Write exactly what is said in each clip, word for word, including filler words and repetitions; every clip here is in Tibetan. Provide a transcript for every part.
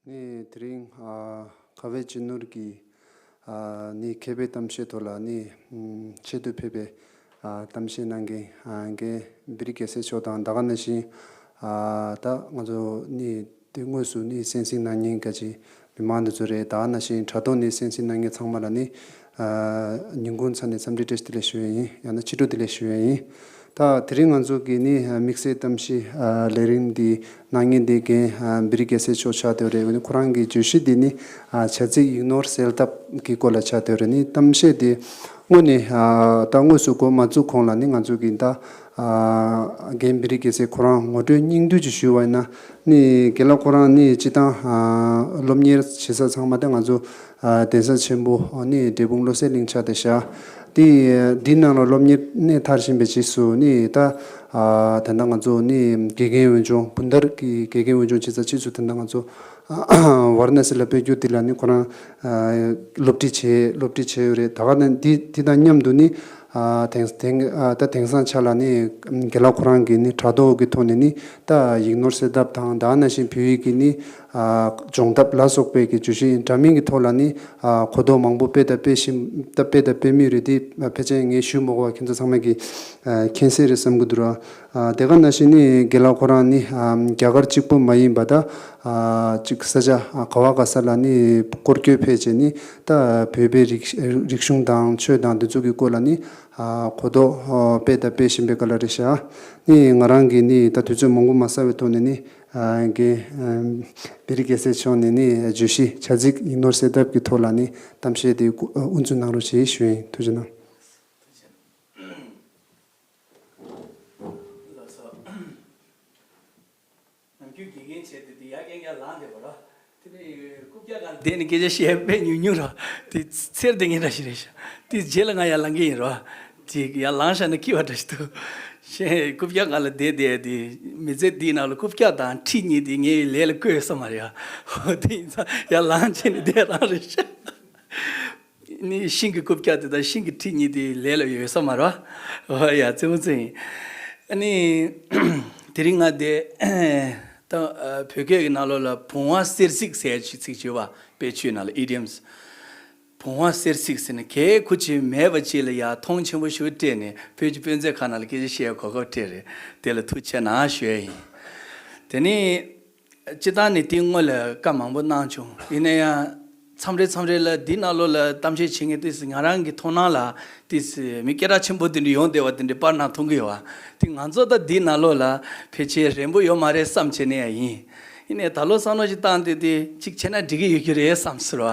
ནི་དེ་རིང་ཨ་ཁ་བའི་སྤྱི་ནོར་གྱི་ཨ་ནི་མཁས་པའི་གཏམ་བཤད་ཐོག་ལ་ནི་ཨམ་ཆེད་དུ་ཕེབས་པའི་ཨ་གཏམ་བཤད་གནང་མཁན་ཨ་རྒན་བེ་རི་རྒྱལ་མཚན་མཆོག་དང་ད་ག་ནང་བཞིན་ཨ་ད་ང་ཚོ་ནི་དེ་དངོས་སུ་ནི་གསན་གཟིགས་གནང་མཁན་ག་ཅི་མི་མང་འདི་ཚོ་རེད། ད་ག་ནང་བཞིན་དྲ་ཐོག་ནས་གསན་གཟིགས་གནང་མཁན་ཚང་མ་ལ་ནི་ཨ་ཉིན་གུང་ཚ་ནས་འཚམས་འདྲི་བཀྲ་ཤིས་བདེ་ལེགས་ཞུ་ཡས་ཡིན། ཡང་ན་ཕྱི་དྲོ་བདེ་ལེགས་ཞུ་ཡས་ཡིན། ད་དེ་རིང་ང་ཚོ་གི་ནི་དམིགས་བསལ་གཏམ་བཤད་ལས་རིམ་འདི་གནང་མཁན་འདི་རྒན་བེ་རི་རྒྱལ་མཚན་མཆོག་ཆགས་བསྡད་རེད། ཁོ་ནི་ཁོ་རང་གི་བརྗོད་གཞི་འདི་ནི་བྱ་ཚིག་ཡིག་ནོར་གསལ་ཐབས་ཀྱི་སྐོར་ལ་ཆགས་བསྡད་རེད། ནི་གཏམ་བཤད་འདི་དངོས་ནས་ད་དངོས་སུ་འགོ་མ་བཙུགས་གོང་ལ་ནི་ང་ཚོ་གི་ད་རྒན་བེ་རི་རྒྱལ་མཚན་ཁོ་རང་ངོ་སྤྲོད་སྙིང་བསྡུས་ཅིག་ཞུས་པ་ཡིན་ན། ནི་རྒན་ལགས་ཁོ་རང་ནི་སྤྱིར་བཏང་སློབ་གཉེར་བྱེད་ས་ཚང་མ་ད་ང་ཚོ་གདན་ས་ཆེན་པོ་ནི་འབྲས་སྤུངས་བློ་གསལ་གླིང་ཆགས་བསྡད་ཤག་དེ་འདི་ནང་ལ་སློབ་གཉེར་གནས་མཐར་ཕྱིན་པའི་རྗེས་སུ་ནི་ད་ད་ལྟ་ང་ཚོ་ནི་དགེ་རྒན་འོས་སྦྱོང་བུན་དར་གྱི་དགེ་རྒན་འོས་སྦྱོང་བྱེད་ས་རྗེས་སུ་ད་ལྟ་ང་ཚོ་ཝཱ་ར་ཎ་སི་ལ་ཕེབས་རྒྱུ་དེ་ལ་ནི་ཁོ་རང་སློབ་ཁྲིད་བྱས་སློབ་ཁྲིད་བྱས་ཡོད་རེད། ད་ག་ནི་འདི་འདི་དང་མཉམ་དུ་ནི་ཨ་དེང་དེང་ཨ་ད་དེང་སང་ཆ་ལ་ནི་རྒན་ལགས་ཁོ་རང་གིས་ནི་དྲ་ཐོག་གི་ཐོག་ནས་ནི་ད་ཡིག་ནོར་གསལ་ཐབས་དང་ད་ག་ནང་བཞིན་བོད་ཡིག་གི་ནི་ཨ་སྦྱོང་ཐབས་ལ་སོགས་པའི་གི་བརྗོད་གཞི་འདྲ་མིན་གྱི་ཐོག་ལ་ནི་ཨ་གོ་རྟོགས་མང་པོ་སྤེལ་དང་སྤེལ་བཞིན་ད་སྤེལ་དང་སྤེལ་མུས་རེད། དེ་ཕལ་ཆེར་ངས་ཞུ་མ་དགོས་པ་ཁྱེད་ཚོ་ཚང་མས་ཀྱི་ཨ་མཁྱེན་གསལ་རེད་བསམ་གྱི་འདུག་ར། ཨ་དེ་ག་ནང་བཞིན་ནི་རྒན་ལགས་ཁོ་རང་ནི་ཨ་རྒྱ་གར་གཅིག་པུ་མ་ཡིན་པ་ད་ཨ་གཅིག་ས་ཆ་ཨ་ག་བ་ག་ས་ལ་ནི་སྐོར་སྐྱོད་ཕེབས་བྱས་ནི་ད་བོད་པའི་རིག་རིག་གཞུང་དང་ཆོས་དང་འདི་ཚོ་གི་སྐོར་ལ་ནི་ཨ་གོ་རྟོགས་ཨ་སྤེལ་དང་སྤེལ་བཞིན་པའི་སྐབས་ལ་རེད་ཤག་ནི་ང་རང་གིས་ནི་ད་དུས་ཚོད་མང་པོ་མ་ཟ་བའི་ཐོག་ནས་ནི་ཨ་རྒན་ཨ་བེ་རི་རྒྱལ་མཚན་མཆོག་ནས་ནི་བརྗོད་གཞི་བྱ་ཚིག་ཡིག་ནོར་གསལ་ཐབས་ཀྱི་ཐོག་ལ་ནི་གཏམ་བཤད་དེ་དབུ་འཛུགས་གནང་རོགས་ཞེས་ཞུ་ཡིན། ཐུགས་རྗེ་གནང་། ལགས་སོ། ནམ་རྒྱུན་དགེ་རྒན་བྱས་ཏེ་དེ་ཡར་རྐྱང་རྐྱང་ལངས་བསྡད་པ་ར། དེ་ནས་རྐུབ་བཀྱག་སྒང་བསྡད་ནས་སྐད་ཆ་བཤད་དཔེ་ཉུང་ཉུང་ར། དེ་འཚེར་བསྡད་མཁན་འདྲ་ཞིག་རེད་ཤག་དེ་རྗེས་ལ་ང་ཡར་ལངས་ཀྱི་ཡིན་ར། དེ་ཡར་ལངས་བཞག་ན་སྐྱིད་པ་འདྲ་ཞིག་འདུག་ཤེས། རྐུབ་བཀྱག་སྒང་ལ་བསྡད་བསྡད་དེ་མི་ཚེ་འདིའི་ནང་ལ་རྐུབ་བཀྱག་དང་ཁྲི་གཉིས་དེ་ངའི་ལས་ལ་བཀོད་ཡོད་ས་མ་རེད་ཨ། དེ་ཡིན་ཙང་ཡར་ལངས་བྱས་ནས་བསྡད་རང་རེད་ཤག་ནི་ཤིང་གི་རྐུབ་བཀྱག་དེ་དང་ཤིང་གི་ཁྲི་གཉིས་དེ་ལས་ལ་ཡོད་ས་མ་རེད། ཨོ་ཡ་རྩེད་མོ་རྩེ་ཡིན། ཨ་ནི་དེ་རིང་ང་དེ་ད་བོད་སྐད་ཀྱི་ནང་ལོགས་ལ་བུང་བ་གསེར་གཟིགས་ཟེར་ཅིག་ཚིག་བརྗོད་པ་དཔེ་ཆོས་ནང་ལ་ཨི་ཌི་ཡམ་སི། བུང་བ་གསེར་གཟིགས་ཟེར་ནས་གལ་ཁུ་ཆེ་མེད་པ་ཅིག་ལ་ཡ་མཐོང་ཆེན་པོ་ཞུ་སྤྲད་ནས་བོད་ཀྱི་དཔེ་མཛོད་ཁང་ནང་ལ་སྐད་ཆ་བཤད་གོ་སྐབས་སྤྲད་རེད། དེ་ལ་ཐུགས་རྗེ་ཆེ་གནང་ཞུ་ཡ་ཡིན། དེ་ནི། སྤྱིར་བཏང་ནས་དེ་སྔོན་ལ་བཀའ་མང་པོ་གནང་བྱུང་། ཡིན་ན་ཡང་མཚམས་རེ་མཚམས་རེ་ལ་འདི་ནང་ལོགས་ལ་གཏམ་བཤད་བྱེད་མཁན་དེ་ང་རང་གི་མཐོང་སྣང་ལ་དེ་མི་སྐད་གྲགས་ཆེན་པོ་དེ་འདྲ་ཡོང་བསྡད་པ་དེ་འདྲ་པར་ནང་མཐོང་གི་ཡོད་པ། དེ་ང་ཚོ་ད་འདི་ནང་ལོགས་ལ་ཕལ་ཆེར་རན་པོ་ཡོད་མ་རེད་བསམ་བྱས་ནས་ཡང་ཡིན། ཡིན་ནའི་ད་ལོ་བསམ་བློ་ཞིག་བཏང་དུས་དེ་གཅིག་བྱས་ན་འགྲིག་གི་ཡོད་ཀྱི་རེད་བསམ་ཟེར་བ།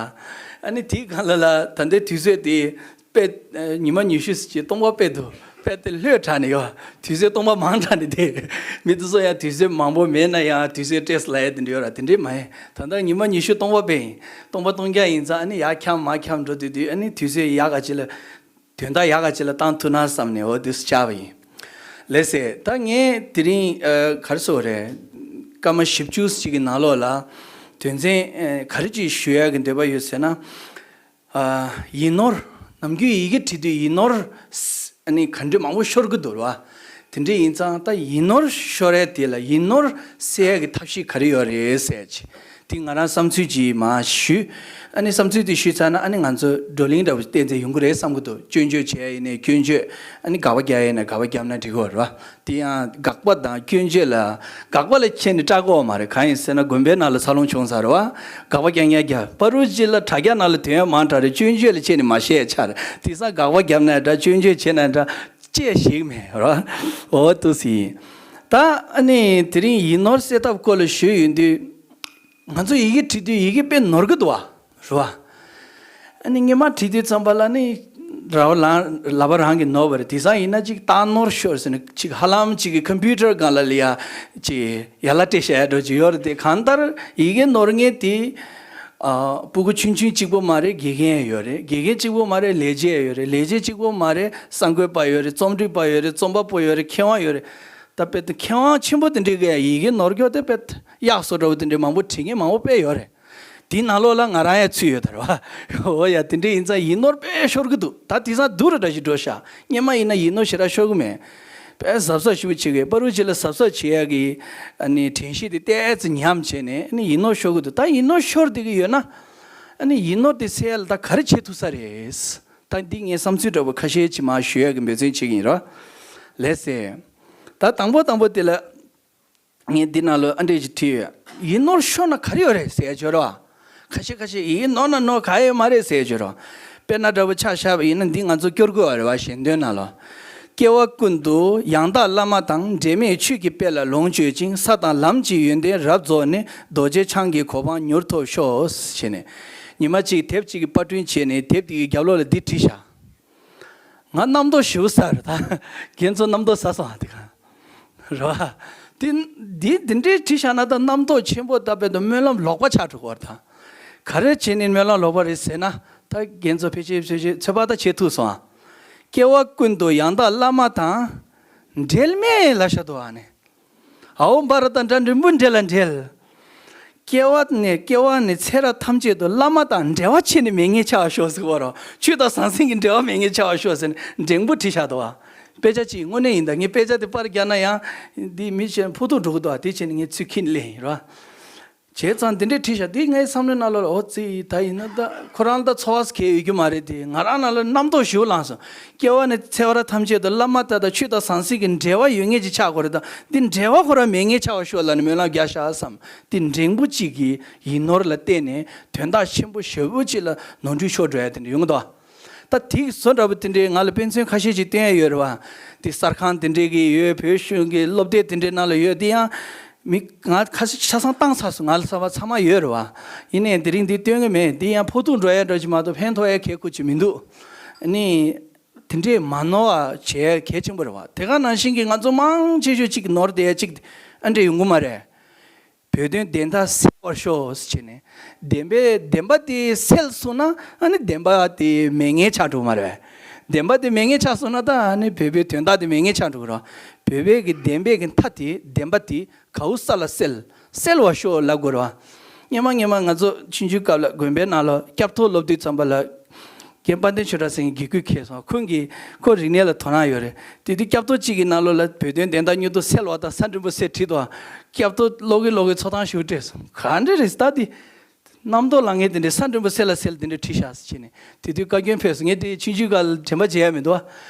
ཨ་ནི་དེའི་སྒང་ལ་ལ་ད་ལྟའི་དུས་ཚོད་དེ། དཔེ། ཉི་མ་ཉི་ཤུ་ཅིག་སྟོང་པ་དཔེ་འདུག་དཔེ་དེ་ལྷོད་དྲགས་ནས་ཡོད། དུས་ཚོད་སྟོང་པ་མང་དྲགས་ནས་བསྡད། མི་དེ་ཚོ་ཡང་དུས་ཚོད་མང་པོ་མེད་ན་ཡང་དུས་ཚོད་སྤྲད་སོང་ལབ་ཡ་དེ་འདྲ་ཡོད་ར། དེ་འདྲས་མ་ཡིན། ད་ལྟ་ཉི་མ་ཉི་ཤུ་སྟོང་པ་དཔེ་ཡིན། སྟོང་པ་སྟོང་རྐྱང་ཡིན་ཙང་ཨ་ནི་ཡར་འཁྱམས་མར་འཁྱམས་འགྲོ་དུས་དུས་ཨ་ནི་དུས་ཚོད་ཡག་ག་ཅིག་ལ། དོན་དག་ཡག་ག་ཅིག་ལ་བཏང་ཐུབ་ན་བསམ་ནས་འོ་དུས་སུ་བཅར་བ་ཡིན། ལགས་སེ། ད་ངས་དེ་རིང་ཨ་ག་རེ་ཟེར་དགོས་རེད། སྐར་མ་བཞི་བཅུ་ཅིག་གི་ནང་ལོགས་ལ་དོན་ཚན་ཨ་ག་རེ་ཅིག་ཞུ་ཡག་གི་འདོད་པ་ཡོད་ཟེར་ན། ཨ་ཡིག་ནོར། ནམ་རྒྱུན་ཡི་གེ་བྲིས་དུས་ཡིག་ནོར་ཨ་ནི་ག་འདྲ་མང་པོ་ཤོར་གི་འདུག་ར། དེ་འདྲ་ཡིན་ཙང་ད་ཡིག་ནོར་ཤོར་ཡ་དེ་ལ་ཡིག་ནོར་སེལ་ཡ་གི་ཐབས་ཤེས་ག་རེ་ཡོད་རེད་ཟེར་ཅིག་དེ་ང་རང་བསམ་ཚུལ་ཅིག་མར་ཞུས། ཨ་ནི་བསམ་ཚུལ་དེ་ཞུས་ཚར་ན་ཨ་ནི་ང་ཚོ་བགྲོ་གླེང་འདྲ་བོ་ཏན་ཏན་ཡོང་གི་རེད་བསམ་གི་འདུག་སྐྱོན་བརྗོད་བྱས་ཡིན་ནའི་སྐྱོན་བརྗོད། ཨ་ནི་དགག་པ་རྒྱག་ཡིན་ན་དགག་པ་བརྒྱབ་ན་འགྲིག་གི་རེད་བ། དེ་ཡང་དགག་པ་དང་སྐྱོན་བརྗོད་ལ། དགག་པ་ལ་ཁྱེད་ནི་སྐྲག་གི་ཡོད་མ་རེད། གང་ཡིན་ཟེར་ན་དགོན་པའི་ནང་ལ་འཚར་ལོངས་བྱུང་ཚར་རེད་བ། དགག་པ་རྐྱང་རྐྱང་རྒྱབ། ཕ་རུ་ཅི་ལ་དྲ་རྒྱ་ནང་ལ་དོན་ཡོད་མང་དྲགས་རེད། སྐྱོན་བརྗོད་ལ་ཁྱེད་ནི་མ་བཤད་ཆགས་རེད། དེང་སང་དགག་པ་བརྒྱབ་ན་འདྲ་སྐྱོན་བརྗོད་བྱས་ན་འདྲ་ཅེས་ཞིག་མེད་རེད་བ། འོ་ཏུ་སི། ད་ཨ་ནི་དེ་རིང་ཡིག་ནོར་སེལ་ཐབས་སྐོར་ལ་ཞུས་ཡོང་དུས། ང་ཚོ་ཡི་གེ་བྲིས་དུས་ཡི་གེ་དཔེ་ནོར་གི་འདུག་བ། རེད་བ། ཨ་ནི་སྔོན་མ་བྲིས་དུས་ཙམ་པ་ལ་ནི་ར་བ་ལང་ལག་པ་རང་གིས་ནོར་བ་རེད། དེང་སང་ཡིན་ན་ཅིག་རྟགས་ནོར་ཤོར་ཟེར་ནས་ཅིག་ཧ་ལམ་ཅིག་གི་ཀམ་པུ་ཊར་སྒང་ལ་ལ་ཡ་ཅིག་ཡ་ལ་སྤྲད་བཞག་ཡ་འགྲོ་ཅིག་ཡོད་རེད་དེ། གང་ལྟར་ཡི་གེ་ནོར་མཁན་དེ་ཨ་སྤུ་གུ་ཆུང་ཆུང་གཅིག་པོ་མ་རེད། དགེ་རྒན་ཡང་ཡོད་རེད། དགེ་རྒན་གཅིག་པོ་མ་རེད། ལས་བྱེད་ཡང་ཡོད་རེད། ལས་བྱེད་གཅིག་པོ་མ་རེད། གསར་འགོད་པ་ཡོད་རེད། རྩོམ་སྒྲིག་པ་ཡོད་རེད། རྩོམ་པ་པོ་ཡོད་རེད། མཁས་དབང་ཡོད་རེད། ད་དཔེ་དེ་མཁས་དབང་ཆེན་པོ་དེ་འདྲས་ཀྱི་ཡི་གེ་ནོར་སྐྱོ་དེ་དཔེ་གཡག་སོ་འདྲ་བོ་དེ་འདྲས་མང་པོ་བྲིས་མཁན་མང་པོ་དཔེ་ཡོད་རེད། དེའི་ནང་ལོགས་ལ་ང་རང་ཡང་ཚུད་ཡོད་ད་རེད་བ། འོ་ཡ་དེ་འདྲ་ཡིན་ཙང་ཡིག་ནོར་དཔེ་ཤོར་གི་འདུག་ད་དེང་སང་སྡུག་རུ་འདྲ་ཞིག་འགྲོ་ཤག་སྔོན་མ་ཡིན་ན་ཡིག་ནོར་ཞེ་དྲག་ཤོར་གི་མེད། དཔེ་གཟབ་གཟབ་ཞིབ་པོ་བྱེད་དགོས། པ་རུ་ཅི་ལ་གཟབ་གཟབ་བྱེད་ཡ་གི་ཨ་ནི་དྲན་ཤེས་དེ་ཏོག་ཙམ་ཉམས་བྱས་ནས་ཨ་ནི་ཡིག་ནོར་ཤོར་གི་འདུག་ད་ཡིག་ནོར་ཤོར་བསྡད་ཀྱི་ཡོད་ན་ཨ་ནི་ཡིག་ནོར་དེ་སེལ་ཡ་ལ་ད་ག་རེ་བྱེད་ཐུབ་ས་རེད། ད་འདི་ངས་བསམ་ཚུལ་འདྲ་པོ་ཁ་ཤས་ཅིག་མར་ཞུ་ཡ་གི་འབད་བརྩོན་བྱེད་ཀྱི་ཡིན་རོ། ལགས་སེ། ད་དང་པོ་དང་པོ་དེ་ལ། ངས་འདི་ནང་ལ་ཨ་འདྲས་ཅིག་བྲིས་ཡོད། ཡིག་ནོར་ཤོར་ན་ག་རེ་ཡོད་རེད་ཟེར་ཡ་ཅིག་ཡོད་རེད་བ། ཁ་ཤས་ཁ་ཤས་ཡིག་ནོར་ན་ནོར་ག་ཡོད་མ་རེད་ཟེར་ཡ་ཅིག་ཡོད་རེད་བ། དཔེར་ན་འདྲ་པོ་ཆ་བཞག་པ་ཡིན་ན་འདི་ང་ཚོ་སྐྱོར་དགོས་པ་རེད་བ། ཞལ་འདོན་ནང་ལ། སྐྱེ་བ་ཀུན་ཏུ་ཡང་དག་བླ་མ་དང་། འབྲལ་མེད་ཆོས་ཀྱི་དཔལ་ལ་ལོངས་སྤྱོད་ཅིང་། ས་དང་ལམ་གྱི་ཡོན་ཏན་རབ་རྫོགས་ནས། རྡོ་རྗེ་འཆང་གི་གོ་འཕང་མྱུར་ཐོབ་ཤོག །ཞེས་ནས། ཉི་མ་གཅིག་དེབ་གཅིག་གི་པར་སྐྲུན་བྱས་ནས་དེབ་དེ་གི་རྒྱབ་ལོགས་ལ་འདི་བྲིས་བཞག་ང་རྣམ་རྟོག་ཞེ་པོ་ཟ་རེད་ད། རྒན་ཚོ་རྣམ་རྟོག་ཟ་སོང་ཨ་དེ་ག་རེད་བ། དེ་འདི་འདི་འདྲའི་བྲིས་བཞག་ན་ད་རྣམ་རྟོག་ཆེན་པོ་ད་དཔེ་དང་སྨོན་ལམ་ལོག་པ་ཆགས་འགྲོ་གི་རེད་ད། ག་རེ་བྱས་ནས་སྨོན་ལམ་ལོག་པ་རེད་ཟེར་ན། ད་རྒན་ཚོ་ཕལ་ཆེར་ཕལ་ཆེར་ཚོད་དཔག་ད་བྱེད་ཐུབ་སོང་ཨ། སྐྱེ་བ་ཀུན་ཏུ་ཡང་དག་བླ་མ་དང་། འབྲལ་མེད་ལབ་བཞག་འདུག་ཨ་ནི། ཨའོ་བྷ་ར་ཏ་འདྲ་འབྲིང་པོ་འབྲེལ་ལ་འབྲེལ། སྐྱེ་བ་ནས་སྐྱེ་བ་ནས་ཚེ་རབས་ཐམས་ཅད་དུ་བླ་མ་དང་འབྲེལ་བ་ཆད་ནས་མེད་ངེས་ཆགས་པ་ཤོག་ཟེར་བ་རོ། ཆོས་དང་ཟང་ཟིང་གི་འབྲེལ་བ་མེད་ངེས་ཆགས་པ་ཤོག་ཟེར་ནས་འགྲེང་བུ་བྲིས་བཞག་འདུག་བ། དཔེ་ཆ་གཅིག་དངོས་གནས་ཡིན་ད་ངས་དཔེ་ཆ་དེ་པར་རྒྱག་ན་ཡང་འདི་མི་གཞན་ཕོག་ཐུག་འགྲོ་གི་འདུག་བ། དེ་བྱས་ནས་ངས་ཚུར་ཁྱེར་ནས་སླེབས་ཡིན་རོ། བྱས་ཙང་འདི་འདྲའི་བྲིས་བཞག་འདི་ངའི་བསམ་བློའི་ནང་ལོགས་ལ་འོ་ཙི་ད་ཡིན་ན་ད་ཁོ་རང་ད་ཚོར་བ་གས་ཡོད་རྒྱུ་མ་རེད་དེ། ང་རང་ནང་ལ་རྣམ་རྟོག་ཞེ་པོ་ལངས་སོང་། སྐྱེ་བ་ནས་ཚེ་བ་ར་ཐམས་ཅད་དུ་བླ་མ་དག་དང་ཆོས་དང་ཟང་ཟིང་གི་འབྲེལ་བ་ཡོད་ངེས་ཅིག་ཆགས་དགོས་རེད་ད། འདི་འབྲེལ་བ་ཁོ་རང་མེད་ངེས་ཆགས་པ་ཤོག་ལབ་ནས་སྨོན་ལམ་རྒྱག་བཞག་བསམ། འདི་འགྲེང་བུ་གཅིག་གིས་ཡིག་ནོར་ལ་བརྟེན་ནས་དོན་དག་ཆེན་པོ་ཞེ་པོ་གཅིག་ལ་ནོར་འཁྲུལ་ཤོར་འགྲོ་ཡ་དེ་འདྲ་ཡོང་གི་འདུག་བ། ད་དེ་གི་བཟོ་འདྲ་པོ་དེ་འདྲའི་ང་ལ་དཔེ་མཚོན་ཁ་ཤས་ཅིག་སྟོན་ཡ་ཡོད་རེད་བ། དེ་གསར་ཁང་དེ་འདྲའི་གི་ཡོད། བོད་གཞུང་གི་སློབ་དེབ་དེ་འདྲའི་ནང་ལ་ཡོད། དེ་ཡང་མི་ང་ཁ་ཤས་ཆ་ཚང་བཏང་ཚར་སོང་། ང་ལ་བསམ་པ་ཚང་མ་ཡོད་རེད་བ། ཡིན་ནའི་དེ་རིང་འདི་སྟོན་གི་མེད། དེ་ཡང་ཕོག་ཐུག་འགྲོ་ཡ་འདྲ་ཅིག་མ་གཏོགས་ཕན་ཐོགས་ཡ་གལ་ཁུར་ཅིག་མི་འདུག་ཨ་ནི་དེ་འདྲའི་མ་ནོར་བ་བྱེད་ཡ་གལ་ཆེན་པོ་རེད་བ། དེ་ག་ནང་བཞིན་གྱི་ང་ཚོ་མང་ཆེ་ཤོས་ཅིག་ནོར་བསྡད་ཡ་ཅིག་ཨ་འདྲ་ཡོང་གི་མ་རེད། བོད་དོན་བདེན་མཐའ་གསལ་བར་ཤོག་ཟེར་བྱས་ནས། བདེན་པའི་བདེན་པ་དེ་སེལ་སོང་ན་ཨ་ནི་བདེན་པ་དེ་མེད་ངེས་ཆགས་འགྲོ་གི་མ་རེད། བདེན་པ་དེ་མེད་ངེས་ཆགས་སོང་ན་ད་ཨ་ནི་བོད་པའི་དོན་དག་དེ་མེད་ངེས་ཆགས་འགྲོ་གི་རེད། བོད་པའི་གི་བདེན་པའི་གི་མཐའ་དེ་བདེན་པ་དེ་གའུ་ས་ལ་སེལ། སེལ་བར་ཤོག་ལབ་དགོས་རེད་བ། སྔོན་མ་སྔོན་མ་ང་ཚོ་ཆུང་ཆུང་སྐབས་ལ་དགོན་པའི་ནང་ལ་སྐྱབས་ཐོག་སློབ་དུས་ཙམ་པ་ལ། རྒན་དཔལ་ལྡན་ཆོས་གྲགས་ཟེར་མཁན་དགེ་བསྐོས་འཁེལ་སོང་། ཁོང་གིས་ཁོ་རིག་གནས་ལ་དོ་སྣང་ཡོད་རེད། དེ་དུས་སྐྱབས་ཐོག་གཅིག་གི་ནང་ལོགས་ལ་བོད་དོན་བདེན་མཐའ་མྱུར་དུ་སེལ་བ་དང་ས་འགྲེང་བུ་སེལ་བྲིས་འདུག་སྐྱབས་ཐོག་ཀློག་གིན་ཀློག་གིན་ཚོར་སྣང་ཞེ་པོ་སྤྲད་སོང་། ག་འདྲ་རེད་ད་དེ། རྣམ་རྟོག་ལངས་མཁན་དེ་འདྲས་ས་འགྲེང་བུ་སེལ་ལ་སེལ་དེ་འདྲས་བྲིས་བཞག་ཟེར་བྱས་ནས་དེ་དུས་བཀའ་བཀྱོན་ཕེབས་སོང་། ངས་དེ་ཆུང་ཆུང་སྒང་ལ་དྲན་པ་བརྗེད་ཡ་མི་འདུག་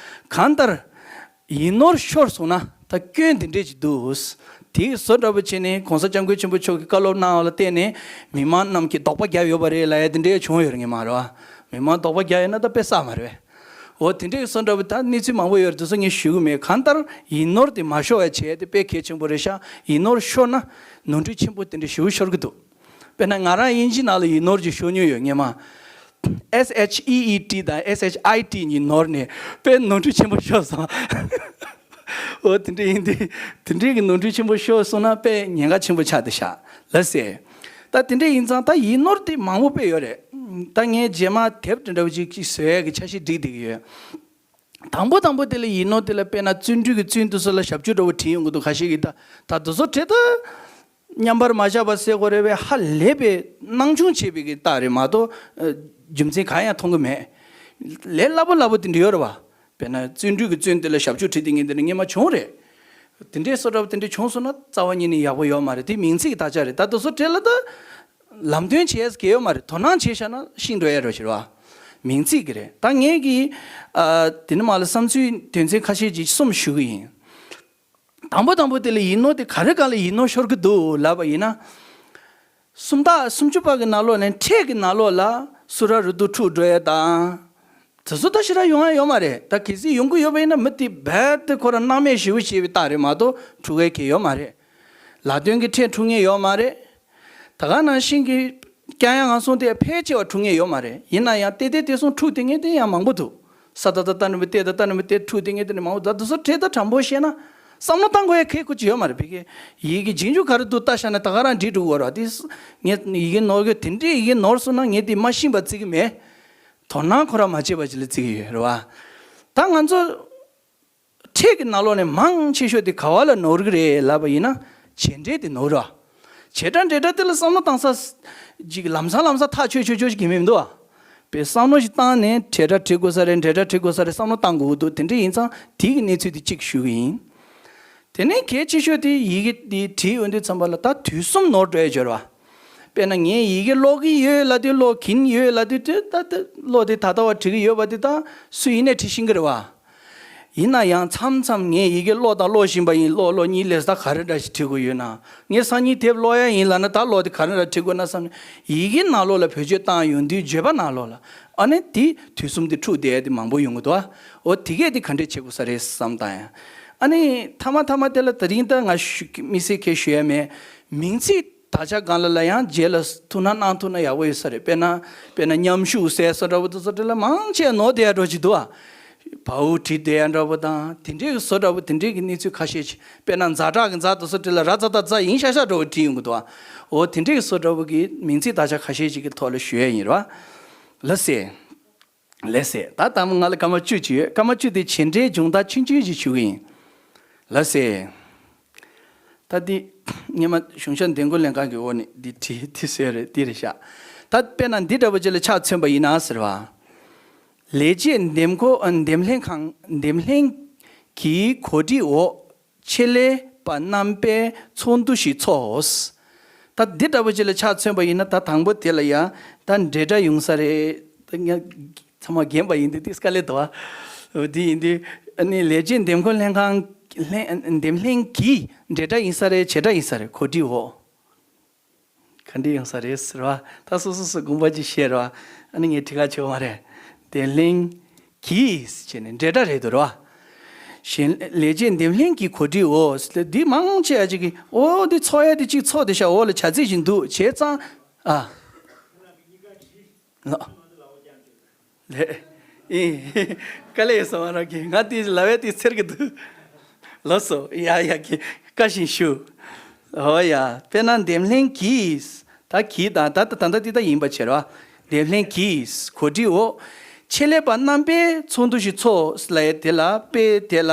གང་ལྟར། ཡིག་ནོར་ཤོར་སོང་ན་ད་སྐྱོན་འདི་འདྲས་ཅིག་འདུག་དེའི་བཟོ་འདྲ་པོ་བྱས་ནས་གོང་ས་སྐྱབས་མགོན་ཆེན་པོ་མཆོག་གིས་བཀའ་སློབ་གནང་བ་ལ་བརྟེན་ནས་མི་མང་རྣམས་ཀྱིས་དོགས་པ་བརྒྱབ་ཡོད་པ་རེད་ལབ་ཡ་དེ་འདྲས་བྱུང་ཡོད་རེད་ངེས་མ་རེད་བ། མི་མང་དོགས་པ་བརྒྱབ་ཡོད་ན་ད་དཔེ་བསགས་མ་རེད་བས། འོ་དེ་འདྲས་བཟོ་འདྲ་པོ་ད་གནས་ཚུལ་མང་པོ་ཡོད་རེད། དེ་ཚོ་ངས་ཞུ་གི་མེད། གང་ལྟར་ཡིག་ནོར་དེ་མ་ཤོར་བ་བྱས་དེ་དཔེ་གལ་ཆེན་པོ་རེད་ཤག་ཡིག་ནོར་ཤོར་ན་ནོར་འཁྲུལ་ཆེན་པོ་དེ་འདྲས་ཞེ་པོ་ཤོར་གི་འདུག་དཔེར་ན་ང་རང་དབྱིན་ཇི་ནང་ལ་ཡིག་ནོར་ཅིག་ཤོར་མྱོང་ཡོད་སྔོན་མ། S H E E T དང་S H I T གཉིས་ནོར་ནས་དཔེ་ནོར་འཁྲུལ་ཆེན་པོ་ཤོར་སོང་། འོ་དེ་འདྲ་ཡིན་དུས་དེ་འདྲའི་གི་ནོར་འཁྲུལ་ཆེན་པོ་ཤོར་སོང་ན་དཔེ་ཉེན་ཁ་ཆེན་པོ་ཆགས་བསྡད་ཤག་ལ་ཟེར། ད་དེ་འདྲ་ཡིན་ཙང་ད་ཡིག་ནོར་དེ་མང་པོ་དཔེ་ཡོད་རེད། ད་ངས་རྗེས་མ་དེབ་དེ་འདྲ་བོ་ཅིག་ཅིག་བཟོ་ཡས་ཀྱི་འཆར་གཞི་སྒྲིག་བསྡད་ཀྱི་ཡོད། དང་པོ་དང་པོ་དེ་ལ་ཡིག་ནོར་དེ་ལ་དཔེར་ན་བརྩོན་འགྲུས་ཀྱི་བརྩོན་དུ་སོགས་ལ་ཞབས་ཀྱུ་འདྲ་བོ་བྲིས་ཡོང་གི་འདུག་ཁ་ཤས་ཀྱིས་ད་ད་དེ་ཚོ་བྲིས་ད། མཉམ་པར་མ་བཞག་པ་ཟེར་དགོས་རེད་པས། ཧ་ལས་པའི་སྣང་ཆུང་བྱས་པའི་གི་རྟགས་རེད་མ་གཏོགས་ཨ། རྒྱུ་མཚན་གང་ཡང་མཐོང་གི་མེད། ལས་སླ་པོ་སླ་པོ་དེ་འདྲ་ཡོད་རེད་བ། དཔེར་ན་བརྩོན་འགྲུས་ཀྱི་བརྩོན་དེ་ལ་ཞབས་ཀྱུ་བྲིས་དེ་ངས་འདི་ནས་སྔོན་མ་བྱུང་རེད། དེ་འདྲའི་བཟོ་འདྲ་པོ་དེ་འདྲ་བྱུང་སོང་ན་རྩ་བ་ཉིད་ནས་ཡག་པོ་ཡོད་མ་རེད། དེ་མིང་ཚིག་གི་དག་ཆ་རེད། ད་དེ་ཚོ་བྲིས་ལ་ད་ལམ་སྟོན་བྱེད་ཡས་གལ་ཡོད་མ་རེད། དོ་སྣང་བྱས་བཞག་ན་ཤེས་འགྲོ་ཡས་རེད་ཟེར་བ། མིང་ཚིག་གི་རེད། ད་ངས་ཀྱི་ཨ། དེ་ནས་མར་ལ་བསམ་ཚུལ་དོན་ཚན་ཁ་ཤས་ཅིག་གསུམ་ཞུ་གི་ཡིན། དང་པོ་དང་པོ་དེ་ལ་ཡིག་ནོར་དེ་ག་རེ་སྒང་ལ་ཡིག་ནོར་ཤོར་གི་འདུག་ལབ་པ་ཡིན་ན། སུམ་རྟགས་སུམ་ཅུ་པ་གི་ནང་ལོགས་ནས་ཕྲད་ཀྱི་ནང་ལོགས་ལ་སུ་ར་རུ་དུ་འཁྲུག་འགྲོ་ཡས་དང་། དེ་ཚོ་ད་ཞེ་དྲག་ཡོང་ཡ་ཡོད་མ་རེད། ད་གལ་སྲིད་ཡོང་གི་ཡོད་པ་ཡིན་ན་མི་དེ་རྦད་དེ་ཁོ་རང་སྣང་མེད་ཞེ་པོ་བྱས་པའི་རྟགས་རེད་མ་གཏོགས་འཁྲུག་ཡས་གལ་ཡོད་མ་རེད། ལ་དོན་གྱི་ཕྲད་འཁྲུག་ངེས་ཡོད་མ་རེད། ད་ག་ནང་བཞིན་གྱི་ཀྱང་ཡང་ང་སོང་དེ་ཕལ་ཆེ་བ་འཁྲུག་ངེས་ཡོད་མ་རེད། ཡིན་ན་ཡང་ཏེ་ཏེ་ཏེ་སོང་འཁྲུག་དེ་ངེས་དེ་ཡང་མང་པོ་འདུག་ས་ད་ད་ཏ་ནི་མི་ཏེ་ད་ཏ་ནི་མི་ཏེ་འཁྲུག་དེ་ངེས་དེ་ནི་མང་པོ་འདུག་ད་དེ་ཚོ་བྲིས་ད་དྲང་པོ་བཤད་ན་བསམ་བློ་བཏང་དགོས་ཡ་གལ་ཁུར་ཅིག་ཡོད་མ་རེད། བི་ཀེ་ཡི་གེ་རྗེས་འཇུག་ག་རེ་འདུག་ལྟ་བཞག་ན་ད་ག་རང་འབྲི་འགྲོ་གི་ཡོད་རེད། དེ་ངས་ཡི་གེ་ནོར་གི་དེ་འདྲའི་ཡི་གེ་ནོར་སོང་ན་ངས་དེ་མ་ཤེས་པ་བརྩི་གི་མེད། དོ་སྣང་ཁོ་རང་མ་བྱས་པ་ཅིག་ལ་བརྩི་གི་ཡོད་རེད་བ། ད་ང་ཚོ་ཕྲད་ཀྱི་ནང་ལོགས་ནས་མང་ཆེ་ཤོས་དེ་ག་བ་ལ་ནོར་གི་རེད་ལབ་པ་ཡིན་ན་བྱེད་འབྲེལ་དེ་ནོར་ར། བྱེད་སྒྲ་འབྲེལ་སྒྲ་དེ་ལ་བསམ་བློ་བཏང་ས་ཅིག་ལམ་སང་ལམ་སང་ཐག་ཆོད་ཆོད་ཆོད་ཅིག་གི་མི་འདུག་བ། པའི་བསམ་བློ་ཞིག་བཏང་ནས་བྱེད་སྒྲ་འབྲི་དགོས་ས་རེད། འབྲེལ་སྒྲ་འབྲི་དགོས་ས་རེད། བསམ་བློ་བཏང་དགོས་ཀྱི་འདུག་དེ་འདྲ་ཡིན་ཙང་དེ་གི་གནས་ཚུལ་དེ་གཅིག་ཞུ་གི་ཡིན། དེ་ནས་གལ་ཆེ་ཤོས་དེ་ཡི་གེ་འདི་བྲིས་ཡོང་དུས་ཙམ་པ་ལ་ད་དུས་གསུམ་ནོར་འགྲོ་ཡ་འབྱོར་བ། དཔེར་ན་ངས་ཡི་གེ་ཀློག་གི་ཡོད་ལབ་དུས་ཀློག་གིན་ཡོད་ལབ་དུས་དེ་ད་ལྟ་ཀློག་དེ་ད་ལྟ་བ་བྲིས་གི་ཡོད་པ་དེ་ད་སུ་ཡིན་ནས་བྲིས་ཤེས་ཀྱི་རེད་བ། ཡིན་ན་ཡང་མཚམས་མཚམས་ངས་ཡི་གེ་ཀློག་དང་ཀློག་བཞིན་པ་ཡིན་ཀློག་ཀློག་གཉིས་ལས་ད་ག་རེ་འདྲ་ཞིག་བྲིས་དགོས་ཡོད་ན། ངས་སང་ཉིན་དེབ་ཀློག་ཡ་ཡིན་ལབ་ན་ད་ཀློག་དེ་ག་རེ་འདྲ་བྲིས་དགོས་ན་བསམ་ནས་ཡི་གེ་ནང་ལོགས་ལ་བེད་སྤྱོད་བཏང་ཡོང་དུས་བརྗོད་པ་ནང་ལོགས་ལ་ཨ་ནི་དེ་དུས་གསུམ་དེ་འཁྲུག་བསྡད་ཡ་དེ་མང་པོ་ཡོང་གི་འདུག་ཨ། འོ་དེ་གས་དེ་ག་འདྲས་བྱེད་དགོས་ས་རེད་བསམ་བཏང་ཡ། ཨ་ནི་མཐའ་མ་མཐའ་མ་དེ་ལ་དེ་རིང་ད་ང་ཞུ་དམིགས་བསལ་གས་ཞུ་ཡ་མེད། མིང་ཚིག་དག་ཆ་སྒང་ལ་ལ་ཡང་རྗེས་ལ་ཐུགས་སྣང་གནང་ཐུབ་ན་ཡག་པོ་ཡོད་ས་རེད། དཔེར་ན་དཔེར་ན་མཉམ་ཞུགས་ཟེར་བཟོ་འདྲ་པོ་དེ་ཚོ་དེ་ལ་མང་ཆེ་ནོར་བསྡད་ཡ་འགྲོ་གི་འདུག་ཨ། བའུ་བྲིས་བསྡད་ཡ་འདྲ་པོ་དང་དེ་འདྲའི་གི་བཟོ་འདྲ་པོ་དེ་འདྲའི་གི་གནས་ཚུལ་ཁ་ཤས་ཤིག་དཔེར་ན་ཛ་དྲག་གི་ཛ་དེ་ཚོ་དེ་ལ་ར་ཛ་ད་ཛ་ཡིན་ཤག་ཤག་འདྲ་པོ་བྲིས་ཡོང་གི་འདུག་ཨ། འོ་དེ་འདྲའི་གི་བཟོ་འདྲ་པོ་གི་མིང་ཚིག་དག་ཆ་ཁ་ཤས་ཤིག་གི་ཐོག་ལ་ཞུ་ཡ་ཡིན་རེད་བ། ལགས་སེ། ལགས་སེ། ད་ལྟ་མོ་ང་ལ་སྐར་མ་བཅུ་ཅིག་ཡོད། སྐར་མ་བཅུ་དེ་བྱེད་འབྲེལ་སྦྱོང་བརྡར་ཆུང་ཆུང་ཞིག་ཞུ་གི་ཡིན། ལགས་སེ། ད་འདི་སྔོན་མ་གཞུང་ཞབས་འདེམས་བསྐོ་ལྷན་ཁང་གི་འོག་ནས་འདི་བྲིས་འདི་བཟོས་རེད་འདི་རེད་ཤག་ད་དཔེར་ན་འདི་འདྲ་པོ་ཅིག་ལ་ཆ་མཚོན་པ་ཡིན་ན་ཟེར་བ། ལས་བྱེད་འདེམས་བསྐོ་འདེམས་ལྷན་ཁང་འདེམས་ལྷན་གྱི་གོ་སྒྲིག་འོག་ཆེད་ལས་པ་རྣམ་པས་ཚོགས་འདུ་ཞིག་ཚོགས། ད་འདི་འདྲ་པོ་ཅིག་ལ་ཆ་མཚོན་པ་ཡིན་ན་ད་དང་པོ་དེ་ལ་ཡང་ད་འབྲེལ་སྒྲ་ཡོང་ས་རེད། ད་ངས་ཚང་མ་རྒན་པ་ཡིན་དུས་དེ་དཀའ་ལས་འདུག་ཨ། འདི་ཡིན་དུས་ཨ་ནི་ལས་བྱེད་འདེམས་བསྐོ་ལྷན་ཁང་ལྷན་འདེམས་ལྷན་གྱི་འབྲེལ་སྒྲ་ཡིན་ས་རེད་བྱེད་སྒྲ་ཡིན་ས་རེད་གོ་སྒྲིག་འོག་ག་འདྲ་ཡོང་ས་རེད་ཟེར་བ། ད་སོ་སོ་སོ་དགོངས་པ་ཅིག་བཞེས་རོགས། ཨ་ནི་ངས་དྲི་ག་ཆོག་མ་རེད། འདེམས་ལྷན་གྱིས་བྱས་ནས་འབྲེལ་སྒྲ་རེད་འདུག་རོ། གཞན་ལས་བྱེད་འདེམས་ལྷན་གྱི་གོ་སྒྲིག་འོ་ཟེར་ཏེ་འདི་མང་ཆེ་བ་ཅིག་གིས་འོ་འདི་ཚོགས་ཡ་དེ་གཅིག་ཚོགས་བསྡད་ཤག་འོ་ལ་བྱ་ཚིག་ཅིག་འདུག་བྱས་ཙང་ཨ། ལགས། ལགས། ཨིན། དཀའ་ལས་ཡོད་ས་མ་རག་གི་ང་དེ་ལབ་ཡ་དེ་འཚེར་གི་འདུག་ལགས་སོ། ཡ་ཡ་གི་བཀའ་བཞིན་ཞུ། ཨོ་ཡ། དཔེར་ན་འདེམས་ལྷན་གྱིས། ད་གྱིས་དང་ད་ད་ད་ད་འདི་ད་ཡིན་པ་བྱེད་རོགས། འདེམས་ལྷན་གྱིས་གོ་སྒྲིག་འོག་ཆེད་ལས་པ་རྣམ་པས་ཚོགས་འདུ་ཞིག་ཚོགས་ལབ་ཡ་དེ་ལ་པས་དེ་ལ་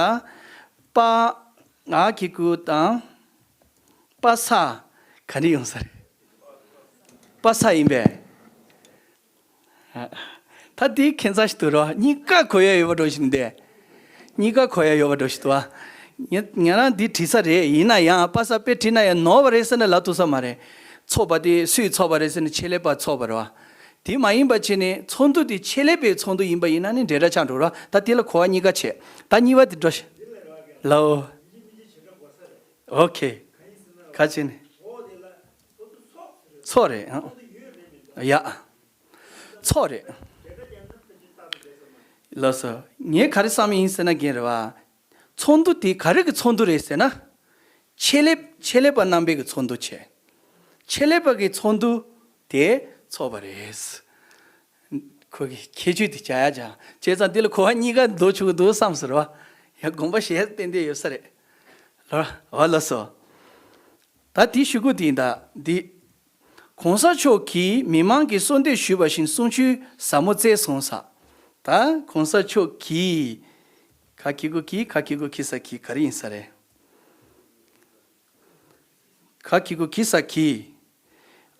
པ་ང་གི་གུ་དང་པ་ས་ག་རེ་ཡོང་ས་རེད། པ་ས་ཡིན་པས། ད་དེ་ཁྱད་མཚར་ཞིག་འདུག་རོ། གཉིས་ཀ་གོ་ཡ་ཡོད་པ་འགྲོ་བཞིན་འདས། གཉིས་ཀ་གོ་ཡ་ཡོད་པ་འགྲོ་བཞིན་འདུག་ཨ། ངས་ང་རང་འདི་བྲིས་ས་རེད། ཡིན་ན་ཡང་པ་ས་པས་བྲིས་ན་ཡང་ནོར་བ་རེད་ཟེར་ན་ལབ་ཐུབ་ས་མ་རེད། ཚོགས་པ་དེ་སུས་ཚོགས་པ་རེད་ཟེར་ན་ཆེད་ལས་པ་ཚོགས་པ་རེད་བ། དེ་མ་ཡིན་པ་བྱས་ནས་ཚོགས་འདུ་དེ་ཆེད་ལས་པའི་ཚོགས་འདུ་ཡིན་པ་ཡིན་ན་ནི་འབྲེལ་སྒྲ་ཆགས་འགྲོ་རོ། ད་དེ་ལ་གོ་བ་གཉིས་ཀ་བྱས། ད་གཉིས་པ་དེ་འགྲོ་ཤི། ལའོ། ཨོ་ཁེ། ག་བྱས་ནས། ཚོགས་རེད་ཨ། ཡ། ཚོགས་རེད། ལགས་སོ། ངས་ག་རེ་བསམ་ཡིན་ཟེར་ན་རྒན་རེད་བ། ཚོགས་འདུ་དེ་ག་རེ་གི་ཚོགས་འདུ་རེད་ཟེར་ན། ཆེད་ལས་ཆེད་ལས་པ་རྣམ་པའི་གི་ཚོགས་འདུ་བྱས། ཆེད་ལས་པ་གི་ཚོགས་འདུ་དེ་ཚོགས་པ་རེད། ཁོ་གི་ཁྱད་ཆོས་དེ་བྱ་ཡ་ཅང་བྱས་ཙང་འདི་ལ་གོ་བ་གཉིས་ཀ་འདུག་ཆུག་གི་འདུག་བསམ་ཟེར་བ། ཡ་དགོངས་པ་བཞེས་ཏན་ཏན་ཡོད་ས་རེད། ལ་བ་ལ་སོ། ད་དེ་ཞུ་གུ་དེ་ཡིན་ད་འདི། གོང་ས་མཆོག་གིས་མི་མང་གི་གསོལ་འདེབས་ཞུས་པ་བཞིན་གསུང་ཆོས་ཟབ་མོ་བསྩལ་སོང་ས། ད་གོང་ས་མཆོག་གིས། ག་གི་གུ་གིས་ག་གི་གུ་གིས་ས་གིས་ག་རེ་ཡིན་ས་རེད། ག་གི་གུ་གིས་ས་གིས།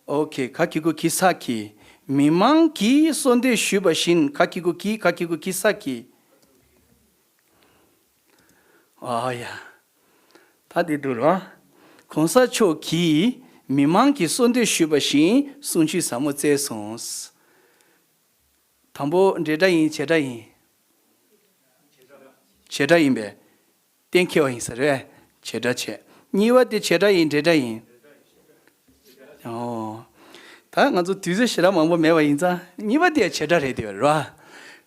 ཨོ་ཁེ་ག་གི་གུ་གིས་ས་གིས། མི་མང་གིས་གསོལ་འདེབས་ཞུས་པ་བཞིན་ག་གི་གུ་གིས་ག་གི་གུ་གིས་ས་གིས། ཨ་ཡ། ད་འདི་འདུག་རོ། གོང་ས་མཆོག་གིས་མི་མང་གི་གསོལ་འདེབས་ཞུས་པ་བཞིན་གསུང་ཆོས་ཟབ་མོ་བསྩལ་སོང་། དང་པོ་འབྲེལ་སྒྲ་ཡིན་བྱེད་སྒྲ་ཡིན། བྱེད་སྒྲ་ཡིན་པས། གཏན་འཁེལ་བ་ཡིན་ས་རེད། བྱེད་སྒྲ་བྱས། གཉིས་པ་དེ་བྱེད་སྒྲ་ཡིན་འབྲེལ་སྒྲ་ཡིན། ཨོ། ད་ང་ཚོ་དུས་ཚོད་ཞེ་དྲག་མང་པོ་མེད་པ་ཡིན་ཙང་གཉིས་པ་དེ་བྱེད་སྒྲ་རེད་དེ་རེད་བ།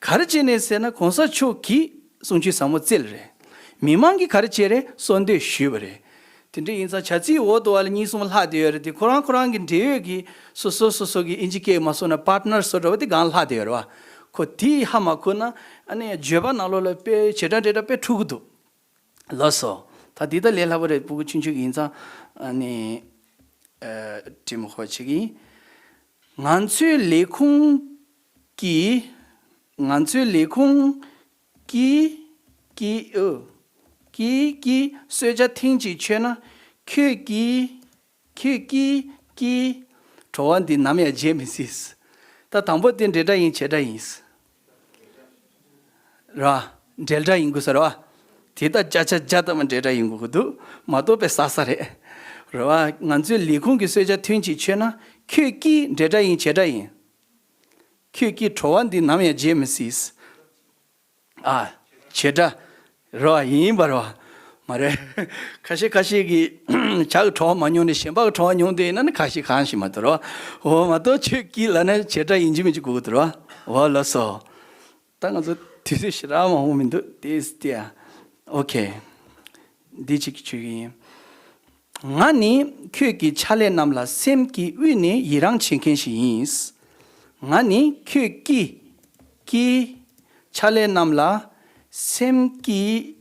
ག་རེ་བྱས་ནས་ཟེར་ན་གོང་ས་མཆོག་གིས་གསུང་ཆོས་ཟབ་མོ་བསྩལ་རེད། མི་མང་གིས་ག་རེ་བྱས་རེད་གསོལ་འདེབས་ཞུས་པ་རེད། དེ་འདྲ་ཡིན་ཙང་བྱ་ཚིག་འོག་ཏུ་བ་ལ་གཉིས་གསུམ་ལྷག་བསྡད་ཡོད་རེད་དེ་ཁོ་རང་ཁོ་རང་གི་འབྲེལ་ཡོད་ཀྱི་སོ་སོ་སོ་སོ་གི་ཨིན་ཇི་སྐད་མ་སོང་ན་པར་ཊི་ནར་བཟོ་འདྲ་བ་དེ་སྒང་ལྷག་བསྡད་ཡོད་རེད་བ། ཁོ་དེ་ཧ་མ་གོ་ན་ཨ་ནི་བརྗོད་པ་ནང་ལོགས་ལ་དཔེ་བྱེད་སྒྲ་འབྲེལ་སྒྲ་དཔེ་འཁྲུག་གི་འདུག་ལགས་སོ། ད་འདི་ད་ལས་སླ་པོ་རེད་སྤུ་གུ་ཆུང་ཆུང་གི་ཡིན་ཙང་ཨ་ནི། ཨ། དྲི་མ་ཧོ་བྱེད་ཀྱི་ཡིན། ང་ཚོའི་ལས་ཁུངས་ཀྱིས། ང་ཚོའི་ལས་ཁུངས་ཀྱིས། ཀྱིས། ཨོ། ཀྱིས་ཀྱིས་གསོལ་ཇ་ཐེངས་གཅིག་མཆོད་ན། ཁྱོད་ཀྱིས། ཁྱོད་ཀྱིས་ཀྱིས། བྲོ་བ་འདི་ནམ་ཡང་བརྗེད་མི་སྲིད། ད་དང་པོ་དེ་འབྲེལ་སྒྲ་ཡིན་བྱེད་སྒྲ་ཡིན། ར། འབྲེལ་སྒྲ་ཡིན་དགོས་ས་ར། དེ་ད་བརྒྱ་ཆ་བརྒྱ་ཐམ་པ་འབྲེལ་སྒྲ་ཡིན་དགོས་ཀྱི་འདུག་མ་གཏོགས་པའི་ས་ས་རེད། རེད་བ། ང་ཚོའི་ལས་ཁུངས་ཀྱི་གསོལ་ཇ་ཐུན་གཅིག་མཆོད་ན་ཁྱོད་ཀྱིས་འབྲེལ་སྒྲ་ཡིན་བྱེད་སྒྲ་ཡིན། ཁྱོད་ཀྱིས་བྲོ་བ་འདི་ནམ་ཡང་བརྗེད་མི་སྲིད། ཨ། བྱེད་སྒྲ། རེད་བ། ཡིན་པ་རེད་བ། མ་རེད། ཁ་ཤས་ཁ་ཤས་ཀྱིས་བྱ་གི་བྲོ་བ་མ་མྱོང་ནས་གཞན་པ་གི་བྲོ་བ་མྱོང་བསྡད་ཡིན་ན་ནི་ཁ་ཤས་གང་ཞིག་མ་གཏོགས་རེད་བ། འོ་མ་གཏོགས་ཁྱོད་ཀྱིས་ལབ་ན་བྱེད་སྒྲ་ཡིན་གཅིག་མིན་གཅིག་དགོས་ཀྱི་འདུག་རེད་བ། འོ་ལགས་སོ། ད་ང་ཚོ་དུས་ཚོད་ཞེ་དྲག་མང་པོ་མི་འདུག་དེས་དེ་ཡ། ཨོ་ཁེ། འདི་གཅིག་བྱེད་ཀྱི་ཡིན། ང་ནི་ཁྱོད་ཀྱི་ཕྱག་ལས་རྣམས་ལ་སེམས་ཀྱིས་དབུས་ནས་ཡི་རང་བྱེད་མཁན་ཞིག་ཡིན། ང་ནི་ཁྱོད་ཀྱི་ཀྱི་ཕྱག་ལས་རྣམས་ལ་སེམས་ཀྱིས།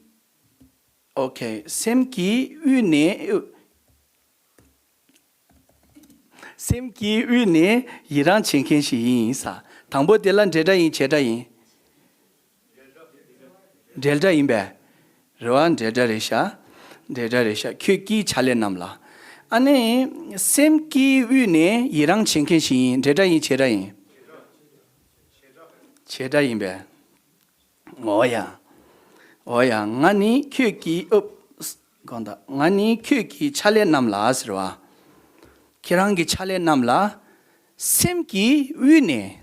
ཨོ་ཁེ། སེམས་ཀྱིས་དབུས་ནས། སེམས་ཀྱིས་དབུས་ནས་ཡི་རང་བྱེད་མཁན་ཞིག་ཡིན་ས། དང་པོ་དེ་ལ་འབྲེལ་སྒྲ་ཡིན་བྱེད་སྒྲ་ཡིན། འབྲེལ་སྒྲ་ཡིན་པས། རེད་བ། འབྲེལ་སྒྲ་རེད་ཤག་འབྲེལ་སྒྲ་རེད་ཤག་ཁྱོད་ཀྱི་ཕྱག་ལས་རྣམས་ལ། ཨ་ནི། སེམས་ཀྱིས་དབུས་ནས་ཡི་རང་བྱེད་མཁན་ཞིག་ཡིན། འབྲེལ་སྒྲ་ཡིན་བྱེད་སྒྲ་ཡིན། བྱེད་སྒྲ་ཡིན་པས། འོ་ཡ། འོ་ཡ། ང་ནི་ཁྱོད་ཀྱི་ཨུབ། དགོངས་དག་ང་ནི་ཁྱོད་ཀྱི་ཕྱག་ལས་རྣམས་ལ་ཟེར་བ། ཁྱེད་རང་གི་ཕྱག་ལས་རྣམས་ལ། སེམས་ཀྱིས་དབུས་ནས།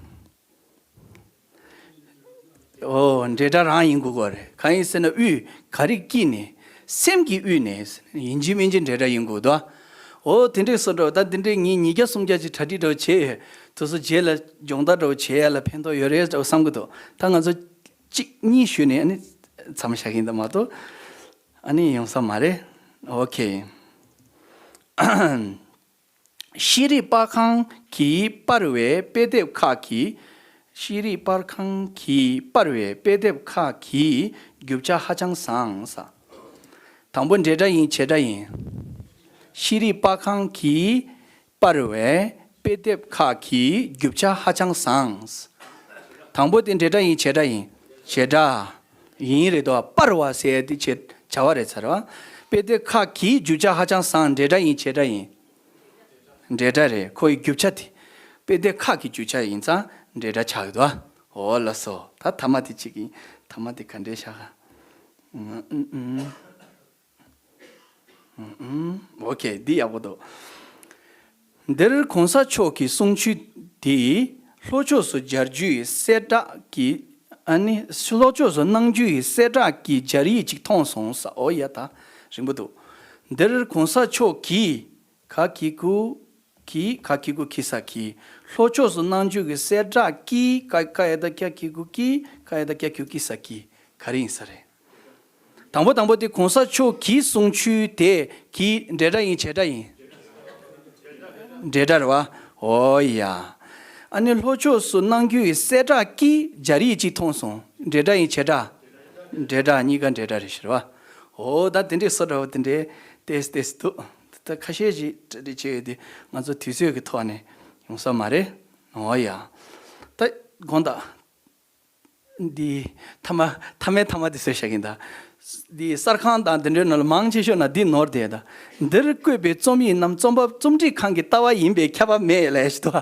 ཨོ། འབྲེལ་སྒྲ་རང་ཡིན་དགོས་ཀྱི་རེད། གང་ཡིན་ཟེར་ན་དབུས་ག་རེ་ཀྱིས་ནས། སེམས་ཀྱིས་དབུས་ནས། ཡིན་གཅིག་མིན་གཅིག་འབྲེལ་སྒྲ་ཡིན་དགོས་འདུག་ཨོ་དེ་འདྲས་སོ་འདྲ་བ། ད་དེ་འདྲས་ངས་ཉིས་བརྒྱ་སུམ་བརྒྱ་ཅིག་གྲ་སྒྲིག་འདྲ་བོ་བྱས་ཡོད། དེ་ཚོ་རྗེས་ལ་སྦྱོང་བརྡར་འདྲ་བོ་བྱེད་ཡ་ལ་ཕན་ཐོགས་ཡོད་རེད་འདྲ་བོ་བསམ་གྱི་འདུག་ད་ང་ཚོ་གཅིག་གཉིས་ཞུས་ནས་ཨ་ནི་མཚམས་བཞག་གི་ཡིན་ད་མ་གཏོགས་ཨ་ནི་ཡོང་ས་མ་རེད། ཨོ་ཁེ། ཤེས་རིག་པར་ཁང་གིས་པར་བའི་དཔེ་དེབ་ཁག་གི། ཤེས་རིག་པར་ཁང་གིས་པར་བའི་དཔེ་དེབ་ཁག་གི་རྒྱུ་ཆ་ཧ་ཅང་བཟང་ས། དང་པོ་འབྲེལ་སྒྲ་ཡིན་བྱེད་སྒྲ་ཡིན། ཤེས་རིག་པར་ཁང་གིས་པར་བའི་དཔེ་དེབ་ཁག་གི་རྒྱུ་ཆ་ཧ་ཅང་བཟང་ས། དང་པོ་དེ་འབྲེལ་སྒྲ་ཡིན་བྱེད་སྒྲ་ཡིན། བྱེད་སྒྲ། ཡིན་རེད་དོ། པར་བ་ཟེར་ཡ་དེ་བྱེད་བྱ་བ་རེད་ཚར་བ། དཔེ་དེབ་ཁག་གི་རྒྱུ་ཆ་ཧ་ཅང་བཟང་། འབྲེལ་སྒྲ་ཡིན་བྱེད་སྒྲ་ཡིན། འབྲེལ་སྒྲ་རེད། ཁོ་ཡི་རྒྱུ་ཆ་དེ། དཔེ་དེབ་ཁག་གི་རྒྱུ་ཆ་ཡིན་ཙང་འབྲེལ་སྒྲ་ཆགས་ཡོད་དོ། འོ་ལགས་སོ། ད་ཐ་མ་དེ་གཅིག་ཡིན། ཐ་མ་དེ་ག་འདྲས་བཞག་ག་ཨུམ་ཨུམ་ཨུམ། ཨུམ་ཨུམ། ཨོ་ཁེ། འདི་ཡག་པོ་འདུག་འདིར་གོང་ས་མཆོག་གི་གསུང་ཆོས་དེ་ལྷོ་ཕྱོགས་སུ་མཇལ་རྒྱུ་ཡི་གསལ་བསྒྲགས་ཀྱི། ཨ་ནི་ལྷོ་ཕྱོགས་སུ་གནང་རྒྱུ་ཡི་གསལ་བསྒྲགས་ཀྱི་སྦྱར་ཡིག་ཅིག་མཐོང་སོང་ས། ཨོ་ཡ། ད་རིང་པོ་འདུག་འདིར་གོང་ས་མཆོག་གིས། ག་གི་གུ། གི། ག་གི་གུ་གི་ས་གི། ལྷོ་ཕྱོགས་སུ་གནང་རྒྱུ་གི་གསལ་བསྒྲགས་ཀྱི། ཀ་ཀ་ཡ་བཏགས་ཀྱ་གི་གུ་ཀྱི། ཀ་ཡ་བཏགས་ཀྱ་གི་གུ་ཀྱི་ས་གི། ག་རེ་ཡིན་ས་རེད། དང་པོ་དང་པོ་དེ་གོང་ས་མཆོག་གི་གསུང་ཆོས་དེ་གི་འབྲེལ་སྒྲ་ཡིན་བྱེད་སྒྲ་ཡིན། འབྲེལ་སྒྲ་རེད་བ། འོ་ཡ། ཨ་ནི་ལྷོ་ཕྱོགས་སུ་གནང་རྒྱུ་ཡི་གསལ་བསྒྲགས་ཀྱི་སྦྱར་ཡིག་ཅིག་མཐོང་སོང་། འབྲེལ་སྒྲ་ཡིན་བྱེད་སྒྲ། འབྲེལ་སྒྲ། གཉིས་ཀ་འབྲེལ་སྒྲ་རེད་ཟེར་བ། འོ་ད་དེ་འདྲས་སོ་འདྲ་བ་དེ་འདྲས་ཏེས་ཏེས་འདུག་ད་ཁ་ཤས་ཤིག་གྲ་སྒྲིག་བྱས་ཡོད་དེ་ང་ཚོ་དུས་ཚོད་ཀྱི་ཐོག་ནས་ཡོང་ས་མ་རེད། འོ་ཡ། ད་དགོངས་དག་འདི་ཐ་མ་ཐ་མའི་ཐ་མ་དེ་བཟོས་བཞག་གིན་ད། འདི་གསར་ཁང་དང་དེ་འདྲའི་ནང་ལ་མང་ཆེ་ཤོས་ན་འདི་ནོར་དེ་ད། འདིར་བཀོད་པའི་རྩོམ་ཡིག་རྣམས་རྩོམ་པ་རྩོམ་སྒྲིག་ཁང་གི་ལྟ་བ་ཡིན་པས་ཁྱབ་པ་མེད་ལབ་ཞིག་འདུག་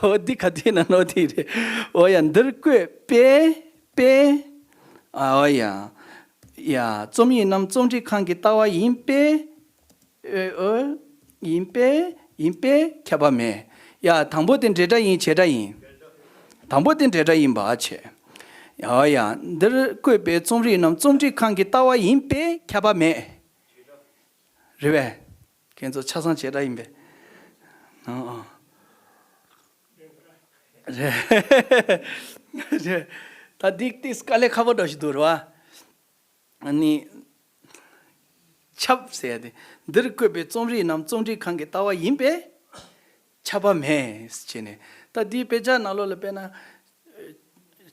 འོ་འདི་ག་དུས་ན་ནོར་དེ་རེད། འོ་ཡ། འདིར་བཀོད་པའི་པའི། ཨ་འོ་ཡ། ཡ། རྩོམ་ཡིག་རྣམས་རྩོམ་སྒྲིག་ཁང་གི་ལྟ་བ་ཡིན་པས། ཨོ་ཨོ། ཡིན་པས་ཡིན་པས་ཁྱབ་པ་མེད། ཡ། དང་པོ་དེ་འབྲེལ་སྒྲ་ཡིན་བྱེད་སྒྲ་ཡིན། དང་པོ་དེ་འབྲེལ་སྒྲ་ཡིན་པ་བྱེད། ཡ་ཡ། འདིར་བཀོད་པའི་རྩོམ་རིག་རྣམས་རྩོམ་སྒྲིག་ཁང་གི་ལྟ་བ་ཡིན་པས་ཁྱབ་པ་མེད། རེད་པས། ཁྱེད་ཚོ་ཆ་ཚང་བྱེད་སྒྲ་ཡིན་པས། ཨ་ཨ། རེད། རེད། ད་འདི་ཏིས་དཀའ་ལས་ཁག་པོ་འདྲ་ཞིག་འདུག་རེད་བ། ཨ་ནི། ཁྱབ་ཟེར་ཏེ། འདིར་བཀོད་པའི་རྩོམ་རིག་རྣམས་རྩོམ་སྒྲིག་ཁང་གི་ལྟ་བ་ཡིན་པས། ཁྱབ་པ་མེད་ཟེར་ནས། ད་འདིའི་དཔེ་ཆ་ནང་ལོགས་ལ་དཔེར་ན།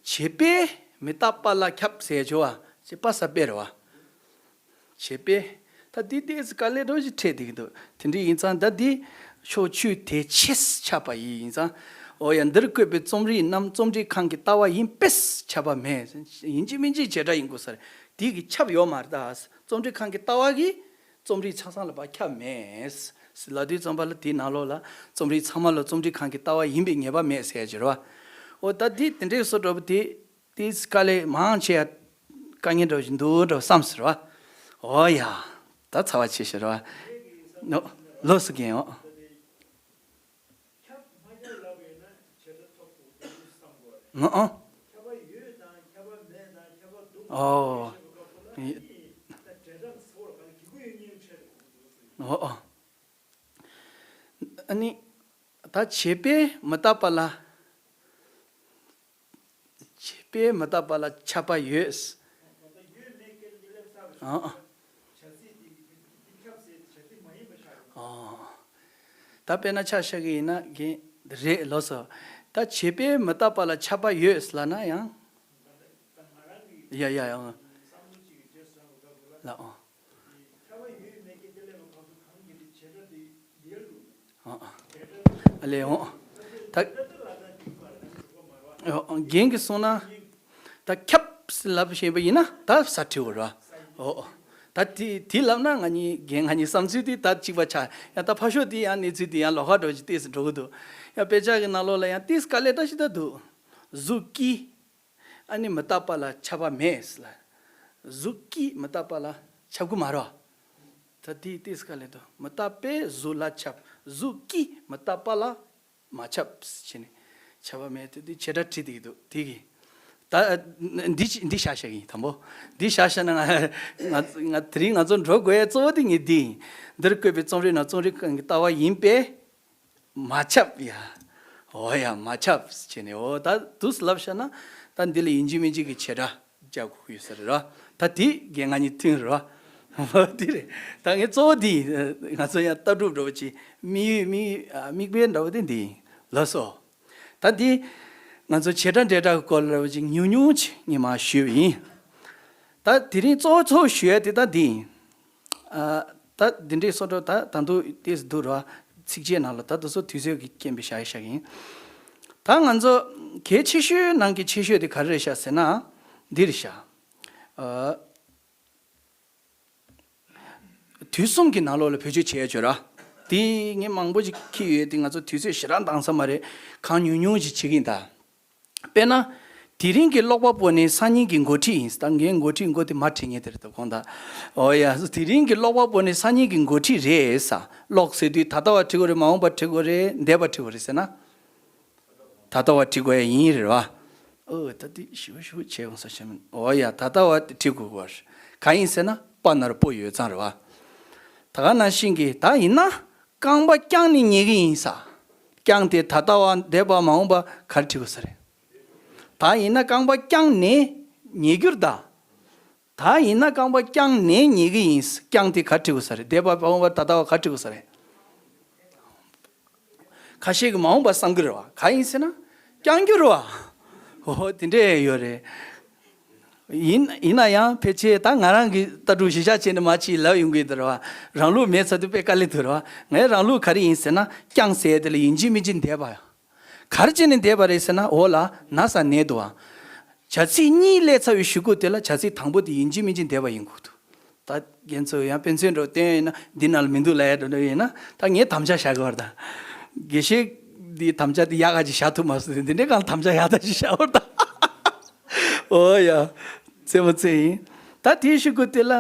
བྱེད་པས་མི་རྟག་པ་ལ་ཁྱབ་ཟེར་ཆོག་བ། ཅེས་པ་ས་དཔེ་རེད་བ། བྱེད་པས། ད་འདི་ཏོག་ཙམ་དཀའ་ལས་འདྲ་ཞིག་འཕྲད་བསྡད་ཀྱི་འདུག་དེ་འདྲ་ཡིན་ཙང་ད་འདི་ཕྱོགས་ཆོས་དེ་ཆེས་ཁྱབ་པ་ཡིན་ཙང་། འོ་ཡ། འདིར་བཀོད་པའི་རྩོམ་རིག་རྣམས་རྩོམ་སྒྲིག་ཁང་གི་ལྟ་བ་ཡིན་པས་ཁྱབ་པ་མེད། ཡིན་གཅིག་མིན་གཅིག་བྱེད་སྒྲ་ཡིན་དགོས་ས་རེད། དེ་གི་ཁྱབ་ཡོད་མ་རེད་ད། རྩོམ་སྒྲིག་ཁང་གི་ལྟ་བ་གིས་རྩོམ་རིག་ཆ་ཚང་ལ་ཕར་ཁྱབ་མེད། ལབ་དུས་ཙམ་པ་ལ་དེའི་ནང་ལོགས་ལ་རྩོམ་རིག་ཚང་མ་ལ་རྩོམ་སྒྲིག་ཁང་གི་ལྟ་བ་ཡིན་པའི་ངེས་པ་མེད་ཟེར་གྱི་རེད་བ། འོ་ད་འདི་དེ་འདྲའི་བཟོ་འདྲ་པོ་དེ། དེ་དཀའ་ལས་མང་ཆེ་ཡ་དཀའ་ངལ་འདྲ་བོ་ཞིག་འདུག་འདྲ་བསམ་ཟེར་བ། ཨོ་ཡ། ད་ཚ་བ་ཆེ་ཤོས་རེད་བ། ནོ། ལོས་སུ་རྒན་ཨོ། ཨོ་ཨོ། ཨོ་ཨོ། ཨ་ནི། ད་བྱེད་པས་མི་རྟག་པ་ལ། བྱེད་པས་མི་རྟག་པ་ལ་ཁྱབ་པ་ཡོད། ཨ་ཨ། ཨ། ད་དཔེར་ན་ཆ་བཞག་གི་ཡིན་ན་རྒན། རེད་ལགས་སོ། ད་བྱེད་པས་མི་རྟག་པ་ལ་ཁྱབ་པ་ཡོད་ལབ་ན་ཡང་། ཡ་ཡ་ཡ། ལགས་ཨོ། ཨ་ལས་འོང་། ད། རྒན་གྱིས་གསུངས་ན། ད་ཁྱབ་ལབ་བཞིན་པ་ཡིན་ན་ད་ས་ཁྲི་བོ་ར། ཨོ། ད་དེ་དེ་ལབ་ན་ང་གཉིས་རྒན་ང་གཉིས་བསམ་ཚུལ་དེ་ད་གཅིག་པ་ཆགས། ཡང་ད་ཕར་ཕྱོགས་དེ་ཡང་གནས་ཚུལ་དེ་ཡང་ལོགས་ཀ་འགྲོ་ཅིག་ཏོག་ཙམ་འགྲོ་གི་འདུག། ཡང་དཔེ་ཆ་གི་ནང་ལོགས་ལ་ཡང་ཏོག་ཙམ་དཀའ་ལས་འདྲ་ཞིག་ད་འདུག། གཟུགས་སྐྱེས། ཨ་ནི་མི་རྟག་པ་ལ་ཁྱབ་པ་མེད་ལ། གཟུགས་སྐྱེས་མི་རྟག་པ་ལ་ཁྱབ་གི་མ་རེད། ད་དེ་ཏོག་ཙམ་དཀའ་ལས་འདུག། མི་རྟག་པས་གཟུགས་ལ་ཁྱབ། གཟུགས་སྐྱེས་མི་རྟག་པ་ལ་མ་ཁྱབ་ཟེར་ནས་ཁྱབ་པ་མེད་དེ་དེ་བྱེད་སྒྲ་བྲིས་བསྡད་ཀྱི་འདུག། དེ་གི། ད་འདི་འདི་བཞག་བཞག་གི་ཡིན། དང་པོ་འདི་བཞག་བཞག་ན་ང་ང་དེ་རིང་ང་ཚོ་འགྲོ་དགོས་ཡ་གཙོ་བོ་དེ་ངས་འདི་ཡིན། འདིར་བཀོད་པའི་རྩོམ་རིག་ནང་རྩོམ་རིག་གང་གི་ལྟ་བ་ཡིན་པས། མ་ཁྱབ་ཡ། འོ་ཡ་མ་ཁྱབ་ཟེར་ནས་འོ་ད་དུས་སུ་ལབ་བཞག་ན་ད་འདི་ལ་ཡིན་གཅིག་མིན་གཅིག་གི་བྱེད་སྒྲ་རྒྱག་དགོས་ཀྱི་ཡོད་ས་རེད་ར། ད་དེ་རྒན་ང་གཉིས་མཐུན་རེད་ར། འོ་དེ་རེད། ད་ངས་གཙོ་བོ་དེ་ང་ཚོ་ཡང་ལྟ་གྲུབ་འདྲ་བོ་ཅིག་དམིགས་ཡུལ་དམིགས་ཡུལ་དམིགས་དཔེ་འདྲ་བོ་དེ་འདི་ཡིན་ལགས་སོ། ད་འདི་ང་ཚོ་བྱེད་སྒྲ་འབྲེལ་སྒྲ་གི་སྐོར་ལ་འདྲ་བོ་ཅིག་ཉུང་ཉུང་ཅིག་ངས་མར་ཞུས་པ་ཡིན། ད་དེ་རིང་གཙོ་བོ་གཙོ་བོ་ཞུ་ཡ་དེ་ད་འདི་ཡིན། ཨ། ད་འདི་འདྲའི་བཟོ་འདྲ་ད་ད་དུང་ཏོག་ཙམ་འདུག་ར། ཚིགས་བཅད་ནང་ལ་ད་དུང་སོ་དུས་ཚོད་ཀྱི་རྐྱེན་པས་བཞག་བཞག་ཡིན། ད་ང་ཚོ་གལ་ཆེ་ཤོས་ནང་གི་ཆེ་ཤོས་དེ་ག་རེ་རེད་ཤག་ཟེར་ན། འདི་རེད་ཤག། ཨ། དུས་གསུམ་གྱི་ནང་ལོགས་ལ་བེད་སྤྱོད་བྱས་ཡོད་ར། དེ་ངས་མང་པོ་ཅིག་འཁྱེར་ཡོད་དེ་ང་ཚོ་དུས་ཚོད་ཞེ་དྲག་འདང་ས་མ་རེད། གང་ཉུང་ཉུང་ཅིག་བྱེད་ཀྱི་ཡིན་ད། དཔེར་ན། དེ་རིང་གི་ཀློག་པ་པོ་ནི་སང་ཉིན་གྱི་འགོ་ཁྲིད་ཡིན། ད་ངས་འགོ་ཁྲིད་མགོ་དེ་མར་བྲིས་ངེས་དེ་རེད་ད་གོང་ད། ཨོ་ཡ། དེ་རིང་གི་ཀློག་པ་པོ་ནི་སང་ཉིན་གྱི་འགོ་ཁྲིད་རེད་ས། ཀློག་ཟེར་དུས་ད་ལྟ་བ་བྲིས་དགོས་རེད། མ་འོངས་པ་བྲིས་དགོས་རེད། འདས་པ་བྲིས་དགོས་རེད་ཟེར་ན། ད་ལྟ་བ་བྲིས་དགོས་ཡ་ཡིན་རེད་བ། ཨོ་ད་དེ་ཞིབ་ཞིབ་བྱས་ཡོང་ས་ཞིག་མིན། ཨོ་ཡ། ད་ལྟ་བ་དེ་བྲིས་དགོས་གོ་རེད། གང་ཡིན་ཟེར་ན་པ་ན་རོ་པོ་ཡོད་ཙང་རེད་བ། ད་ག་ནང་བཞིན་གྱི་ད་ཡིན་ན། རྐང་པ་བརྐྱངས་ནས་ཉལ་གི་ཡིན་ས། བརྐྱངས་ཏེ་ད་ལྟ་བ་འདས་པ་མ་འོངས་པ་ག་རེ་བྲིས་དགོས་ས་རེད། ད་ཡིན་ན་རྐང་པ་བརྐྱངས་ནས་ཉལ་རྒྱུར་གདའ། ད་ཡིན་ན་རྐང་པ་བརྐྱངས་ནས་ཉལ་གི་ཡིན། བརྐྱངས་ཏེ་ག་རེ་བྲིས་དགོས་ས་རེད། འདས་པ་མ་འོངས་པ་ད་ལྟ་བ་ག་རེ་བྲིས་དགོས་ས་རེད། ཁ་ཤས་ཀྱིས་མ་འོངས་པ་བསམ་གྱི་རེད་བ། ག་ཡིན་ཟེར་ན། བརྐྱང་རྒྱུ་རེད་བ། འོ་དེ་འདྲས་ཡོད་རེད། ཡིན་ཡིན་ན་ཡང་ཕལ་ཆེར་ད་ང་རང་གི་ལྟ་གྲུབ་གཞི་བཞག་བྱས་ནས་མ་ཅིག་ལབ་ཡོང་གི་འདུག་རེད་བ། རང་ལུགས་མེད་ཚར་དུས་དཔེ་དཀའ་ལས་འདུག་རེད་བ། ངའི་རང་ལུགས་ག་རེ་ཡིན་ཟེར་ན་བརྐྱངས་ཟེར་ཡ་དེ་ལ་ཡིན་གཅིག་མིན་གཅིག་འདས་པ་ཡ། ག་རེ་བྱས་ནས་འདས་པ་རེད་ཟེར་ན། འོ་ལ་ན་ས་ནས་འདུག་བ། བྱ་ཚིག་གཉིས་སླེབས་ཚར་བའི་གཞུག་གུ་དེ་ལ་བྱ་ཚིག་དང་པོ་དེ་ཡིན་གཅིག་མིན་གཅིག་འདས་པ་ཡིན་དགོས་འདུག། ད་རྒན་ཚོས་ཡང་དཔེ་མཚོན་འདྲ་བསྟན་ཡོད་ན་འདི་ནང་ལ་མི་འདུག་ལབ་ཡ་འདྲ་འདྲ་ཡིན་ན། ད་ངས་དམ་བཅའ་བཞག་གི་བར་ད། དགེ་བཤེས་འདིའི་དམ་བཅའ་དེ་ཡག་ག་ཅིག་བཞག་ཐུབ་མ་སོང་། འདི་འདྲའི་སྒང་དམ་བཅའ་ཡག་ད་ཅིག་བཞག་བར་ད། ཨོ་ཡ། རྩེད་མོ་རྩེ་ཡིན། ད་དེའི་གཞུག་གུ་དེ་ལ་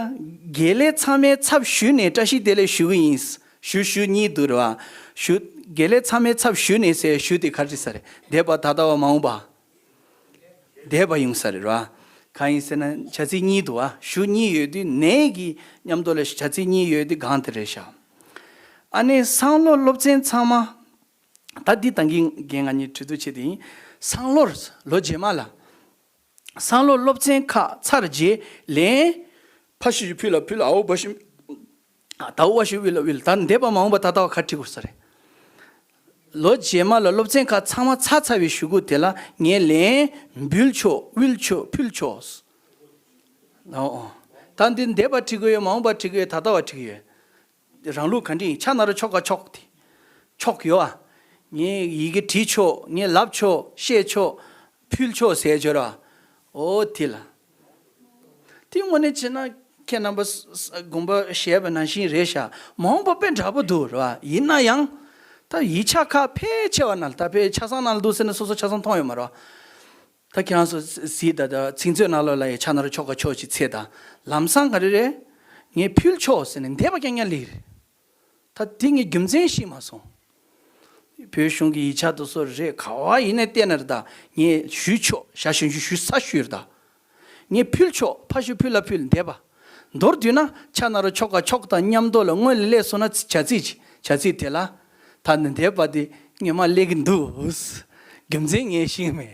དགེ་ལས་ཚང་མའི་ཚབ་ཞུས་ནས་བཀྲ་ཤིས་བདེ་ལེགས་ཞུ་གི་ཡིན། ཞུ་ཞུ་གཉིས་འདུག་རེད་བ། ཞུ། དགེ་ལས་ཚང་མའི་ཚབ་ཞུས་ནས་ཟེར་ཞུ་དེ་ག་རེ་ས་རེད། འདས་པ་ད་ལྟ་བ་མ་འོངས་པ། འདས་པ་ཡོང་ས་རེད་ར། གང་ཡིན་ཟེར་ན་བྱ་ཚིག་གཉིས་འདུག་བ། ཞུ་གཉིས་ཡོད་དུས་ནས་ཀྱི་མཉམ་དུ་ལ་བྱ་ཚིག་གཉིས་ཡོད་དུས་གང་དེ་རེད་ཤག། ཨ་ནི་སང་ལོ་སློབ་ཚན་ཚང་མ། ད་འདི་ད་གིན་རྒན་ང་གཉིས་གྲོས་བསྡུར་བྱས་ཏེ་ཡིན། སང་ལོར་ལོ་རྗེས་མ་ལ། སང་ལོ་སློབ་ཚན་ཁག་ཚར་རྗེས་ལན། ཕ་ཤི་ཞུ་ཕུ་ལ་ཕུ་ལ་ཨའོ་བ་ཤི། ད་ཨོ་བ་ཤི་ཝི་ལ་ཝི་ལ། ད་འདས་པ་མ་འོངས་པ་ད་ལྟ་བ་ག་བྲི་དགོས་ས་རེད། ལོ་རྗེས་མ་ལ་སློབ་ཚན་ཁག་ཚང་མ་ཚར་ཚར་བའི་གཞུག་གུ་དེ་ལ་ངས་ལན་འབུལ་ཆོག་ཝིལ་ཆོག་ཕུལ་ཆོག། ཨོ་ཨོ། ད་འདི་འདས་པ་བྲི་གི་ཡོད། མ་འོངས་པ་བྲི་གི་ཡོད། ད་ལྟ་བ་བྲི་གི་ཡོད། རང་ལུགས་ག་འདྲ་ཡིན། ཆ་ན་རོ་ཆོ་ག་ཆོག་དེ། ཆོག་ཡོད་ཨ། ངས་ཡི་གེ་བྲིས་ཆོག་ངས་ལབ་ཆོག་བཤད་ཆོག་ཕུལ་ཆོག་ཟེར་ཆོག་ར། ཨོ་དེ་ལ། དེ་དངོས་གནས་བྱས་ན་ཁྱེད་རྣམ་པ་ས་ས་དགོངས་པ་བཞེས་པ་ནང་བཞིན་རེད་ཤག། མ་འོངས་པ་དཔེ་འདྲ་པོ་འདུག་ར། ཡིན་ན་ཡང་། ད་ཡིག་ཆ་ཁག་ཕལ་ཆེ་བ་ནང་ལ། ད་དཔེ་ཆ་ཚང་ནང་ལ་འདུག་ཟེར་ན་སོ་སོ་ཆ་ཚང་མཐོང་ཡོད་མ་རེད་བ། ད་ཁྱེད་རང་ཚོ་གཟིགས་ད། ད་ཚིག་མཛོད་ནང་ལོགས་ལ་ཡ་ཆ་ན་རོ་ཆོ་ག་ཆོག་ཅིག་འཚོལ་ད། ལམ་སང་ག་རེ་རེད། ངས་ཕུལ་ཆོག་ཟེར་ནས་འདེབས་པ་རྐྱང་རྐྱང་སླེབས་རེད། ད་དེ་ངས་རྒྱུ་མཚན་ཤེས་མ་སོང་། བོད་གཞུང་གི་ཡིག་ཆ་དེ་ཚོ་རེད། ག་བ་ཡིན་ནའི་བལྟས་ན་རེད། ད་ངས་ཞུས་ཆོག་ཞག་ཞུ་ཞུ་ཞུ་ས་ཞུས་རེད། ད་ངས་ཕུལ་ཆོག་ཕ་ཤུ་ཕུལ་ལ་ཕུལ་འདེབས་པ། མདོར་བསྡུས་ན་ཆ་ན་རོ་ཆོ་ག་ཆོག་དང་མཉམ་དུ་ལ་སྔོན་ལ་སླེབས་སོང་ན་བྱ་ཚིག་ཅིག་བྱ་ཚིག་དེ་ལ་ད་ནི་འདེབས་པ་དེ་ངས་མ་སླེབས་ཀྱི་འདུག་རྒྱུ་མཚན་ངས་ཤེས་མེད།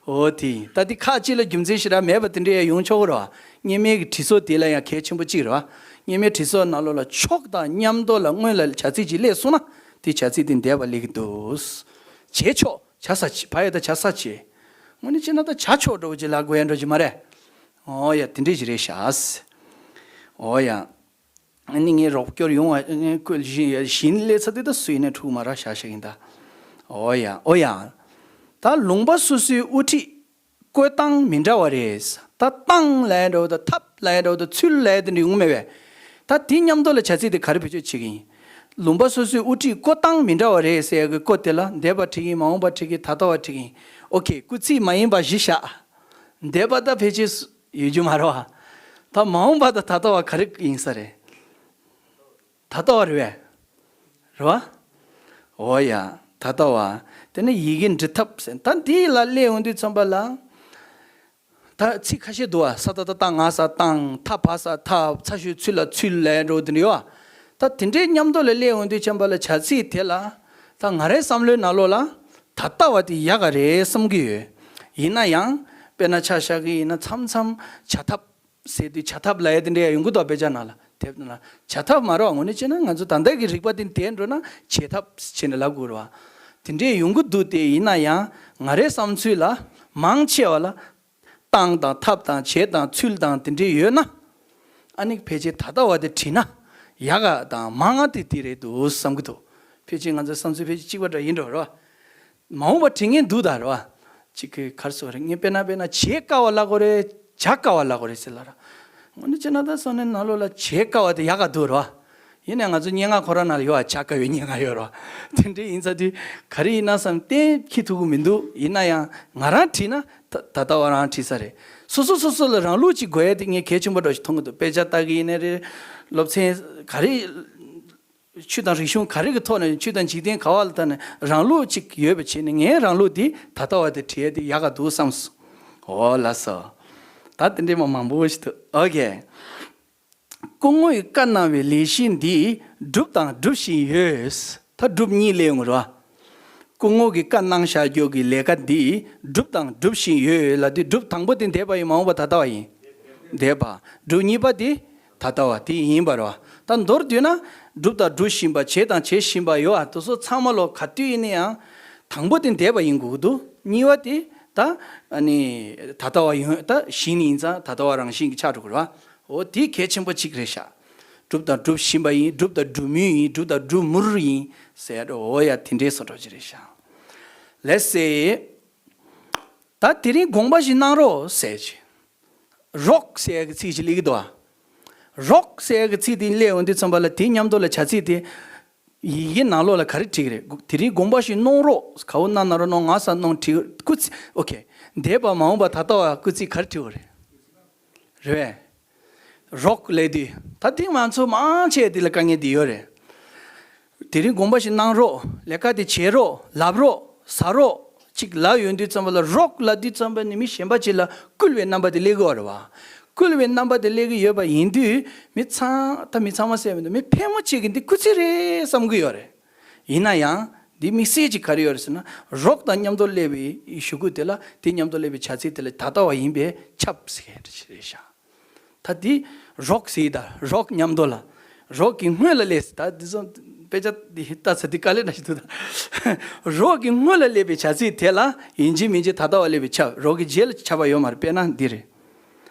འོ་དེ་ཡིན། ད་དེ་ཁག་ཅིག་ལ་རྒྱུ་མཚན་ཞེ་དྲག་མེད་པ་དེ་འདྲ་ཡང་ཡོང་ཆོག་གི་རེད་བ། སྔོན་མའི་གི་དྲི་སོ་དེ་ལ་ཡང་གལ་ཆེན་པོ་གཅིག་རེད་བ། སྔོན་མའི་དྲི་སོ་ནང་ལོགས་ལ་ཆོག་དང་མཉམ་དུ་ལ་སྔོན་ལ་བྱ་ཚིག་ཅིག་སླེབས་སོང་ན་དེ་བྱ་ཚིག་དེ་འདེབས་པ་སླེབས་ཀྱི་འདུག་བྱས་ཆོག་བྱ་ས་བྱེད། བ་ཡ་ད་བྱ་ས་བྱེད། དངོས་གནས་བྱས་ན་ད་བྱ་ཆོག་འགྲོ་བ་ཅིག་ལ་དགོས་ཡ་འགྲོ་གི་མ་རེད། འོ་ཡ་དེ་འདྲ་ཞིག་རེད་ཤག་འོ་ཡ། ཨ་ནི་ངས་རོགས་སྐྱོར་ཡོང་བ་ཨ་ནི་བཀོད་བཞིན་ཡ་བཞིན་སླེབས་ཚར་དུས་ད་སུ་ཡིན་ནའི་འཁྲུག་མ་ར་ཤག་ཤག་ཡིན་ད། འོ་ཡ་འོ་ཡ། ད་ལུང་པ་སོ་སོའི་དབུ་ཁྲིད་བསྐོ་སྟངས་མི་འདྲ་བ་རེད། ད་སྟངས་ལབ་ཡ་འདྲ་བོ་དང་ཐབས་ལབ་ཡ་འདྲ་བོ་དང་ཚུལ་ལབ་ཡ་དེ་འདྲ་ཡོང་གི་མེད་པས། ད་དེ་མཉམ་དུ་ལ་བྱ་ཚིག་དེ་ག་རེ་བེད་སྤྱོད་བྱེད་ཀྱི་ཡིན། ལུང་པ་སོ་སོའི་དབུ་ཁྲིད་བསྐོ་སྟངས་མི་འདྲ་བ་རེད་ཟེར་ཡ་གི་བསྐོ་དེ་ལ་འདས་པ་བྲིས་ཀྱི་ཡིན། མ་འོངས་པ་བྲིས་ཀྱི་ཡིན། ད་ལྟ་བ་བྲིས་ཀྱི་ཡིན། ཨོ་ཁེ། སྐུལ་ཚིག་མ་ཡིན་པ་གཞི་བཞག་འདས་པ་ད་ཕལ་ཆེར་ཡོད་རྒྱུ་མ་རེད་བ། ད་མ་འོངས་པ་དང་ད་ལྟ་བ་ག་རེ་ཡིན་ས་རེད། ད་ལྟ་བ་རེད་བས། རེད་བ། འོ་ཡ། ད་ལྟ་བ། དེ་ནས་ཡི་གེ་འབྲི་ཐབས་ཟེར། ད་འདི་ལ་སླེབས་ཡོང་དུས་ཙམ་པ་ལ། ད་ཚིག་ཁ་ཤས་འདུག་བ། ས་ད་ད་ཏ་ང་ས་སྟངས། ཐ་བ་ས་ཐབས། ཚ་ཞོལ་ཚུལ་ལ་ཚུལ་ལ་འགྲོ་དེ་འདྲ་ཡོད་བ། ད་དེ་འདྲའི་མཉམ་དུ་ལ་སླེབས་ཡོང་དུས་ཙམ་པ་ལ་བྱ་ཚིག་དེ་ལ། ད་ང་རའི་བསམ་བློའི་ནང་ལོགས་ལ། ད་ལྟ་བ་དེ་ཡག་ག་རེད་བསམ་གྱི་ཡོད། ཡིན་ན་ཡང་། དཔེར་ན་ཆ་བཞག་གི་ཡིན་ན་མཚམས་མཚམས་བྱ་ཐབས། ཟེར་དུས་བྱ་ཐབས་ལབ་ཡ་དེ་འདྲ་ཡང་ཡོང་གི་འདུག་དཔེ་ཆ་ནང་ལ་དེབ་ནང་ལ། བྱ་ཐབས་མ་རེད་བ། དངོས་གནས་བྱས་ན་ང་ཚོ་ད་ལྟ་གི་རིག་པ་དེ་དེ་འགྲོ་ན་བྱེད་ཐབས་བྱས་ནས་ལབ་དགོས་རེད་བ། དེ་འདྲས་ཡོང་གི་འདུག་དེ་ཡིན་ན་ཡང་ང་རའི་བསམ་ཚུལ་ལ་མང་ཆེ་བ་ལ་སྟངས་དང་ཐབས་དང་བྱེད་དང་ཚུལ་དང་དེ་འདྲས་ཡོད་ན། ཨ་ནི་ཕལ་ཆེར་ད་ལྟ་བ་དེ་བྲིས་ན་ཡག་ག་དང་མང་ང་དེ་དེ་རེད་འདུག་བསམ་གི་འདུག་ཕལ་ཆེར་ང་ཚོའི་བསམ་ཚུལ་ཕལ་ཆེར་གཅིག་པ་འདྲ་ཡིན་འགྲོ་རེད་བ། མ་འོངས་པ་དྲན་མཁན་འདུག་ད་རེད་བ། གཅིག་གི་ག་རེ་ཟེར་དགོས་རེད། ངས་དཔེར་ན་དཔེར་ན་བྱེད་དཀའ་བ་ལབ་དགོས་རེད། བྱ་དཀའ་བ་ལབ་དགོས་རེད་ཟེར་ལབ་ར། དངོས་གནས་བྱས་ན་ད་སོང་ནས་ནང་ལོགས་ལ་བྱེད་དཀའ་བ་དེ་ཡག་ག་འདུག་རེད་བ། ཡིན་ནའི་ང་ཚོ་སྙན་ངག་ཁོ་ར་ནང་ལ་ཡོད་བ། བྱ་དཀའ་བའི་སྙན་ངག་ཡོད་རེད་བ། དེ་འདྲ་ཡིན་ཙང་དུས་ག་རེ་ཡིན་ན་བསམ་གཏན་འཁྱེར་ཐུབ་ཀྱི་མི་འདུག་ཡིན་ན་ཡང་ང་རང་བྲིས་ན་ད་ད་ལྟ་བ་རང་བྲིས་ས་རེད། སོ་སོ་སོ་སོ་ལ་རང་ལུགས་ཅིག་དགོས་ཡ་དེ་ངས་གལ་ཆེན་པོ་འདྲ་ཞིག་མཐོང་གི་འདུག་དཔེ་ཆ་ལྟ་གི་ཡིན་ནའི་རེད། སློབ་ཚན་ག་རེ། ཆོས་དང་རིག་གཞུང་ག་རེ་གི་ཐོག་ནས་ཆོས་དང་འཇིག་རྟེན་ག་བ་ལ་ལྟ་ནས་རང་ལུགས་གཅིག་ཡོད་པ་བྱས་ནས་ངའི་རང་ལུགས་འདི་ད་ལྟ་བ་དེ་བྲིས་ཏེ་ཡག་ག་འདུག་བསམ་སོང་། འོ་ལགས་སོ། ད་དེ་འདྲའི་མ་མང་པོ་ཞིག་འདུག་ཨོ་ཀེ། སྐུ་ངོ་ཡིས་བཀའ་གནང་བའི་ལས་གཞི་འདི་བསྒྲུབས་དང་སྒྲུབ་བཞིན་ཡོད། ད་སྒྲུབ་གཉིས་སླེབས་ཡོང་གི་རེད་བ། སྐུ་ངོ་གིས་བཀའ་གནང་བཞག་རྒྱུ་གི་ལས་ཀ་འདི་བསྒྲུབས་དང་སྒྲུབ་བཞིན་ཡོད་ལབ་དུས་སྒྲུབ་དང་པོ་དེ་འདས་པ་ཡིན། མ་འོངས་པ་ད་ལྟ་བ་ཡིན། འདས་པ། སྒྲུབ་གཉིས་པ་དེ་ད་ལྟ་བ་དེ་ཡིན་པ་རེད་བ། ད་མདོར་བསྡུས་ན་སྒྲུབ་དང་སྒྲུབ་བཞིན་པ་བྱས་དང་བྱེད་བཞིན་པ་ཡོད་ཨ། དེ་ཚོ་ཚང་མ་ལོ་ག་དུས་ཡིན་ན་ཡང་དང་པོ་དེ་འདས་པ་ཡིན་དགོས་ཀྱི་འདུག་གཉིས་པ་དེ་ད་ཨ་ནི་ད་ལྟ་བ་ཡོད། ད་གཞི་ནས་ཡིན་ཙང་ད་ལྟ་བ་རང་བཞིན་གྱིས་ཆགས་འགྲོ་གི་རེད་བ། འོ་དེ་གལ་ཆེན་པོ་གཅིག་རེད་ཤག་སྒྲུབ་དང་སྒྲུབ་བཞིན་པ་ཡིན། སྒྲུབ་དང་སྒྲུབ་མུས་ཡིན། སྒྲུབ་དང་སྒྲུབ་མུར་ཡིན་ཟེར་ཡ་འོ་ཡ་དེ་འདྲའི་བཟོ་འདྲ་ཅིག་རེད་ཤག་ལེ་སེ། ད་དེ་རིང་དགོངས་པ་ཞིག་གནང་རོགས་ཟེར་གྱི། རོགས་ཟེར་ཡ་གི་ཚིག་ཅིག་སླེབས་ཀྱི་འདུག་བ། རོགས་ཟེར་ཡ་གི་ཚིག་དེ་སླེབས་ཡོང་དུས་ཙམ་པ་ལ་དེ་མཉམ་དུ་ལ་བྱ་ཚིག་དེ། ཡི་གེ་ནང་ལོགས་ལ་ག་རེ་བྲིས་ཀྱི་རེད། དེ་རིང་དགོངས་པ་ཞིག་གནང་རོགས། ག་འོ་གནང་ན་རོ་གནང་། ང་ས་གནང་བྲིས། སྐུ་ཚེ། ཨོ་ཁེ། འདས་པ་མ་འོངས་པ་ད་ལྟ་བ་སྐུ་ཚེ་ག་རེ་བྲིས་པ་རེད། རེད་བས། རོགས་ལས་དུས་ད་ཐེངས་མང་ཚོ་མང་ཆེ་དེ་ལ་དཀའ་ངལ་དེ་ཡོད་རེད། དེ་རིང་དགོངས་པ་ཞིག་གནང་རོགས། ལས་ཀ་དེ་བྱེད་རོགས། ལབ་རོགས། ཟ་རོགས། ཅིག་ལབ་ཡོང་དུས་ཙམ་པ་ལ་རོགས་ལབ་དུས་ཙམ་པ་ནི་མི་གཞན་པ་ཅིག་ལ་བསྐུལ་བའི་རྣམ་པ་དེ་སླེབས་ཀྱི་ཡོད་རེད་བ། བསྐུལ་བའི་རྣམ་པ་དེ་སླེབས་ཀྱི་ཡོད་པ་ཡིན་དུས་མི་ཚང་ད་མི་ཚང་མ་ཟེར་མི་འདུག་མི་ཕལ་མོ་ཆེ་གིས་འདི་སྐུ་ཚེ་རེད་བསམ་གྱི་ཡོད་རེད། ཡིན་ན་ཡང་འདི་དམིགས་བསལ་ཅིག་ག་རེ་ཡོད་རེད་ཟེར་ན། རོགས་དང་མཉམ་དུ་སླེབས་པའི་གཞུག་གུ་དེ་ལ་དེ་མཉམ་དུ་སླེབས་པའི་བྱ་ཚིག་དེ་ལ་ད་ལྟ་བ་ཡིན་པས་ཁྱབ་ཟེར་མཁན་རེད་ཤག་ད་འདི་རོགས་ཟེར། ད་རོགས་མཉམ་དུ་ལ། རོགས་ཀྱི་སྔོན་ལ་སླེབས་ཟེར། ད་འདི་ཚོ་དཔེ་ཆ་འདི་ལྟ་ཚེ་འདི་དཀའ་ལས་འདྲ་ཞིག་འདུག་ད་རོགས་ཀྱི་སྔོན་ལ་སླེབས་པའི་བྱ་ཚིག་དེ་ལ་ཡིན་གཅིག་མིན་གཅིག་ད་ལྟ་བ་སླེབས་པའི་ཁྱབ། རོགས་ཀྱི་རྗེས་ལ་ཁྱབ་པ་ཡོད་མ་རེད། དཔེར་ན་འདི་རེད།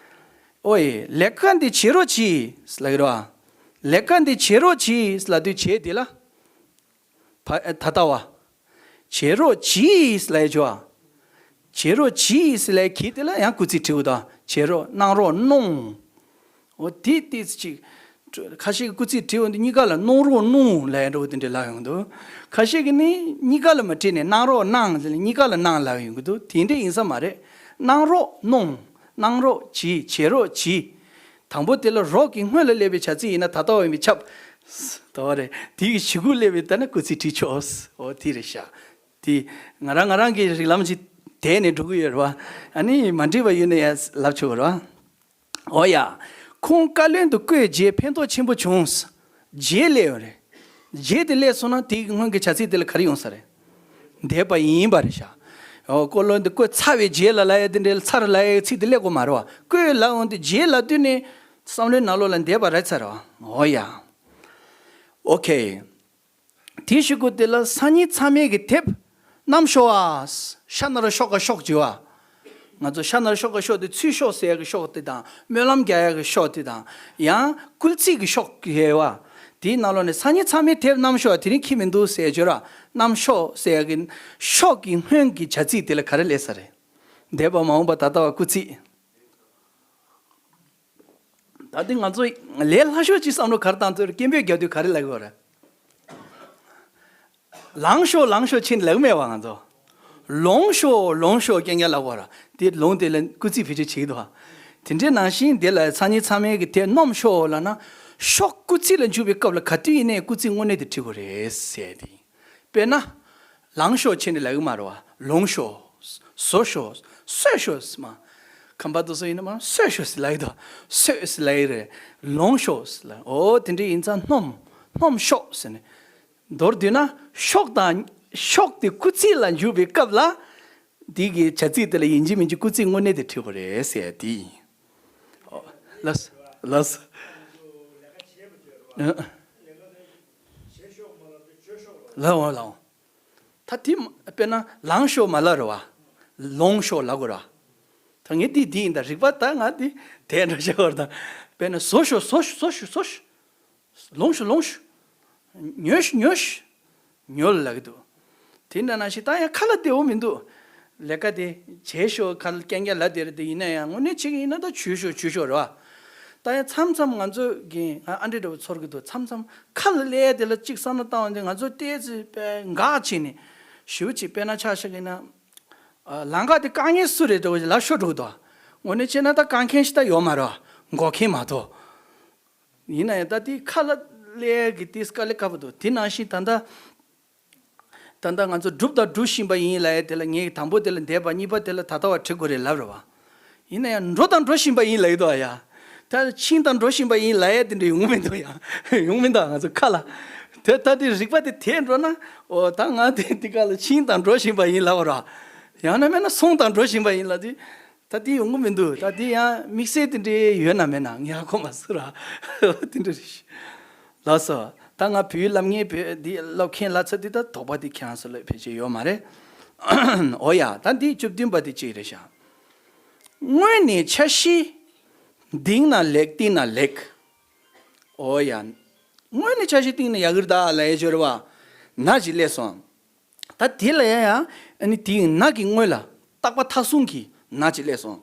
ཨོ་ཡེ། ལས་ཀ་འདི་བྱེད་རོགས་གྱིས་ལབ་ཀྱི་རེད་བ། ལས་ཀ་འདི་བྱེད་རོགས་གྱིས་ལབ་དུས་བྱེད་འདི་ལ། ཕ། ད་ལྟ་བ། བྱེད་རོགས་གྱིས་ལབ་ཡ་བྱུང་བ། བྱེད་རོགས་གྱིས་ལབ་ཡ་གྱིས་དེ་ལ་ཡང་སྐུལ་ཚིག་བྲིས་འོ་ད། བྱེད་རོགས། གནང་རོགས། གནོངས། འོ་དེ་ཏིས་ཅིག་ཁ་ཤས་ཀྱིས་སྐུལ་ཚིག་བྲིས་འོ་འདི་གཉིས་ཀ་ལ་གནང་རོགས་གནོངས་ལབ་ཡ་འདྲ་བོ་དེ་འདྲ་ལབ་ཡོང་འདུག་ཁ་ཤས་ཀྱིས་ནི་གཉིས་ཀ་ལ་མ་བྲིས་ནས་གནང་རོགས་གནང་ཟེར་ནས་གཉིས་ཀ་ལ་གནང་ལབ་ཡོང་གི་འདུག་དེ་འདྲ་ཡིན་ས་མ་རེད། གནང་རོགས་གནོངས། གནང་རོགས་གྱིས། བྱེད་རོགས་གྱིས། དང་པོ་དེ་ལ་རོགས་ཀྱི་སྔོན་ལ་སླེབས་པའི་བྱ་ཚིག་ཡིན་ན་ད་ལྟ་བ་ཡིན་པས་ཁྱབ། དོ་རེད། དེ་གི་གཞུག་གུ་སླེབས་པའི་ལྟར་ན་སྐུལ་ཚིག་བྲིས་ཆོག་འོ་དེ་རེད་ཤག་དེ་ང་རང་ང་རང་གི་རིགས་ལམ་ཅིག་དེད་ནས་འགྲོ་གི་ཡོད་རེད་བ། ཨ་ནི་མ་འགྲིག་པ་ཡོད་ན་ཡང་ལབ་ཆོག་གི་རེད་བ། འོ་ཡ། ཁོང་བཀའ་བློན་དུ་བསྐོས་རྗེས་ཕན་ཐོགས་ཆེན་པོ་བྱུང་། རྗེས་སླེབས་པ་རེད། རྗེས་དེ་སླེབས་སོང་ན་དེའི་སྔོན་གྱི་བྱ་ཚིག་དེ་ལ་ག་རེ་ཡོང་ས་རེད། འདས་པ་ཡིན་པ་རེད་ཤག་འོ་བཀའ་བློན་དུ་བསྐོས་ཚར་བའི་རྗེས་ལ་ལབ་ཡ་དེ་འདྲའི་ཚར་ལབ་ཡའི་ཚིག་དེ་སླེབས་དགོས་མ་རེད་བ། བསྐོས་ལབ་འོང་དུས་རྗེས་ལབ་དུས་ནི་བསམ་བློའི་ནང་ལོགས་ལ་འདས་པ་རེད་ཚར་བ། འོ་ཡ། ཨོ་ཁེ། དེའི་གཞུག་གུ་དེ་ལ་སང་ཉིན་ཚང་མས་ཀྱི་དེབ་བསྣམས་ཤོག་ཨ། ཤ་ནར་ཤོག་ག་ཤོག་བྱེད་བ། ང་ཚོ་ཤ་ནར་ཤོག་ག་ཤོག་དེ་ཚུར་ཤོག་ཟེར་ཡ་གི་ཤོག་དེ་དང་སྨོན་ལམ་རྒྱག་ཡ་གི་ཤོག་དེ་དང་ཡང་སྐུལ་ཚིག་གི་ཤོག་ཡོད་བ། དེའི་ནང་ལོགས་ནས་སང་ཉིན་ཚང་མས་དེབ་བསྣམས་ཤོག་དེ་རིང་ཁྱི་མི་འདུག་ཟེར་བརྗོད་ར། བསྣམས་ཤོག་ཟེར་ཡ་གི་ཤོག་གི་སྔོན་གྱི་བྱ་ཚིག་དེ་ལ་ག་རེ་སླེབས་ས་རེད། འདས་པ་མ་འོངས་པ་ད་ལྟ་བ་སྐུལ་ཚིག་ད་ལྟ་ང་ཚོ་ལས་སླ་ཤོས་ཅིག་བསམ་བློ་ག་རེ་བཏང་ཚོད་སྐད་འབོད་རྒྱག་དུས་ག་རེ་ལབ་དགོས་རེད། ལངས་ཤོག་ལངས་ཤོག་ཕྱིན་ལབ་མེད་བ་ང་ཚོ། ལོངས་ཤོག་ལོངས་ཤོག་རྐྱང་རྐྱང་ལབ་དགོས་ར། དེ་ལོངས་དེ་ལ་སྐུལ་ཚིག་བེད་སྤྱོད་བྱེད་ཀྱི་འདུག་བ། དེ་འདྲའི་ནང་བཞིན་དེ་ལ་སང་ཉིན་ཚང་མས་ཀྱི་དེ་སྣོམ་ཤོག་ལབ་ན། ཤོག་སྐུལ་ཚིག་ལ་འཇུག་པའི་སྐབས་ལ་ག་དུས་ཡིན་ནའི་སྐུལ་ཚིག་དངོས་གནས་དེ་བྲི་དགོས་རེད་ཟེར་དེ། དཔེར་ན། ལངས་ཤོག་ཕྱིན་ནས་ལབ་ཀྱི་མ་རེད་བ། ལོངས་ཤོག་བཟོ་ཤོག་གསོད་ཤོག་ཟེར་མ། ཁམས་པ་དེ་ཚོ་ཡིན་ན་མ་གསོད་ཤོག་ཟེར་ལབ་ཀྱི་འདུག་གསོད་ཟེར་ལབ་ཀྱི་རེད། ལོངས་ཤོག་ཟེར་ལབ། འོ་དེ་འདྲ་ཡིན་ཙང་སྣོམ། སྣོམ་ཤོག་ཟེར་ནས། མདོར་བསྡུས་ན་ཤོག་དང་། ཤོག་དེ་སྐུལ་ཚིག་ལ་འཇུག་པའི་སྐབས་ལ། འདི་གི་བྱ་ཚིག་དེ་ལ་ཡིན་གཅིག་མིན་གཅིག་སྐུལ་ཚིག་དངོས་གནས་དེ་བྲིས་དགོས་རེད་ཟེར་ཡ་དེ་ཡིན། ཨོ། ལགས་སོ། ལགས་སོ། ཨ། ལགས་འོང་ལགས་འོང་། ད་དེ་དཔེར་ན་ལངས་ཤོག་མ་ལབ་རེད་བ། ལོངས་ཤོག་ལབ་དགོས་རེད་བ། ད་ངས་འདི་འདི་ཡིན་ད་རིག་པ་ད་ང་འདི་དེ་འདྲ་བྱ་བར་ད། དཔེར་ན་བཟོ་ཤོག་བཟོ་ཤོག་བཟོ་ཤོག་བཟོ་ཤོག་ལོངས་ཤོག་ལོངས་ཤོག་ཉོ་ཤོག་ཉོ་ཤོག་ཉོ་ལབ་ཀྱི་འདུག་དེ་འདྲ་ནང་བཞིན་ད་ཡང་ཁ་ལ་བདེ་བོ་མི་འདུག་ལས་ཀ་དེ་བྱེད་ཤོག་ཁ་ལ་རྐྱང་རྐྱང་ལབ་བསྡད་རེད་དེ། ཡིན་ན་ཡང་དངོས་གནས་བྱེད་ཀྱི་ཡིན་ན་ད་བྱོས་ཤོག་བྱོས་ཤོག་རེད་བ། ད་ཡང་མཚམས་མཚམས་ང་ཚོ་གི་ང་ཨ་འདྲེ་འདྲ་བོ་ཚོར་གྱི་འདུག་མཚམས་མཚམས་ཁ་ལ་སླེབས་ཡ་དེ་ལ་གཅིག་བསམ་བློ་བཏང་བ་དེ་ང་ཚོ་ཏོག་ཙམ་དཔེ་འགག་བྱས་ནས་ཞེ་པོ་ཅིག་དཔེར་ན་ཆ་བཞག་གི་ན། ཨ། ལམ་ཁ་དེ་བཀག་མཁན་སུ་རེད་འདྲ་བོ་ཅིག་ལབ་ཤོར་འགྲོ་གི་འདུག་དངོས་གནས་བྱས་ན་ད་བཀག་མཁན་ཞིག་ད་ཡོད་མ་རེད་བ། འགོག་མཁན་མ་གཏོགས། ཡིན་ན་ཡང་ད་དེ་ཁ་ལ་སླེབས་ཀྱི་དེ་དཀའ་ལས་ཁག་པོ་འདུག་དེ་ནང་བཞིན་ད་ལྟ། ད་ལྟ་ང་ཚོ་སྒྲུབ་དང་སྒྲུབ་བཞིན་པ་ཡིན་ལབ་ཡ་དེ་ལ་ངས་དང་པོ་དེ་ལ་འདས་པ། གཉིས་པ་དེ་ལ་ད་ལྟ་བ་བྲི་དགོས་རེད་ལབ་རེད་བ། ཡིན་ན་ཡང་འགྲོ་དང་འགྲོ་བཞིན་པ་ཡིན་ལབ་ཡོད་དོ་ཡ། ད་ཕྱིན་དང་འགྲོ་བཞིན་པ་ཡིན་ལབ་ཡ་དེ་འདྲ་ཡོང་གི་མི་འདུག་ཡ། ཡོང་མི་འདུག་ང་ཚོ་ཁ་ལ། དེ་ད་དེ་རིག་པ་དེ་དེད་འགྲོ་ན། འོ་ད་ང་དེ་དེ་ག་ལ་ཕྱིན་དང་འགྲོ་བཞིན་པ་ཡིན་ལབ་ར། ཡང་ན་མེད་ན་སོང་དང་འགྲོ་བཞིན་པ་ཡིན་ལབ་དེ། ད་དེ་ཡོང་གི་མི་འདུག་ད་དེ་ཡང་དམིགས་བསལ་དེ་འདྲའི་ཡོད་ན་མེད་ན་ངས་ཧ་གོ་མ་སོང་ར། དེ་འདྲ་རེད། ལགས་སོ། ད་ང་བོད་ཡིག་སློབ་གཉེར་བོད་འདི་སློབ་མཁན་ལབ་ཚར་དུས་ད་དོགས་པ་དེ་ཁྱེད་རང་ཚོ་ལ་ཕལ་ཆེར་ཡོད་མ་རེད། འོ་ཡ། ད་འདི་བཅུ་བདུན་པ་དེ་གཅིག་རེད་ཤག་དངོས་གནས་འཆར་གཞི་འདིང་ན་ལེགས། བཏིང་ན་ལེགས། འོ་ཡ། དངོས་གནས་འཆར་གཞི་བཏིང་ན་ཡག་གི་རེད་ད་ལབ་ཡ་ཅིག་ཡོད་རེད་བ། ན་ཅིག་སླེབས་སོང་། ད་དེ་ལ་ཡ་ཡ། ཨ་ནི་དེའི་ན་གི་སྔོན་ལ་རྟག་པ་མཐའ་བཟུང་གི་ན་ཅིག་སླེབས་སོང་།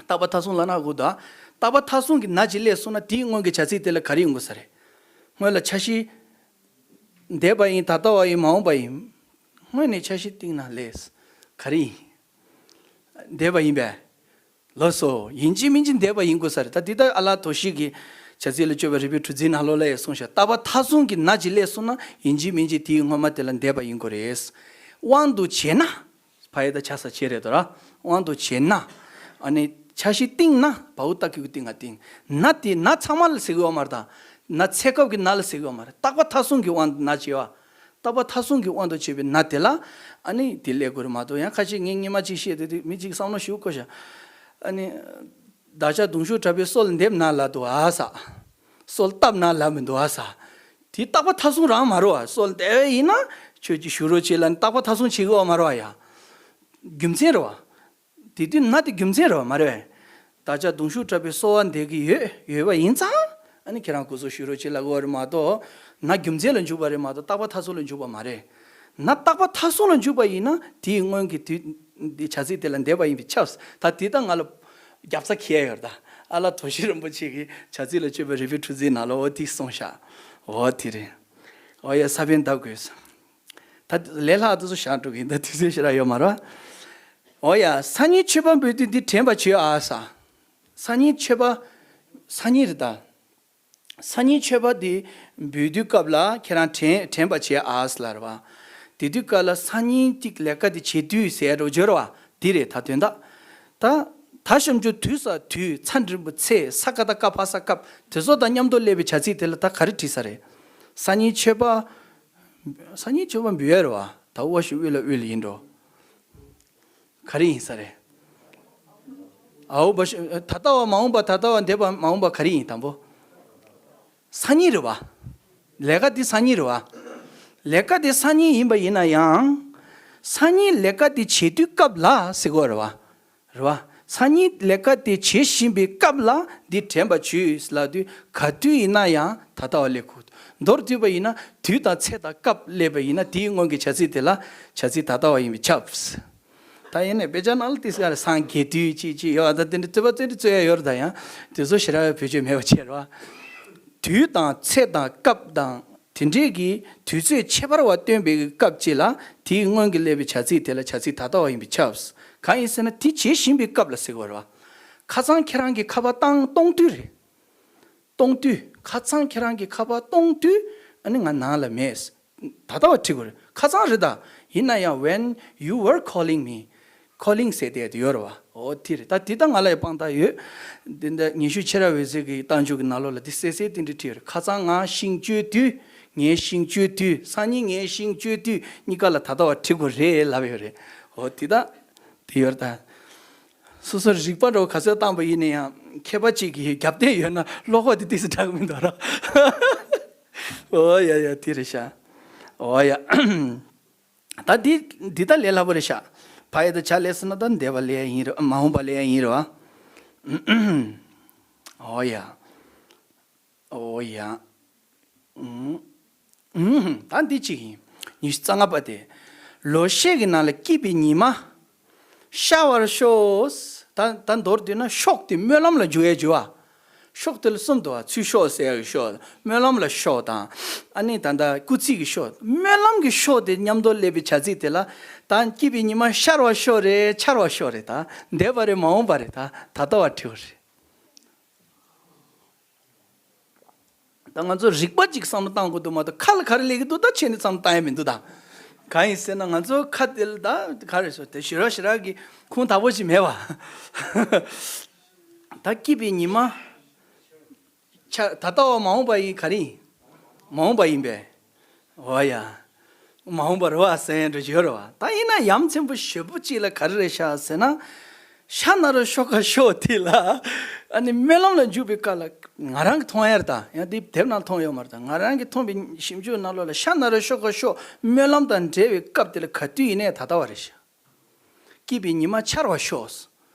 རྟག་པ་མཐའ་བཟུང་ལབ་ན་གོ་ད། རྟག་པ་མཐའ་བཟུང་གི་ན་ཅིག་སླེབས་སོང་ན་དེའི་སྔོན་གྱི་བྱ་ཚིག་དེ་ལ་ག་རེ་ཡོང་དགོས་ས་རེད། སྔོན་ལ་འཆར་གཞི། འདས་པ་ཡིན། ད་ལྟ་བ་ཡིན། མ་འོངས་པ་ཡིན། དངོས་གནས་འཆར་གཞི་བཏིང་ན་ལེགས། ག་རེ་ཡིན། འདས་པ་ཡིན་པས། ལགས་སོ། ཡིན་གཅིག་མིན་གཅིག་འདས་པ་ཡིན་དགོས་ས་རེད། ད་འདི་ལྟར་ཨ་ལ་དོ་ཤི་གི་བྱ་ཚིག་ལ་སྤྱོད་པའི་རིགས་པའི་གྲུ་འཛིན་ནང་ལོགས་ལ་ཡང་གསུངས་ཤག་རྟག་པ་མཐའ་བཟུང་གི་ན་ཅིག་སླེབས་སོང་ན་ཡིན་གཅིག་མིན་གཅིག་དེའི་སྔོན་མ་དེ་ལ་འདས་པ་ཡིན་དགོས་རེད། དབང་དུ་བྱས་ན། ཕ་ཡ་ད་ཆ་ས་བྱས་རེད་དོ་ར། དབང་དུ་བྱས་ན། ཨ་ནི་འཆར་གཞི་བཏིང་ན། བའུ་ཏ་གི་གུ་བཏིང་ང་བཏིང་། ན་དེ་ན་ཚང་མ་ལ་ཟེར་གི་ཡོད་མ་རེད་ད། ན་ཚེ་སྐབས་ཀྱི་ན་ལ་ཟེར་གི་ཡོད་མ་རེད། རྟག་པ་མཐའ་བཟུང་གི་དབང་དུ་ན་བྱས་པ། རྟག་པ་མཐའ་བཟུང་གི་དབང་དུ་བྱས་པའི་ན་དེ་ལ། ཨ་ནི་དེ་སླེབས་དགོས་རེད་མ་གཏོགས། ཡང་ཁ་ཤས་ངས་སྔོན་མ་ཅིག་བཤད་དེ་དུས་མི་གཅིག་བསམ་བློ་ཞིག་འཁོར་ཤག་ཨ་ནི། བདག་ཅག་གདུང་ཤུགས་དྲག་པོས་སོལ་འདེབས་ན་ལབ་འདུག་ཨ་ས། སོལ་བཏབ་ན་ལབ་མི་འདུག་ཨ་ས། དེ་རྟག་པ་མཐའ་བཟུང་རང་མ་རེད་བ། སོལ་འདེབས་ཡིན་ན་ཁྱོད་ཀྱིས་ཞུ་རོགས་བྱེད་ལབ་ནས་རྟག་པ་མཐའ་བཟུང་བྱེད་གི་ཡོད་མ་རེད་བ་ཡ། རྒྱུ་མཚན་རེད་བ། དེ་དུས་ན་དེ་རྒྱུ་མཚན་རེད་བ་མ་རེད་བས། བདག་ཅག་གདུང་ཤུགས་དྲག་པོས་གསོལ་བ་འདེབས་ཀྱི་ཡོད། ཡོད་པ་ཡིན་ཙང་། ཨ་ནི་ཁྱེད་རང་སྐུ་གཟུགས་ཞུ་རོགས་བྱེད་ལབ་དགོས་པ་རེད་མ་གཏོགས། ན་རྒྱུ་མཚན་ལ་འཇུག་པ་རེད་མ་གཏོགས་རྟག་པ་མཐའ་བཟུང་ལ་འཇུག་པ་མ་རེད། ན་རྟག་པ་མཐའ་བཟུང་ལ་འཇུག་པ་ཡིན་ན་དེའི་སྔོན་གྱི་དུས་འདི་བྱ་ཚིག་དེ་ལ་འདས་པ་ཡིན་པས་ཁྱབ། ད་དེ་ད་ང་ལ་རྒྱབ་རྩ་འཁྱེར་ཡོད་ད། ཨ་ལ་དོ་ཤི་རིན་པོ་ཆེ་གིས་བྱ་ཚིག་ལ་སྤྱོད་པའི་རིགས་པའི་གྲུ་འཛིན་ནང་ལ་འོ་དེ་གསུངས་ཤག་འོ་དེ་རེད། འོ་ཡ་ས་བོན་བཏབ་དགོས། ད་ལས་སླ་དེ་ཚོ་བཞག་འགྲོ་གི་ཡིན། ད་དུས་ཚོད་ཞེ་དྲག་ཡོད་མ་རེད། འོ་ཡ། སང་ཉིན་མཆོད་པ་འབུལ་དུས་འདི་དྲན་པ་བྱོས་ཨ་ས། སང་ཉིན་མཆོད་པ། སང་ཉིན་རེད་ད། སང་ཉིན་མཆོད་པ་འདི་འབུལ་དུས་སྐབས་ལ་ཁྱེད་རང་དྲན་དྲན་པ་བྱེད་ཨ་ཟེར་ལབ་རེད་བ། དེ་དུས་སྐབས་ལ་སང་ཉིན་གཅིག་ལས་ཀ་འདི་བྱེད་དུས་ཟེར་རོ་བརྗོད་རེད་བ། འདི་རེད་ད་དོན་དག་ད་ད་ཞབས་ཀྱུ་དུས་ས་དུས་ཚ་འགྲེང་བུ་ཚེ་ས་ཀ་བཏགས་སྐ་ཕ་ས་སྐབས་དེ་ཚོ་དང་མཉམ་དུ་སླེབས་པའི་བྱ་ཚིག་དེ་ལ་ད་ག་རེ་བྲིས་ས་རེད། སང་ཉིན་མཆོད་པ། སང་ཉིན་མཆོད་པ་འབུལ་ཡ་རེད་བ། ད་དབའ་ཞིག་དབུལ་ལ་དབུལ་ཡིན་འགྲོ། ག་རེ་ཡིན་ས་རེད། ཨའོ་བ་ཤ་ད་ལྟ་བ་མ་འོངས་པ་ད་ལྟ་བ་འདས་པ་མ་འོངས་པ་ག་རེ་ཡིན་དང་པོ། སང་ཉིན་རེད་བ། ལས་ཀ་འདི་སང་ཉིན་རེད་བ། ལས་ཀ་འདི་སང་ཉིན་ཡིན་པ་ཡིན་ན་ཡང་། སང་ཉིན་ལས་ཀ་འདི་བྱེད་དུས་སྐབས་ལ་ཟེར་གོ་རེད་བ། རེད་བ། སང་ཉིན་ལས་ཀ་དེ་བྱེད་བཞིན་པའི་སྐབས་ལ་འདི་དྲན་པ་བྱོས་ལབ་དུས་ག་དུས་ཡིན་ན་ཡང་ད་ལྟ་བ་སླེབས་དགོས། མདོར་བསྡུས་པ་ཡིན་ན་དུས་དང་ཚེ་དང་སྐབས་སླེབས་པ་ཡིན་ན་དེའི་སྔོན་གྱི་བྱ་ཚིག་དེ་ལ་བྱ་ཚིག་ད་ལྟ་བ་ཡིན་པས་ཁྱབ། ད་ཡིན་ནའི་དཔེ་ཆ་ནང་ལ་ཏིས་ཀ་ལ་སངས་རྒྱས་དུས་ཅིག་ཅིག་ཡོད་ད་དེ་འདྲ་རྩོད་པ་རྩོད་འདྲ་རྩོད་ཡ་ཡོད་རེད་ད་ཡང་དེ་ཚོ་ཞེ་དྲག་བེད་སྤྱོད་མེད་པ་བྱས་རེད་བ། དུས་དང་ཚེ་དང་སྐབས་དང་། དེ་འདྲས་ཀྱི་དུས་ཚོད་ཁྱད་པར་བ་སྟོན་པའི་སྐབས་གཅིག་ལ་དེའི་སྔོན་གྱི་སླེབས་པའི་བྱ་ཚིག་དེ་ལ་བྱ་ཚིག་ད་ལྟ་བ་ཡིན་པས་ཁྱབ། གང་ཡིན་ཟེར་ན་དེ་བྱེད་བཞིན་པའི་སྐབས་ལ་ཟེར་དགོས་རེད་བ། ཁ་སང་ཁྱེད་རང་གིས་ཁ་པར་བཏང་གཏོང་དུས་རེད། གཏོང་དུས་ཁ་སང་ཁྱེད་རང་གིས་ཁ་པར་གཏོང་དུས་ཨ་ནི་ང་ནང་ལ་མེད། ད་ལྟ་བ་བྲིས་དགོས་རེད་ཁ་སང་རེད་ད། ཡིན་ན་ཡང་when you were calling me། calling ཟེར་དེ་ཡོད་རེད་བ། འོ་དེ་རེད་ད་དེ་ད་ང་ལ་ཡང་དཔང་རྟགས་ཡོད། འདི་འདྲ་ཉི་ཤུ་ཆེ་ར་འོད་ཟེར་གྱི་རྟགས་འཇུག་གི་ནང་ལོགས་ལ་འདི་གསལ་གསལ་དེ་འདྲ་བྲིས་ཡོད་རེད་ཁ་སང་ང་ཤིང་གཅོད་དུས། ངའི་ཤིང་གཅོད་དུས་སང་ཉིན་ངའི་ཤིང་གཅོད་དུས་གཉིས་ཀ་ལ་ད་ལྟ་བ་བྲིས་དགོས་རེད་ལབ་ཡོད་རེད། འོ་དེ་ད་དེ་ཡོད་རེད་ད། སོ་སོར་རིག་པ་འདྲ་བོ་ག་ཚོད་བཏང་པ་ཡིན་ན་ཡང་མཁས་པ་གཅིག་གིས་རྒྱབ་རྟེན་ཡོད་ན་བློ་ཁོག་དེ་ཏིག་ཙམ་དྲག་གི་མི་འདུག་ར། འོ་ཡ་ཡ་དེ་རེད་ཤག་འོ་ཡ། ད་འདི་འདི་ད་ལས་སླ་པོ་རེད་ཤག་ཕ་ཡ་ད་བྱ་ལས་ཟེར་ན་ད་འདས་པ་ལས་ཡིན་རེད་མ་འོངས་པ་ལས་ཡིན་རེད་བ། འོ་ཡ། འོ་ཡ། ཨུམ། ཨུམ། ད་འདི་གཅིག་ཡིན། ཉི་ཤུ་རྩ་ལྔ་པ་དེ། ལོ་ཤས་ཀྱི་ནང་ལ་སྐྱིད་པའི་ཉི་མ། ཤར་བར་ཤོག་ད་ད་མདོར་བསྡུས་ན་ཤོག་དེ་སྨོན་ལམ་ལ་འཇུག་ཡས་འཇུག་པ། ཤོག་དེ་ལ་གསུམ་འདུག་པ་ཚུར་ཤོག་ཟེར་ཡག་གི་ཤོག་སྨོན་ལམ་ལ་ཤོག་དང་། ཨ་ནི་ད་ལྟ་སྐུལ་ཚིག་གི་ཤོག་སྨོན་ལམ་གྱི་ཤོག་དེ་མཉམ་དུ་སླེབས་པའི་བྱ་ཚིག་དེ་ལ། ད་སྐྱིད་པའི་ཉི་མ་ཤར་བར་ཤོག་རེད་འཆར་བར་ཤོག་རེད་ད། འདས་པ་རེད་མ་འོངས་པ་རེད་ད། ད་ལྟ་བ་བྲིས་པ་རེད། ད་ང་ཚོ་རིག་པ་གཅིག་བསམ་བློ་བཏང་དགོས་འདུག་མ་གཏོགས་ཁ་ལ་ག་རེ་སླེབས་ཀྱི་འདུག་ད་ཁྱེད་ནི་བསམ་བློ་བཏང་ཡ་མི་འདུག་ད། གང་ཡིན་ཟེར་ན་ང་ཚོ་ཁ་དེ་ལ་ད་ག་རེ་ཟེར་དེ་ཞེ་དྲག་ཞེ་དྲག་གི་ཁུངས་དག་པོ་ཞིག་མེད་པ། ད་སྐྱིད་པའི་ཉི་མ། ཆ་ད་ལྟ་བ་མ་འོངས་པ་ཡིན་ག་རེ་ཡིན། མ་འོངས་པ་ཡིན་པས། འོ་ཡ། མ་འོངས་པ་རེད་བ་ཟེར་ཡ་འདྲ་ཡོད་རེད་བ། ད་ཡིན་ན་ཡ་མཚན་པོ་ཞེ་པོ་གཅིག་ལ་ག་རེ་རེད་ཤག་ཟེར་ན། ཤ་ན་རོ་ཤོ་ཁ་ཤོ་དེ་ལ། ཨ་ནི་སྨོན་ལམ་ལ་འཇུག་པའི་སྐབས་ལ་ང་རང་གིས་མཐོང་ཡ་རེད་ད། ཡང་དེ་དེབ་ནང་མཐོང་ཡོད་མ་རེད་ད། ང་རང་གིས་མཐོང་བའི་ཞིབ་འཇུག་ནང་ལོགས་ལ་ཤ་ན་རོ་ཤོ་ཁ་ཤོ་སྨོན་ལམ་དང་འབྲེལ་བའི་སྐབས་དེ་ལ་ག་དུས་ཡིན་ནའི་ད་ལྟ་བ་རེད་ཤག་སྐྱིད་པའི་ཉི་མ་འཆར་བར་ཤོག་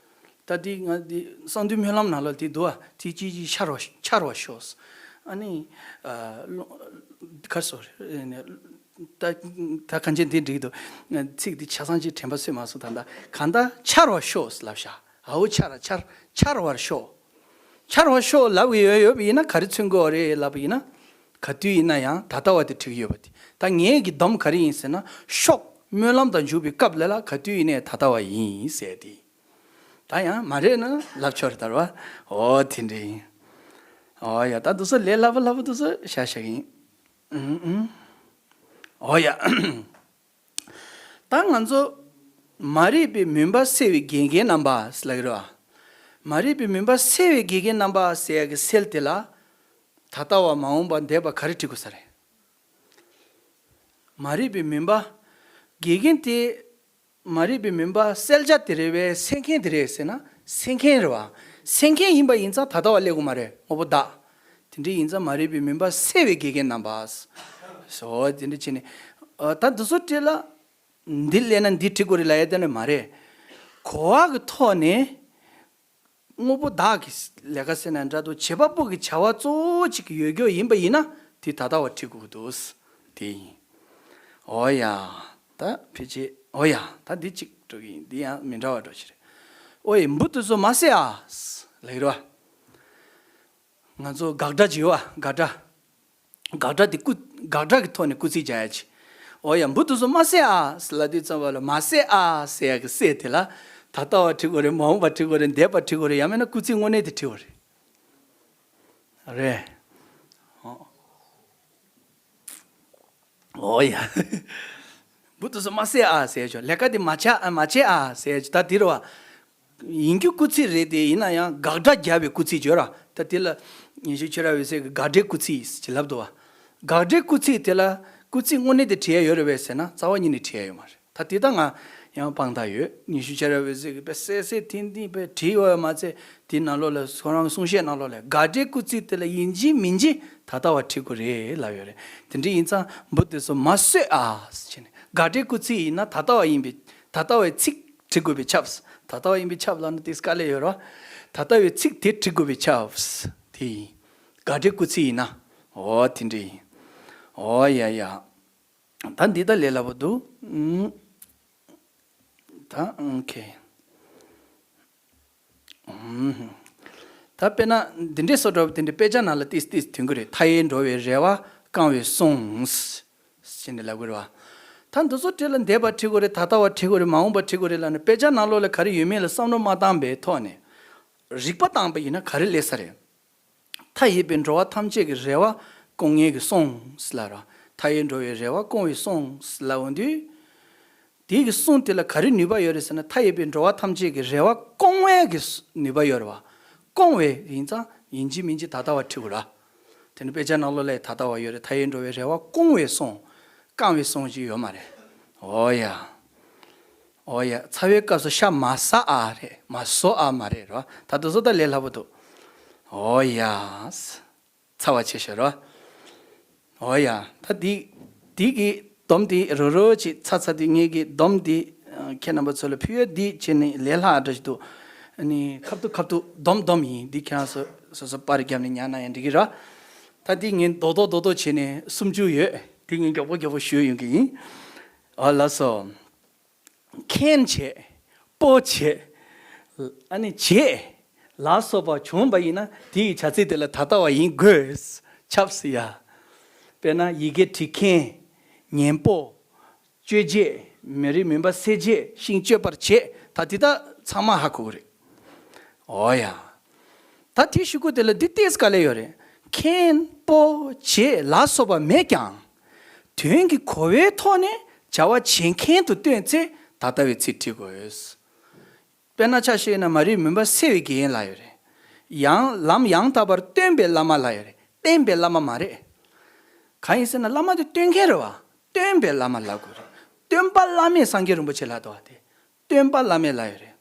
ད་འདི་ང་འདི་གསང་འདུས་སྨོན་ལམ་ནང་ལ་འདི་འདུག་ཨ། དེ་ཅི་ཅི་འཆར་བ་འཆར་བར་ཤོག་ཨ་ནི། ཨ། ལོ། ག་སོ། ད་ད་གང་ཅི་འདི་འགྲིག་འདུག་ཚིག་འདི་ཆ་ཚང་ཅིག་དྲན་པ་གསོས་མ་སོང་ད་ད་གང་ལྟར་འཆར་བར་ཤོག་ལབ་ཤག་ཨའོ་འཆར་འཆར་འཆར་བར་ཤོག་འཆར་བར་ཤོག་ལབ་ཡོད་ཡོད་པ་ཡིན་ན་ག་རེ་མཚོན་གྱི་ཡོད་རེད་ལབ་པ་ཡིན་ན། ག་དུས་ཡིན་ན་ཡང་ད་ལྟ་བ་དེ་འགྲིག་ཡོད་པ་དེ། ད་ངའི་གི་སྡོམ་ག་རེ་ཡིན་ཟེར་ན་ཤོག་སྨོན་ལམ་དང་འཇུག་པའི་སྐབས་ལ་ལ་ག་དུས་ཡིན་ནའི་ད་ལྟ་བ་ཡིན་ཟེར་དེ། ད་ཡང་མ་རེད་ན་ལབ་ཆོག་རེད་ད་རེད་བ། འོ་དེ་འདྲ་ཡིན། འོ་ཡ་ད་འདུག་སེ་ལས་སླ་པོ་སླ་པོ་འདུག་སེ་བཞག་བཞག་ཡིན། ཨུམ་ཨུམ། འོ་ཡ། ད་ང་ཚོ་མ་རིག་པའི་མུན་པ་སེལ་བའི་དགེ་རྒན་རྣམ་པ་ཟེར་ལབ་ཀྱི་རེད་བ། མ་རིག་པའི་མུན་པ་སེལ་བའི་དགེ་རྒན་རྣམ་པ་ཟེར་ཡ་གི་སེལ་དེ་ལ། ད་ལྟ་བ་མ་འོངས་པ་འདས་པ་ག་རེ་བྲིས་དགོས་ས་རེད། མ་རིག་པའི་མུན་པ། དགེ་རྒན་དེ། མ་རིག་པའི་མུན་པ་སེལ་བྱ་དེ་རེད་པས་སེལ་མཁན་དེ་རེད་ཟེར་ན་སེལ་མཁན་རེད་བ། སེལ་མཁན་ཡིན་པ་ཡིན་ཙང་ད་ལྟ་བ་སླེབས་དགོས་མ་རེད་དངོས་པོ་བདག་དེ་འདྲ་ཡིན་ཙང་མ་རིག་པའི་མུན་པ་སེལ་བའི་དགེ་རྒན་རྣམ་པ། སོ་དེ་འདྲ་བྱས་ནས། ཨ། ད་འདི་ཚོ་བྲིས་ལ། འདི་སླེབས་ན་འདི་བྲིས་དགོས་རེད་ལབ་ཡ་དེ་ནི་མ་རེད། གོ་བ་གི་ཐོག་ནས། དངོས་པོ་བདག་གི་ལས་ཀ་ཟེར་ན་འདྲ་འདུག་བྱེད་པ་པོ་གི་བྱ་བ་གཙོ་བོ་གཅིག་གི་ཡོད་རྒྱུ་ཡིན་པ་ཡིན་ན་དེ་ད་ལྟ་བ་བྲིས་དགོས་འདུག་དེ་ཡིན། འོ་ཡ། ད་ཕལ་ཆེར་འོ་ཡ་ད་འདི་གཅིག་འགྲོ་གི་ཡིན་འདི་ཡང་མི་འདྲ་བ་འགྲོ་ཞིག་རེད། ཨོ་ཡ་འབུ་དེ་ཚོ་མ་བསད་ཨ། ལབ་ཀྱི་རེད་བ། ང་ཚོ་དགག་སྒྲ་བྱེད་པ་དགག་སྒྲ། དགག་སྒྲ་དེ་སྐུ་དགག་སྒྲ་གི་ཐོག་ནས་སྐུལ་ཚིག་རྒྱག་ཡ་ཅིག་འོ་ཡ་འབུ་དེ་ཚོ་མ་བསད་ཨ་ཟེར་ལབ་དུས་ཙམ་པ་ལ་མ་བསད་ཨ་ཟེར་ཡ་གི་བསད་དེ་ལ་ད་ལྟ་བ་བྲི་དགོས་རེད་མ་འོངས་པ་བྲི་དགོས་རེད་འདས་པ་བྲི་དགོས་རེད་ཡང་མིན་ན་སྐུལ་ཚིག་དངོས་གནས་དེ་བྲི་དགོས་རེད། རེད། ཨོ་ཡ། འབུ་དེ་ཚོ་མ་བསད་ཨ་ཟེར་ཆོག་ལས་ཀ་དེ་མ་བྱ་ཨ་མ་བྱེད་ཨ་ཟེར་ཆོག་ད་དེ་རེད་བ། ཡིན་རྒྱུ་སྐུལ་ཚིག་རེད་དེ་ཡིན་ན་ཡང་དགག་སྒྲ་རྒྱབ་པའི་སྐུལ་ཚིག་བརྗོད་ར། ད་དེ་ལ་ཉན་ཤུགས་ཆེ་ར་འོད་ཟེར་གྱིས་དགག་སྒྲའི་སྐུལ་ཚིག་ཅེས་ལབ་འདུག་བ། དགག་སྒྲའི་སྐུལ་ཚིག་དེ་ལ་སྐུལ་ཚིག་དངོས་གནས་དེ་བྲིས་ཡ་ཡོད་རེད་པས་ཟེར་ན་རྩ་བ་ཉིད་ནས་བྲིས་ཡ་ཡོད་མ་རེད། ད་དེ་ད་ང་ཡང་དཔང་རྟགས་ཡོད། ཉན་ཤུགས་ཆེ་ར་འོད་ཟེར་གྱིས་དཔེ་གསལ་གསལ་ཐིང་ཐིང་དཔེ་བྲིས་ཡོད་མ་ཚད་དེའི་ནང་ལོགས་ལ་ཁོ་རང་གི་གསུང་བཤད་ནང་ལོགས་ལ་དགག་སྒྲའི་སྐུལ་ཚིག་དེ་ལ་ཡིན་གཅིག་མིན་གཅིག་ད་ལྟ་བ་བྲིས་དགོས་རེད་ལབ་ཡོད་རེད། དེ་འདྲ་ཡིན་ཙང་འབུ་དེ་ཚོ་མ་གསོད་ཨ་ཟེར་ནས་དགག་སྒྲའི་སྐུལ་ཚིག་ཡིན་ན་ད་ལྟ་བ་ཡིན་པའི་ད་ལྟ་བའི་ཚིག་བྲི་དགོས་པས་ཁྱབ། ད་ལྟ་བ་ཡིན་པས་ཁྱབ་ལབ་ན་དེ་དཀའ་ལས་ཡོད་རེད་བ། ད་ལྟ་བའི་ཚིག་དེ་བྲི་དགོས་པས་ཁྱབ། དེ་ཡིན། དགག་སྒྲའི་སྐུལ་ཚིག་ཡིན་ན། འོ་དེ་འདྲ་ཡིན། འོ་ཡ་ཡ། ད་འདི་ད་ལས་སླ་པོ་འདུག་ཨུམ། ད་ཨོ་ཁེ། ཨུམ། ད་དཔེར་ན་འདི་འདྲའི་བཟོ་འདྲ་བོ་དེ་འདྲའི་དཔེ་ཆ་ནང་ལ་ཏིས་ཏིས་ཐོན་གི་རེད། མཐའ་ཡས་འགྲོ་བའི་རེ་བ་བསྐང་བའི་གསུང་། ཞེས་ནས་ལབ་དགོས་རེད་བ། ད་འདི་ཚོ་བྲིས་ལ་འདས་པ་བྲིས་དགོས་རེད། ད་ལྟ་བ་བྲིས་དགོས་རེད། མ་འོངས་པ་བྲིས་དགོས་རེད་ལབ་ནས་དཔེ་ཆ་ནང་ལོགས་ལ་ག་རེ་ཡོད་མེད་ལ་བསམ་བློ་མ་བཏང་པའི་ཐོག་ནས་རིག་པ་བཏང་པ་ཡིན་ན་ག་རེ་སླེབས་ས་རེད། མཐའ་ཡས་པའི་འགྲོ་བ་ཐམས་ཅད་ཀྱི་རེ་བ་སྐོང་མཁན་གྱི་གསུང་ལབ་ར། མཐའ་ཡས་འགྲོ་བའི་རེ་བ་སྐོང་བའི་གསུང་ལབ་འོང་དུས། དེའི་གི་གསུང་དེ་ལ་ག་རེ་ནུས་པ་ཡོད་རེད་ཟེར་ན། མཐའ་ཡས་པའི་འགྲོ་བ་ཐམས་ཅད་ཀྱི་རེ་བ་སྐོང་བའི་གི་ནུས་པ་ཡོད་རེད་བ། སྐོང་བའི་ཡིན་ཙང་ཡིན་གཅིག་མིན་གཅིག་ད་ལྟ་བ་བྲི་དགོས་ར། དེ་ནི་དཔེ་ཆ་ནང་ལོགས་ལ་ད་ལྟ་བ་ཡོད་རེད། མཐའ་ཡས་འགྲོ་བའི་རེ་བ་སྐོང་བའི་གསུང་། བསྐང་བའི་གསུང་ཞིག་ཡོད་མ་རེད། འོ་ཡ། འོ་ཡ། ཚ་བའི་སྐབས་སུ་ཤ་མ་ཟ་ཨ་རེད། མ་ཟོ་ཨ་མ་རེད་ར། ད་དུ་ཟོ་ད་ལས་སླ་པོ་འདུག་འོ་ཡ། ཚ་བ་ཆེ་ཤོས་རོ། འོ་ཡ། ད་འདི་འདི་གི་སྡོམ་འདི་རོ་རོ་ཅིག་ཚ་ཚ་འདི་ངེད་ཀྱི་སྡོམ་འདི་ཁྱེད་རྣམ་པ་ཚོ་ལ་ཕུལ་ཡོད། འདི་བྱས་ནས་ལས་སླ་འདྲ་ཞིག་འདུག་ཨ་ནི་ཁ་ཐུག་ཁ་ཐུག་སྡོམ་སྡོམ་ཡིན། འདི་ཁྱེད་རང་ཚོ་སོ་སོ་པར་བརྒྱབ་ནས་ཉར་ན་ཡང་འགྲིག་གི་ར། ད་འདི་ངས་རྡོག་རྡོག་རྡོག་རྡོག་བྱས་ནས་སུམ་ཅུ་ཡོད། འདི་ངས་མགྱོགས་པོ་མགྱོགས་པོ་ཞུ་ཡོང་གི་ཡིན། ཨ་ལགས་སོ། མཁན་བྱེད། པོ་བྱེད། ཨ་ནི་བྱེད། ལ་སོགས་པ་བྱུང་བ་ཡིན་ན་དེ་ཡི་བྱ་ཚིག་དེ་ལ་ད་ལྟ་བ་ཡིན་དགོས། ཁྱབ་སི་ཡ། དཔེར་ན་ཡི་གེ་བྲི་མཁན། ཉན་པོ། གཅོད་བྱེད། མི་རིགས་མུན་པ་སེལ་བྱེད། ཤིང་གཅོད་པར་བྱེད། ད་དེ་དག་ཚང་མ་ཧ་གོ་གི་རེད། འོ་ཡ། ད་དེ་ཞུ་སྐུལ་དེ་ལ་འདི་ཏོག་ཙམ་དཀའ་ལས་ཡོད་རེད། མཁན་པོ་བྱེད་ལ་སོགས་པ་མེད་ཀྱང་། དོན་གྱི་གོ་བའི་ཐོག་ནས་བྱ་བ་བྱེད་མཁན་དུ་སྟོན་ཚེ་ད་ལྟ་བའི་ཚིག་བྲི་དགོས། དཔེར་ན་ཆ་བཞག་ན་མ་རིག་མུན་པ་སེལ་བའི་དགེ་བསྙེན་ལབ་ཡོད་རེད། ཡང་ལམ་ཡང་དག་པར་སྟོན་པའི་བླ་མ་ལབ་ཡོད་རེད། བསྟན་པའི་བླ་མ་མ་རེད། གང་ཡིན་ཟེར་ན་བླ་མ་དེ་སྟོན་མཁན་རེད་བ། སྟོན་པའི་བླ་མ་ལབ་དགོས་རེད། སྟོན་པ་བླ་མེད་སངས་རྒྱས་རིན་པོ་ཆེ་ལབ་འདུག་བ་དེ། སྟོན་པ་བླ་མེད་ལབ་ཡོད་རེད།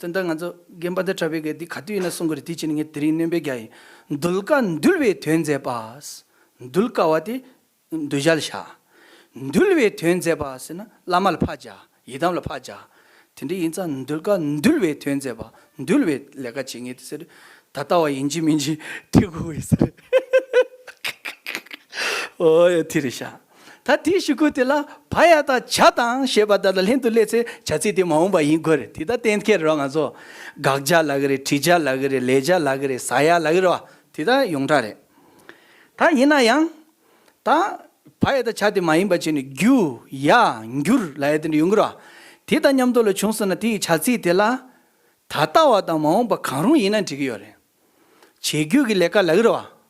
དེ་འདྲ་ང་ཚོ་དགེ་འཕེལ་གྲགས་པའི་གི་འདི་ག་དུས་ཡིན་ན་གསུང་གི་རེད། དེ་ཕྱིན་ངས་དེ་རིང་སྣོན་པ་རྒྱག་ཡིན། གདུལ་དཀའ་འདུལ་བའི་དོན་མཛད་པ། གདུལ་དཀའ་བ་དེ་གདུལ་བྱ་ལ་བཞག་འདུལ་བའི་དོན་མཛད་པ་ཟེར་ན་བླ་མ་ལ་ཕར་བཞག་ཡི་དམ་ལ་ཕར་བཞག་དེ་འདྲ་ཡིན་ཙང་གདུལ་དཀའ་འདུལ་བའི་དོན་མཛད་པ། འདུལ་བའི་ལས་ཀ་བྱེད་མཁན་དེ་ཟེར། ད་ལྟ་བ་ཡིན་གཅིག་མིན་གཅིག་བྲི་དགོས་ཟེར། ཨོ་ཡ་དེ་རེད་ཤག་ད་དེའི་ཞུ་སྐུལ་དེ་ལ་བ་ཡ་བཏགས་བྱ་དང་ཞེས་པ་དག་དང་ལྷན་དུ་སླེབས་ཚེ་བྱ་ཚིག་དེ་མ་འོངས་པ་ཡིན་དགོས་རེད། དེ་ད་གཏན་འཁེལ་རེད་བ། ང་ཚོ་དགག་བྱ་ལབ་གི་རེད། བྲི་བྱ་ལབ་གི་རེད། ལས་བྱ་ལབ་གི་རེད། ཟ་ཡ་ལབ་གི་རེད་བ། དེ་ད་ཡོངས་གྲགས་རེད། ད་ཡིན་ན་ཡང་། ད་བ་ཡ་བཏགས་བྱ་དེ་མ་ཡིན་པ་བྱས་ནས་རྒྱུ་ཡ་འགྱུར་ལབ་ཡ་དེ་འདྲ་ཡོང་གི་རེད་བ། དེ་དང་མཉམ་དུ་ལ་བྱུང་སོང་ན་དེ་ཡི་བྱ་ཚིག་དེ་ལ་ད་ལྟ་བ་དང་མ་འོངས་པ་གང་རུང་ཡིན་ན་འགྲིག་གི་ཡོད་རེད། བྱེད་རྒྱུ་གི་ལས་ཀ་ལབ་ཀྱི་རེད་བ།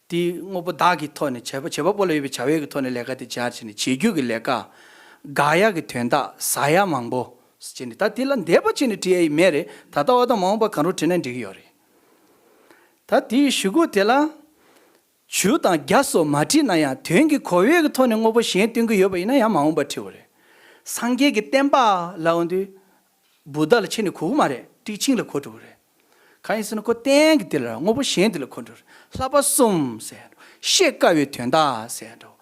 དེ་དངོས་པོ་བདག་གི་ཐོག་ནས་བྱེད་པ་བྱེད་པ་པོ་ལ་ཡོད་པའི་བྱ་བའི་གི་ཐོག་ནས་ལས་ཀ་དེ་སྦྱར་བྱས་ནས་བྱེད་རྒྱུ་གི་ལས་ཀ། དགག་ཡ་གི་དོན་དག་ཟ་ཡ་མང་པོ་བྱས་ནས་ད་དེ་ལ་འདས་པ་བྱས་ནས་བྲི་ཡ་ཡི་མེད་རེད། ད་ལྟ་བ་དང་མ་འོངས་པ་གང་རུང་བྲིས་ན་འགྲིག་གི་ཡོད་རེད། ད་དེའི་ཞུ་སྐུལ་དེ་ལ། ཇུ་དང་རྒྱ་སོགས་མ་བྲིས་ན་ཡང་དོན་གྱི་གོ་བའི་གི་ཐོག་ནས་དངོས་པོ་གཞན་སྟོན་གྱི་ཡོད་པ་ཡིན་ན་ཡང་མ་འོངས་པ་བྲི་དགོས་རེད། སངས་རྒྱས་ཀྱི་བསྟན་པ་ལབ་འོང་དུས། བུདྡྷ་ལ་ཕྱེ་ནས་གོ་གི་མ་རེད། ཊཱིཀ་ཆིང་ལ་གོ་འགྲོ་གི་རེད། གང་ཡིན་ཟེར་ན་ཁོ་བསྟན་གྱི་དེ་ལ་དངོས་པོ་གཞན་དེ་ལ་གོ་འགྲོ་རེད། བསླབ་པ་གསུམ་ཟེར་ཡ་འགྲོ། ཤེས་དཀའ་བའི་དོན་དག་ཟེར་ཡ་འགྲོ།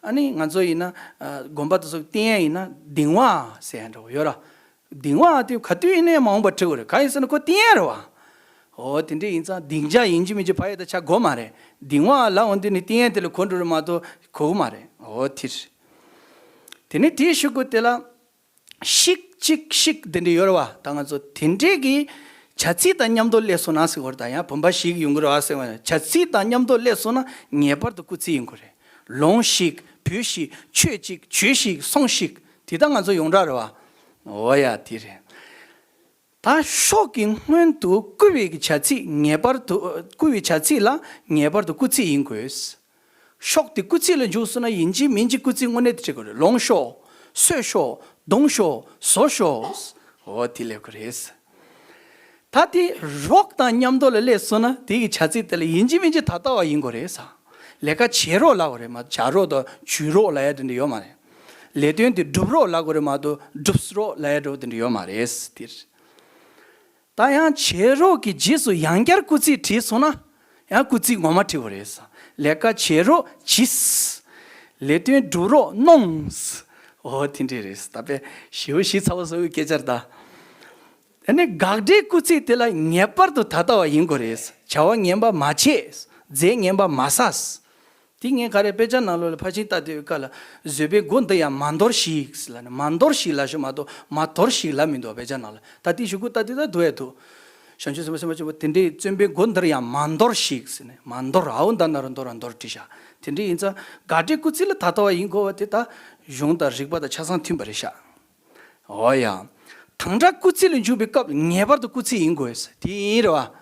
ཨ་ནི་ང་ཚོ་ཡིན་ན་ཨ་དགོན་པ་དེ་ཚོ་བསྟན་ཡ་ཡིན་ན་གདིང་བ་ཟེར་ཡ་འགྲོ་ཡོད་ར། གདིང་བ་དེ་ག་དུས་ཡིན་ནའི་མ་འོངས་པ་བྲི་དགོས་རེད། གང་ཡིན་ཟེར་ན་ཁོ་བསྟན་ཡ་རེད་བ། འོ་དེ་འདྲ་ཡིན་ཙང་གདིང་བྱ་ཡིན་གཅིག་མིན་གཅིག་བ་ཡ་བཏགས་བྱ་དགོས་མ་རེད། གདིང་བ་ལབ་འོང་དུས་ནི་བསྟན་ཡ་དེ་ལ་གོ་འགྲོ་རེད་མ་གཏོགས་གོ་གི་མ་རེད། འོ་དེ་རེད། དེ་ནས་དེའི་ཞུ་སྐུལ་དེ་ལ། ཤིག་ཅིག་ཤིག་དེ་འདྲ་ཡོད་རེད་བ། ད་ང་ཚོ་དེ་འདྲའི་གི་བྱ་ཚིག་དང་མཉམ་དུ་སླེབས་སོང་ན་ཟེར་བ་རེད། ད་ཡང་བུམ་པ་ཞིག་ཡོང་གི་རེད་བ་ཟེར་བ་ཡང་བྱ་ཚིག་དང་མཉམ་དུ་སླེབས་སོང་ན་ངེས་པར་དུ་སྐུལ་ཚིག་ཡིན་དགོས་རེད། ལོང་ཤིག་བུ་ཞིག་ཁྱོད་ཅིག་བྱོས་ཤིག་སོང་ཤིག་དེ་ད་ང་ཚོ་ཡོངས་གྲགས་རེད་བ། འོ་ཡ་དེ་རེད། ད་ཤོག་གི་སྔོན་དུ་བསྐུལ་བའི་གི་བྱ་ཚིག་ངེས་པར་དུ། བསྐུལ་བའི་བྱ་ཚིག་ལ་ངེས་པར་དུ་སྐུལ་ཚིག་ཡིན་དགོས། ཤོག་དེ་སྐུལ་ཚིག་ལ་འཇུག་སོང་ན་ཡིན་གཅིག་མིན་གཅིག་སྐུལ་ཚིག་དངོས་གནས་དེ་འབྲི་དགོས་རེད། ལོངས་ཤོག་སོས་ཤོག་བརྡུངས་ཤོག་བཟོ་ཤོག་འོ་དེ་སླེབས་དགོས་རེད། ད་དེ་རོགས་དང་མཉམ་དུ་ལ་སླེབས་སོང་ན་དེ་གི་བྱ་ཚིག་དེ་ལ་ཡིན་གཅིག་མིན་གཅིག་ད་ལྟ་བ་ཡིན་དགོས་རེད་ས། ལས་ཀ་བྱེད་རོགས་ལབ་དགོས་རེད་མ། བྱ་རོགས་དང་བྱུས་རོགས་ལབ་ཡ་དེ་འདྲ་ཡོད་མ་རེད། ལས་དོན་དེ་སྒྲུབ་རོགས་ལབ་དགོས་རེད་མ་གཏོགས་སྒྲུབ་རོགས་ལབ་ཡ་འདྲ་བོ་དེ་འདྲ་ཡོད་མ་རེད་དེ། ད་ཡང་བྱེད་རོགས་ཀྱི་རྗེས་སུ་ཡང་བསྐྱར་སྐུལ་ཚིག་བྲིས་སོང་ན་ཡང་སྐུལ་ཚིག་ངོ་མ་བྲིས་པ་རེད། ལས་ཀ་བྱེད་རོགས་གྱིས། ལས་དོན་སྒྲུབ་རོགས་གནོངས། འོ་དེ་འདྲས་རེད། ད་དཔེ་ཞེ་པོ་ཞིབ་ཚགས་པོ་བཟོ་བའི་སྐད་ཆ་རེད་ད། ཨ་ནི་དགག་སྒྲའི་སྐུལ་ཚིག་དེ་ལ་ངེས་པར་དུ་ད་ལྟ་བ་ཡིན་དགོས་རེད། བྱ་བ་ངན་པ་མ་བྱེད། རྫས་ངན་པ་མ་ཟ། དེ་ངས་ག་རེ་དཔེ་ཆ་ནང་ལོགས་ལ་ཕར་ཕྱིན་ལྟ་དུས་སྐབས་ལ་བཟོད་པའི་སྒོ་འདི་ཡང་མ་འདོར་ཞིག་ལབ་ནས་མ་འདོར་ཞིག་ལབ་ཤོག་མ་གཏོགས་མ་དོར་ཞིག་ལབ་མི་འདུག་དཔེ་ཆ་ནང་ལ། ད་དེ་གཞུག་གུ་ལྟ་དུས་ད་འདུག་ཡ་འདུག་བྱང་ཆུབ་སེམས་དཔའ་སེམས་དཔའ་ཆེན་པོ་དེ་འདྲའི་བརྩོན་པའི་སྒོ་འདིར་ཡང་མ་འདོར་ཞིག་ཟེར་ནས་མ་འདོར། འ་འོག་ད་ན་རོ་འདོར་ར་འདོར་བྲིས་ཤག་དེ་འདྲའི་ཡིན་ཙང་དགག་སྒྲའི་སྐུལ་ཚིག་ལ་ད་ལྟ་བ་ཡིན་དགོས་པ་དེ་ད་གཞུང་དང་རིགས་པ་དང་ཆ་ཚང་མཐུན་པ་རེད་ཤག་འོ་ཡ། དང་སྒྲ་སྐུལ་ཚིག་ལ་འཇུག་པའི་སྐབས་ངེས་པར་དུ་སྐུལ་ཚིག་ཡིན་དགོས། དེ་ཡིན་རེད་བ།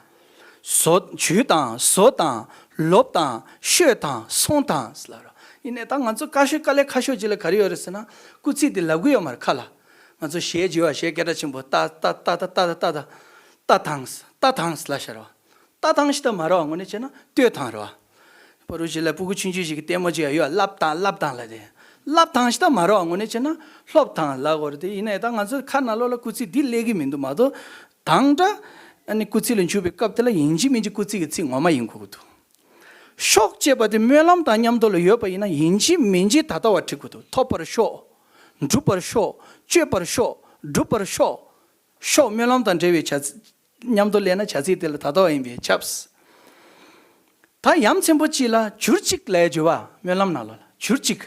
བཟོ། ཇུས་དང་བཟོ་དང་ལོབས་དང་ཤོད་དང་སོང་དང་ལབ་ར། ཡིན་ནའི་ད་ང་ཚོ་དཀའ་ཤོས་དཀའ་ལས་ཁག་ཤོས་ཅིག་ལ་ག་རེ་ཡོད་རེད་ཟེར་ན་སྐུལ་ཚིག་དེ་ལབ་གི་ཡོད་མ་རེད་ཁ་ལ། ང་ཚོ་གཞས་བརྗོད་པ་གཞས་སྐད་གྲགས་ཆེན་པོ་ཏ་ཏ་ཏ་ཏ་ཏ་ཏ་ཏ་དང་ཏ་དང་ལབ་ཤག་ར་བ། ལྟ་སྟངས་ཤིག་ད་མ་རེད་བ། དངོས་གནས་བྱས་ན་ལྟོས་དང་རེད་བ། པ་རུ་ཞིག་ལ་སྤུ་གུ་ཆུང་ཆུང་ཞིག་གི་ལྟད་མོ་ཅིག་ཡ་ཡོད་ལབ་དང་ལབ་དང་ལབ་དེ། ལབ་དང་ཤིག་ད་མ་རེད་བ། དངོས་གནས་བྱས་ན་ལྷོབ་དང་ལབ་དགོས་རེད་དེ། ཡིན་ནའི་ད་ང་ཚོའི་ཁ་ནང་ལོགས་ལ་སྐུལ་ཚིག་འདི་སླེབས་ཀྱི་མི་འདུག་མ་གཏོགས་དང་སྒྲ་ཨ་ནི་སྐུལ་ཚིག་ལ་འཇུག་པའི་སྐབས་དེ་ལ་ཡིན་གཅིག་མིན་གཅིག་སྐུལ་ཚིག་གི་ཚིག་ངོ་མ་ཡིན་དགོས་ཀྱི་འདུག་ཤོག་ཅེས་པ་དེ་སྨོན་ལམ་དང་མཉམ་དུ་ལ་ཡོད་པ་ཡིན་ན་ཡིན་གཅིག་མིན་གཅིག་ད་ལྟ་བ་བྲི་དགོས་འདུག་ཐོབ་པར་ཤོག་འགྲུབ་པར་ཤོག་སྤྱོད་པར་ཤོག་སྒྲུབ་པར་ཤོག་ཤོག་སྨོན་ལམ་དང་འབྲེལ་བའི་བྱ་ཚིག་མཉམ་དུ་སླེབས་ན་བྱ་ཚིག་དེ་ལ་ད་ལྟ་བ་ཡིན་པས་ཁྱབ། ད་ཡ་མཚན་པོ་གཅིག་ལ་གྱུར་ཅིག་ལབ་ཡ་བརྗོད་པ་སྨོན་ལམ་ནང་ལ་གྱུར་ཅིག་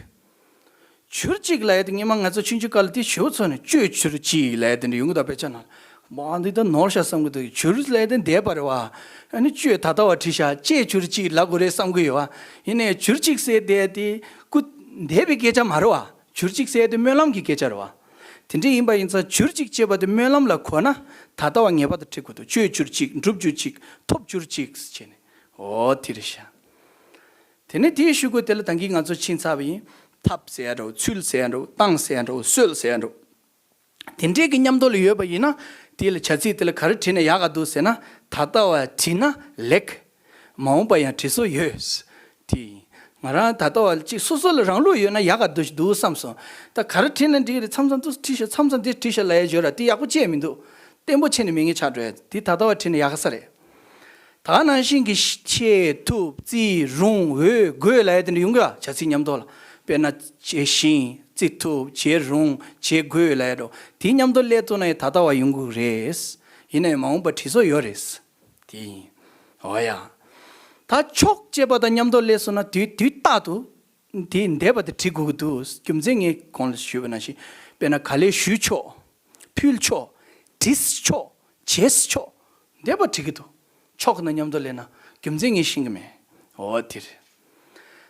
གྱུར་ཅིག་ལབ་ཡ་དེ་སྔོན་མ་ང་ཚོ་ཆུང་ཆུང་སྐབས་ལ་དེ་ཞུ་ཚོ་ནས་སྤྱོད་གྱུར་ཅིག་ལབ་ཡ་དེ་འདྲ་ཡོང་གི་འདུག་དཔེ་ཆ་ནང་ལ། མ་འདི་ད་ནོར་ཤག་བསམ་གི་འདུག་གྱུར་ལབ་ཡ་དེ་འདས་པ་རེད་བ། ཨ་ནི་སྤྱོད་ད་ལྟ་བ་བྲིས་ཤག་སྤྱད་གྱུར་ཅིག་ལབ་དགོས་རེད་བསམ་གི་ཡོད་བ། ཡིན་ནའི་གྱུར་ཅིག་ཟེར་དེ་དེ་སྐུ་འདས་པའི་སྐད་ཆ་མ་རེད་བ། གྱུར་ཅིག་ཟེར་དེ་སྨོན་ལམ་གྱི་སྐད་ཆ་རེད་བ། དེ་འདྲ་ཡིན་པ་ཡིན་ཙང་གྱུར་ཅིག་ཅེས་པ་དེ་སྨོན་ལམ་ལ་གོ་ན་ད་ལྟ་བ་ངེས་པར་དུ་ཁྲིད་དགོས་འདུག་སྤྱོད་གྱུར་ཅིག་འགྲུབ་གྱུར་ཅིག་ཐོབ་གྱུར་ཅིག་བྱས་ནས། འོ་དེ་རེད་ཤག་དེ་ནས་དེའི་གཞུག་གུ་དེ་ལ་ད་གིན་ང་ཚོ་ཕྱིན་ཚར་བ་ཡིན། ཐབས་ཟེར་ཡ་འདྲ་བོ་ཚུལ་ཟེར་ཡ་འདྲ་བོ་བཏང་ཟེར་ཡ་འདྲ་བོ་སྲོལ་ཟེར་ཡ་འདྲ་བོ། དེ་འདྲས་ཀྱི་མཉམ་དུ་ལ་ཡོད་པ་ཡིན་ན་དེ་ལ་བྱ་ཚིག་དེ་ལ་ག་རེ་བྲིས་ན་ཡག་ག་འདུག་ཟེར་ན་ད་ལྟ་བ་བྲིས་ན་ལེགས། མ་འོངས་པ་ཡང་བྲི་སྲོལ་ཡོད། དེ་ཡིན། ང་རང་ད་ལྟ་བ་ཅིག་སོ་སོ་ལ་རང་ལུགས་ཡོད་ན་ཡག་ག་འདུག་འདུག་བསམ་སོང་། ད་ག་རེ་བྲིས་ན་འགྲིག་རེད། མཚམས་མཚམས་དུ་བྲིས་ཤག་མཚམས་མཚམས་དེ་བྲིས་ཤག་ལབ་ཡ་ཡོད་ར། དེ་ཡག་པོ་བྱས་མི་འདུག་བརྟན་པོ་བྱས་ནས་མེད་ངེས་ཆགས་འགྲོ་ཡ་དེ་ད་ལྟ་བ་བྲིས་ན་ཡག་ག་ས་རེད། ད་ནང་བཞིན་གྱི་ཤ་བྱེད་ཐུབ་བརྩི་རུང་འོས་དགོས་ལབ་ཡ་དེ་འདྲ་ཡོང་གི་ཡ་བྱ་ཚིག་མཉམ་དུ་ལ། དཔེར་ན་བྱེད་ཤིང་བརྩི་ཐུབ་བྱེད་རུང་བྱེད་དགོས་ལབ་ཡ་འགྲོ་དེ་མཉམ་དུ་སླེབས་ཐུབ་ན་ཡང་ད་ལྟ་བ་ཡོང་གི་རེད། ཡིན་ན་ཡང་མ་འོངས་པ་བྲི་སྲོལ་ཡོད་རེད། དེ་ཡིན། འོ་ཡ། ད་ཆོག་ཅེས་པ་དང་མཉམ་དུ་སླེབས་སོང་ན་དུས་དུས་རྟག་ཏུ་དེ་འདས་པ་དེ་བྲི་དགོས་ཀྱི་འདུག་རྒྱུ་མཚན་ངས་གོང་ལ་ཞུས་པ་ནང་བཞིན་དཔེར་ན་ག་ལེར་ཞུས་ཆོག་ཕུལ་ཆོག་བྲིས་ཆོག་བྱས་ཆོག་འདས་པ་བྲི་གི་འདུག་ཆོག་དང་མཉམ་དུ་སླེབས་ན་རྒྱུ་མཚན་ངས་ཤེས་ཀྱི་མེད། འོ་དེ་རེད།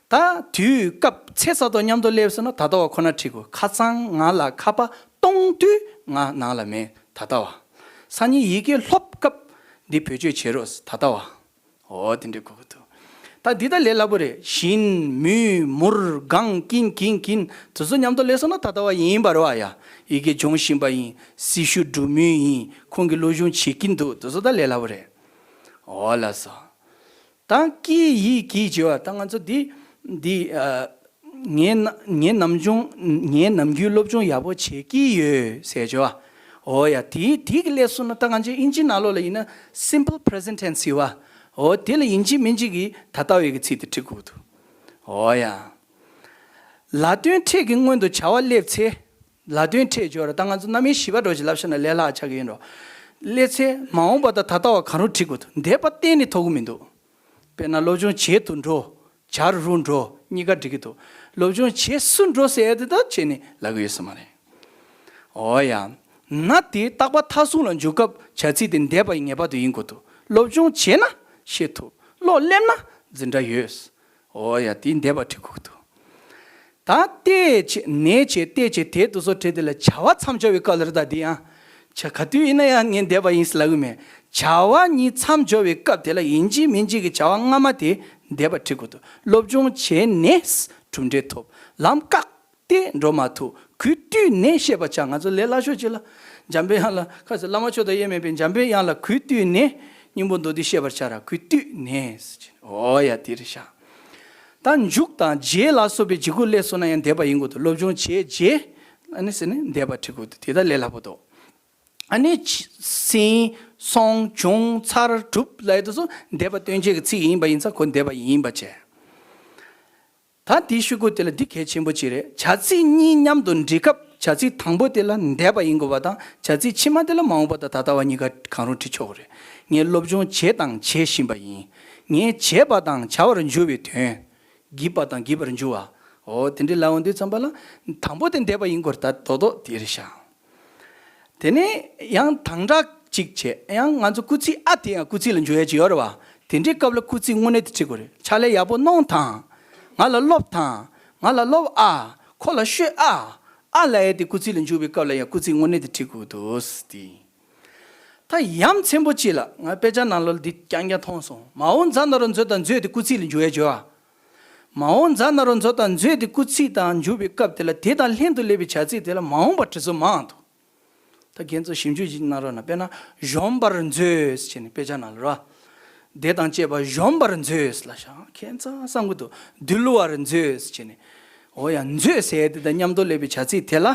ད་དུས་སྐབས་ཚེ་ས་ཐོག་མཉམ་དུ་སླེབས་སོང་ན་ད་ལྟ་བ་ཁོ་ན་བྲི་དགོས། ཁ་སང་ང་ལ་ཁ་པར་གཏོང་དུས་ང་ནང་ལ་མེད་ད་ལྟ་བ། སང་ཉིན་ཡི་གེ་ལྷོབ་སྐབས་འདི་བེད་སྤྱོད་བྱེད་རོགས་ད་ལྟ་བ། འོ་དེ་འདྲའི་གོ་གི་འདུག་ད་འདི་ད་ལས་སླ་པོ་རེད། བཞིན་མུས་མུར་གང་ཀིན་གིན་གིན་དེ་ཚོ་མཉམ་དུ་སླེབས་སོང་ན་ད་ལྟ་བ་ཡིན་པ་རེད་བ། ཡ་ཡི་གེ་སྦྱོང་བཞིན་པ་ཡིན། སྲི་ཞུ་སྒྲུབ་མུས་ཡིན། ཁོང་གིས་སློབ་སྦྱོང་བྱེད་ཀྱིན་འདུག་དེ་ཚོ་ད་ལས་སླ་པོ་རེད། འོ་ལགས་སོ། ད་ཀི་ཡི་གི་བྱེད་པ་ད་ང་ཚོ་འདི་འདི་ཨ། ངའི་ན་ངའི་ནམ་བྱུང་ངའི་ནམ་རྒྱུན་སློབ་སྦྱོང་ཡག་པོ་བྱེད་ཀྱི་ཡོད་ཟེར་བྱེད་པ། འོ་ཡ་དེ་དེ་གི་སླེབས་སོང་ན་ད་ང་ཚོའི་ཨིན་ཇི་ནང་ལོགས་ལ་ཡིན་ན་simple present tense ཡོད་པ། འོ་དེ་ལ་ཡིན་གཅིག་མིན་གཅིག་གི་ད་ལྟ་བའི་གི་ཚིག་དེ་བྲི་དགོས་འདུག་འོ་ཡ། ལ་དོན་ཕྲད་ཀྱི་སྔོན་དུ་བྱ་བ་སླེབས་ཚེ། ལ་དོན་ཕྲད་སྦྱོར་ད་ང་ཚོ་རྣམ་དབྱེ་བཞི་པ་འགྲོ་ཞིག་ལབ་ཤེ་ན་ལས་སླ་ཆགས་ཀྱི་ཡིན་འགྲོ། སླེབས་ཚེ་མ་འོངས་པ་དང་ད་ལྟ་བ་གང་རུང་བྲི་དགོས་འདུག་འདས་པ་གཏན་ནས་ཐོབ་ཀྱི་མི་འདུག་དཔེར་ན་སློབ་སྦྱོང་བྱེད་དུ་འགྲོ། བྱར་རུ་འགྲོ་གཉིས་ཀ་འགྲིག་གི་འདུག་སློབ་སྦྱོང་བྱེད་སུ་འགྲོ་ཟེར་ཡ་དེ་ད་བྱས་ནས་ལབ་ཀྱི་ཡོད་ས་མ་རེད། འོ་ཡ། ན་དེ་རྟག་པ་མཐའ་སྲུང་ལ་འཇུག་སྐབས་བྱ་ཚིག་དེ་འདས་པ་ཡི་ངེས་པར་དུ་ཡིན་དགོས་འདུག་སློབ་སྦྱོང་བྱས་ན་ཤེས་ཐུབ། བློ་སླེབས་ན་འཛིན་གྲྭ་ཡོད། འོ་ཡ་དེ་འདས་པ་བྲི་དགོས་འདུག་ད་ལྟས་བྱས་ནས་བྱས་ལྟས་བྱས་དེ་དུ་སོ་བྲིས་དེ་ལ་བྱ་བ་མཚམས་སྦྱར་བའི་སྐབས་ལ་རེད་ད་དེ་ཡང་། བྱ་ག་དུས་ཡིན་ན་ཡང་ངས་འདས་པ་ཡིན་ཟེར་ལབ་གི་མེད། བྱ་བ་གཉིས་མཚམས་སྦྱོར་བའི་སྐབས་དེ་ལ་ཡིན་གཅིག་མིན་གཅིག་གི་བྱ་བ་སྔ་མ་དེ་འདས་པ་བྲི་དགོས་འདུག་སློབ་སྦྱོང་བྱས་ནས་གྲུབ་འབྲས་ཐོབ། ལམ་བཀག་སྟེ་འགྲོ་མ་ཐུབ། གུས་བཏུད་ནས་ཤེས་པར་བྱ། ང་ཚོ་ལས་སླ་ཤོས་ཅིག་ལ། འཇམ་པའི་དབྱངས་ལ། ཁ་ཟེར། བླ་མ་མཆོག་དང་དབྱེར་མེད་པའི་འཇམ་པའི་དབྱངས་ལ་གུས་བཏུད་ནས་སྙིང་པོ་མདོ་སྡེ་ཤེས་པར་བྱ་ར། གུས་བཏུད་ནས་ཟེར་གྱི། འོ་ཡ། དེ་རེད་ཤག་ད་མཇུག་དང་རྗེས་ལ་སོགས་པའི་འཇུག་གུ་སླེབས་སོང་ན་ཡང་འདས་པ་ཡིན་དགོས་འདུག་སློབ་སྦྱོང་བྱས་རྗེས་ཨ་ནི་ཟེར་ནས་འདས་པ་བྲི་དགོས་འདུག་དེ་ད་ལས་སླ་པོ་འདུག་ཨ་ནི་ཕྱི། ཟིན། སོང་། བྱུང་། ཚར། གྲུབ་ལབ་ཡས་དེ་ཚོ་འདས་པ་སྟོན་བྱེད་ཀྱི་ཚིག་ཡིན་པ་ཡིན་ཙང་ཁོ་འདས་པ་ཡིན་པ་བྱས། ད་དེའི་ཤུ་གུ་དེ་ལ་འདི་གལ་ཆེན་པོ་ཅིག་རེད། བྱ་ཚིག་གཉིས་མཉམ་དུ་འབྲི་སྐབས་བྱ་ཚིག་དང་པོ་དེ་ལ་འདས་པ་ཡིན་དགོས་པ་དང་། བྱ་ཚིག་ཕྱི་མ་དེ་ལ་མ་འོངས་པ་དང་ད་ལྟ་བ་གཉིས་ཀ་གང་རུང་བྲི་ཆོག་གི་རེད། ངས་སློབ་སྦྱོང་བྱས་དང་བྱེད་བཞིན་པ་ཡིན། ངས་བྱས་པ་དང་བྱ་བར་འགྱུར་བའི་དོན། བགྱིས་པ་དང་བགྱིད་པར་འགྱུར་བ། འོ་དེ་འདྲའི་ལབ་ཡོང་དུས་ཙམ་པ་ལ་དང་པོ་དེ་འདས་པ་ཡིན་དགོས་རེད། ད་རྡོག་རྡོག་དེ་རེད་ཤག་དེ་ནས་ཡང་དང་སྒྲ་གཅིག་བྱས། ཡང་ང་ཚོ་སྐུལ་ཚིག་ཨ་དེ་ཡང་སྐུལ་ཚིག་ལ་འཇུག་ཡ་ཅིག་ཡོད་རེད་བ། དེ་འདྲའི་སྐབས་ལ་སྐུལ་ཚིག་དངོས་གནས་དེ་བྲི་དགོས་རེད། ཕྱག་ལས་ཡག་པོ་གནང་དང་། ང་ལ་སློབ་དང་། ང་ལ་སློབ་ཨ། ཁོ་ལ་ཤོད་ཨ། ཨ་ལབ་ཡ་དེ་སྐུལ་ཚིག་ལ་འཇུག་པའི་སྐབས་ལ་ཡང་སྐུལ་ཚིག་དངོས་གནས་དེ་བྲི་དགོས་འདུག་ཟེར་ཏེ། ད་ཡ་མཚན་པོ་གཅིག་ལ་ང་དཔེ་ཆ་ནང་ལོགས་ལ་འདི་རྐྱང་རྐྱང་མཐོང་སོང་། མ་འོངས་ཛ་ན་རོ་མཛོད་དང་མཛོད་དེ་སྐུལ་ཚིག་ལ་འཇུག་ཡ་ཅིག་ཡོད་ཨ། མ་འོངས་ཛ་ན་རོ་མཛོད་དང་མཛོད་དེ་སྐུལ་ཚིག་དང་འཇུག་པའི་སྐབས་དེ་ལ་དེ་དང་ལྷན་དུ་སླེབས་པའི་བྱ་ཚིག་དེ་ལ་མ་འོངས་པ་བྲི་སྲོལ་མང་དུ། ད་ཁྱེད་ཚོ་ཞིབ་འཇུག་ཅིག་གནང་རོགས་གནང་། དཔེར་ན་གཞོམ་པར་མཛོད་ཟེར་བྱས་ནས་དཔེ་ཆ་ནང་ལ་རོ། དེ་དང་བཅས་པ་གཞོམ་པར་མཛོད་ལབ་ཤག་ཁྱེད་ཚོ་བསམ་གི་འདུག་འདུལ་བར་མཛོད་ཟེར་བྱས་ནས། འོ་ཡ། མཛོད་ཟེར་དེ་དང་མཉམ་དུ་སླེབས་པའི་བྱ་ཚིག་དེ་ལ།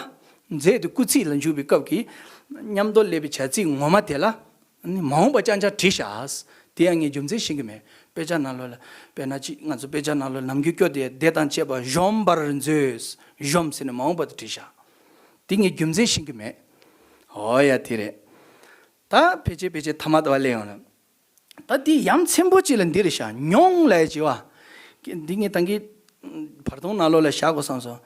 མཛོད་དེ་སྐུལ་ཚིག་ལ་འཇུག་པའི་སྐབས་ཀྱི་མཉམ་དུ་སླེབས་པའི་བྱ་ཚིག་ངོ་མ་དེ་ལ། ནི་མ་འོངས་པ་རྐྱང་རྐྱང་བྲིས་ཤག་དེ་ཡང་ངས་རྒྱུ་མཚན་ཤེས་ཀྱི་མེད། དཔེ་ཆ་ནང་ལོགས་ལ། དཔེར་ན་ཅིག་ང་ཚོ་དཔེ་ཆ་ནང་ལོགས་ནམ་རྒྱུན་སྐྱོ་དེ་དེ་དང་བཅས་པ་གཞོམ་པར་མཛོད། གཞོམ་ཟེར་ནས་མ་འོངས་པ་དེ་བྲིས་ཤག་དེ་ངས་རྒྱུ་མཚན་ཤེས་ཀྱི་མེད། འོ་ཡ། དེ་རེད། ད་ཕལ་ཆེར་ཕལ་ཆེར་ཐ་མ་དེ་བ་ལས་ཡོང་ལ། ད་དེ་ཡ་མཚན་པོ་གཅིག་ལ་འདི་རེད་ཤག་མྱོང་ལབ་ཡ་ཅིག་བ། འདི་ངས་ད་གིན་བར་སྟོང་ནང་ལོགས་ལ་བཞག་དགོས་བསམ་སོང་།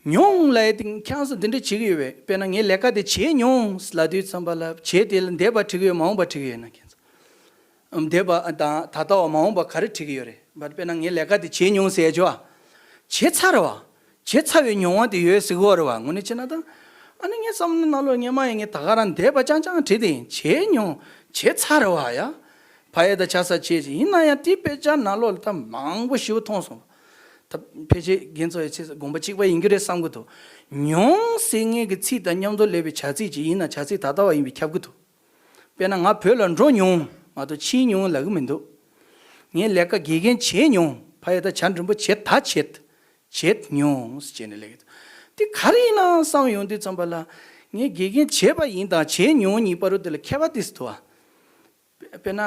མྱོང་ལབ་ཡ་དེ་ཁྱེད་ཚོ་འདི་འདྲ་བྱེད་ཀྱི་ཡོད་པས། དཔེར་ན་ངས་ལས་ཀ་དེ་བྱས་མྱོང་ལབ་དུས་ཙམ་པ་ལ་བྱས་དེ་ལ་འདས་པ་བྲི་གི་ཡོད། མ་འོངས་པ་བྲི་གི་ཡོད་ན་ཁྱེད་ཚོ། ཨམ། འདས་པ་དང་ད་ལྟ་བ་མ་འོངས་པ་ག་རེ་བྲི་གི་ཡོད་རེད། བར་དཔེར་ན་ངས་ལས་ཀ་དེ་བྱས་མྱོང་ཟེར་ཡ་ཅིག་བ། བྱས་ཚར་བ། བྱས་ཚར་བའི་མྱོང་བ་དེ་ཡོད་ཟེར་གི་ཡོད་རེད་བ། དངོས་གནས་བྱས་ན་ད། ཨ་ནི་ངའི་བསམ་བློ་ནང་ལོགས་སྔོན་མ་ཡང་ངས་ད་ག་རང་འདས་པ་རྐྱང་རྐྱང་བྲིས་ཏེ་བྱས་མྱོང་། བྱས་ཚར་བ་ཡ། ཕ་ཡ་ད་ཆ་ས་བྱས་ཅིག་ཡིན་ན་ཡང་དེ་དཔེ་ཆ་ནང་ལོགས་ལ་ད་མང་པོ་ཞེ་པོ་མཐོང་སོང་། ད་ཕལ་ཆེར་རྒན་ཚོ་ཡི་ཚེ་དགོངས་པ་གཅིག་པ་ཡིན་རྒྱུ་རེད་བསམ་གི་འདུག་མྱོང་ཟེར་མཁན་གྱི་ཚིག་དང་མཉམ་དུ་སླེབས་པའི་བྱ་ཚིག་ཅིག་ཡིན་ན་བྱ་ཚིག་ད་ལྟ་བ་ཡིན་པས་ཁྱབ་གི་འདུག་དཔེར་ན་ང་བོད་ལ་འགྲོ་མྱོང་མ་གཏོགས་ཕྱིན་མྱོང་ལབ་གི་མི་འདུག་ངས་ལས་ཀ་དགེ་རྒན་བྱས་མྱོང་། ཕ་ཡ་ད་བྱ་འགྲེང་བུ་བྱེད་ད་བྱེད། བྱེད་མྱོང་ཟེར་བྱས་ནས་ལབ་ཀྱི་འདུག་དེ་ག་རེ་ཡིན་ན་བསམ་ཡོང་དུས་ཙམ་པ་ལ། ངས་དགེ་རྒན་བྱས་པ་ཡིན་དང་བྱས་མྱོང་གཉིས་བར་དུ་དེ་ལ་ཁྱད་པར་ཏོག་ཙམ་འདུག་བ། དཔེར་ན།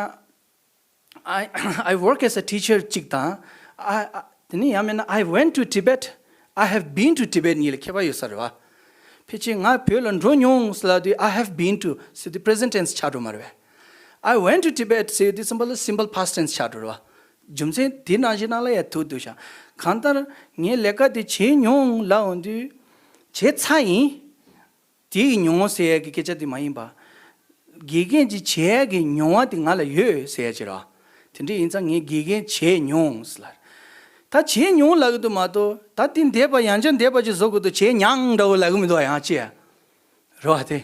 I, I work as a teacher གཅིག་དང་། I, I, དེ་ནས་ཡང་མིན་ན། I went to Tibet, I have been to Tibet གཉིས་ལ་ཁྱད་པར་ཡོད་ས་རེད་བ། ཕལ་ཆེར་ང་བོད་ལ་འགྲོ་མྱོང་ཟེར་ལབ་དུས་I have been to ཟེར་དུས་present tense ཆགས་འགྲོ་མ་རེད་བས། I went to Tibet ཟེར་དུས་ཙམ་པ་ལ་simple past tense ཆགས་འགྲོ་རེད་བ། རྒྱུ་མཚན་དེ་ནང་བཞིན་ནང་ལ་ཡང་ཐུག་འདུག་ཤག་གང་ལྟར་ངས་ལས་ཀ་དེ་བྱས་མྱོང་ལབ་འོང་དུས། བྱས་ཚར་ཡིན། དེ་ཡི་མྱོང་ཟེར་ཡ་གི་སྐད་ཆ་དེ་མ་ཡིན་པ། དགེ་རྒན་ཅིག་བྱེད་ཡ་གི་མྱོང་བ་དེ་ང་ལ་ཡོད་ཟེར་ཡ་ཅིག་རེད་བ། དེ་འདྲ་ཡིན་ཙང་ངས་དགེ་རྒན་བྱས་མྱོང་ཟེར་ལ། ད་བྱས་མྱོང་ལབ་གི་འདུག་མ་གཏོགས་ད་དེ་འདས་པ་ཡང་བསྐྱར་འདས་པ་ཅིག་བཟོ་དགོས་འདུག་བྱས་མྱང་འདྲ་བོ་ལབ་གི་མི་འདུག་བ། ཡང་ཅི་ཡ། རེད་བ་དེ།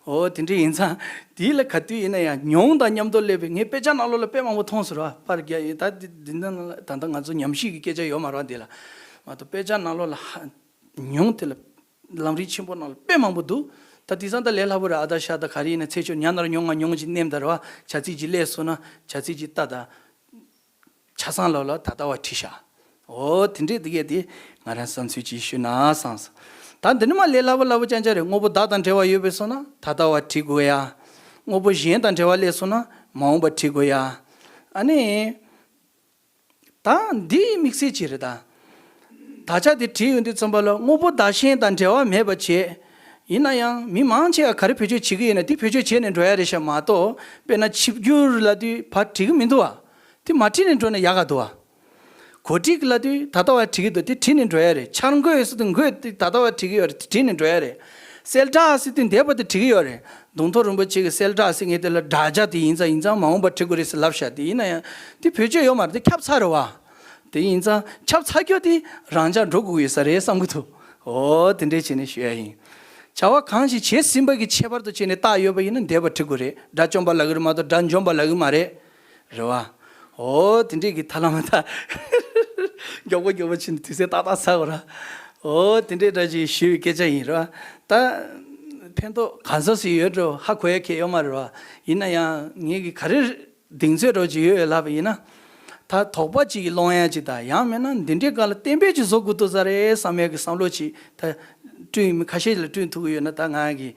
འོ་དེ་འདྲ་ཡིན་ཙང་། དེ་ལ་ག་དུས་ཡིན་ན་ཡང་མྱོང་དང་མཉམ་དུ་སླེབས་པའི་ངས་དཔེ་ཆ་ནང་ལོགས་ལ་དཔེ་མང་པོ་མཐོང་སོང་རེད་བ། པར་རྒྱག་ཡིན། ད་འདི་འདི་ནང་ལ་ད་ལྟ་ང་ཚོ་ཉམས་ཞིབ་ཀྱི་སྐད་ཆ་ཡོད་མ་རེད་བ་འདི་ལ། མ་གཏོགས་དཔེ་ཆ་ནང་ལོགས་ལ་ཧ། མྱོང་དེ་ལ་ལམ་རིམ་ཆེན་པོ་ནང་ལ་དཔེ་མང་པོ་འདུག་ད་དེང་སང་ད་ལས་སླ་པོ་རེད། ཨ་ད་ཤ་ད་ག་རེ་ཡིན་ན་ཚེག་ཆོད་ཉ་ན་རོ་ཉོ་ང་མྱོང་ཅིག་མནན་ད་རེད་བ། བྱ་ཚིག་ཅིག་སླེབས་སོང་ན་བྱ་ཚིག་ཅིག་ལྟ་ད། ཆ་ཚང་ལོགས་ལ་ད་ལྟ་བ་བྲིས་ཤག་འོ་དེ་འདྲས་དེ་གས་དེ་ང་རང་བསམ་ཚུལ་ཅིག་ཞུས་ན་བསམས་སོང་། ད་འདི་ནི་མ་ལས་སླ་པོ་སླ་པོ་རྐྱང་རྐྱང་རེད། དངོས་པོ་བདག་དང་འབྲེལ་བ་ཡོད་པའི་སོང་ན་ད་ལྟ་བ་བྲིས་དགོས་ཡ། དངོས་པོ་གཞན་དང་འབྲེལ་བ་སླེབས་སོང་ན་མ་འོངས་པ་བྲིས་དགོས་ཡ། ཨ་ནི། ད་འདི་དམིགས་བསལ་ཅིག་རེད་ད། དག་ཆ་དེ་བྲིས་ཡོང་དུས་ཙམ་པ་ལ་དངོས་པོ་བདག་གཞན་དང་འབྲེལ་བ་མེད་པ་བྱས། ཡིན་ན་ཡང་མི་མང་ཆེ་བ་ག་རེ་བེད་སྤྱོད་བྱེད་ཀྱི་ཡོད་ན་དེ་བེད་སྤྱོད་བྱས་ནས་འགྲོ་ཡ་རེད་ཤག་མ་གཏོགས་དཔེར་ན་ཆིབས་བསྒྱུར་ལབ་དུས་ཕར་བྲིས་ཀྱི་མི་འདུག་བ། དེ་མ་བྲིས་ནས་འགྲོ་ན་ཡག་ག་འདུག་བ། གོ་སྒྲིག་ལབ་དུས་ད་ལྟ་བ་བྲིས་ཀྱི་འདུག་དེ་བྲིས་ནས་འགྲོ་ཡ་རེད། འཆར་འགོད་ཟེར་དུས་འགོད་དེ་ད་ལྟ་བ་བྲིས་ཀྱི་ཡོད་རེད། དེ་བྲིས་ནས་འགྲོ་ཡ་རེད། གསལ་བསྒྲགས་ཟེར་དུས་འདས་པ་དེ་བྲིས་ཀྱི་ཡོད་རེད། གདོང་ཐོག་རིན་པོ་ཆེ་གི་གསལ་བསྒྲགས་ཟེར་མཁན་དེ་ལ་དགག་བྱ་དེ་ཡིན་ཙང་ཡིན་ཙང་མ་འོངས་པ་བྲི་དགོས་རེད་ཟེར་ལབ་ཤག་དེ་ཡིན་ན་ཡང་དེ་བེད་སྤྱོད་ཡོད་མ་རེད། དེ་ཁྱབ་ཚར་རེད་བ། དེ་ཡིན་ཙང་ཁྱབ་ཚར་རྒྱུ་དེ་རང་འཇགས་འགྲོ་དགོས་ཀྱི་ཡོད་ས་རེད་བསམ་གྱི་འདུག་འོ་དེ་འདྲས་བྱས་ནས་ཞུ་ཡ་ཡིན། བྱ་བ་གང་ཞིག་བྱས་ཟིན་པ་གི་ཁྱད་པར་དུ་བྱས་ནས་བཏགས་ཡོད་པ་ཡིན་ན་འདས་པ་བྲི་དགོས་རེད། དགྲ་བཅོམ་པ་ལབ་ཀྱི་རེད་མ་གཏོགས་དགྲ་འཇོམས་པ་ལབ་ཀྱི་མ་རེད། རེད་བ། འོ་དེ་འདྲས་ཀྱི་ཐ་ལ་མ་ཐ་མགྱོགས་པོ་མགྱོགས་པོ་ཕྱིན་དུས་ཚོད་ཏག་ཏག་ཚར་བ་ར། འོ་དེ་འདྲས་འདྲ་ཅིག་ཞུ་བའི་སྐད་ཆ་ཡིན་ར། ད་ཕན་ཐོགས་གང་ཟག་སུ་ཡོད་འགྲོ་ཧ་གོ་ཡ་ཁེ་ཡོད་མ་རེད་བ། ཡིན་ན་ཡང་ངེད་ཀྱི་ག་རེ་གདེང་ཚོད་འགྲོ་ཅིག་ཡོད་ལབ་པ་ཡིན་ན། ད་དོགས་པ་ཅིག་གི་སློང་ཡ་ཅིག་དང་ཡང་མིན་ན་འདི་འདྲའི་སྒང་ལ་གཏན་འབེབས་ཅིག་བཟོ་དགོས་འདུག་ས་རེད་བསམ་ཡ་གི་བསམ་བློ་ཅིག་ད་བསྐྲུན་ཡིན་མི་ཁ་ཤས་ལ་བསྐྲུན་ཐུབ་ཀྱི་ཡོད་ན་ད་ང་གི་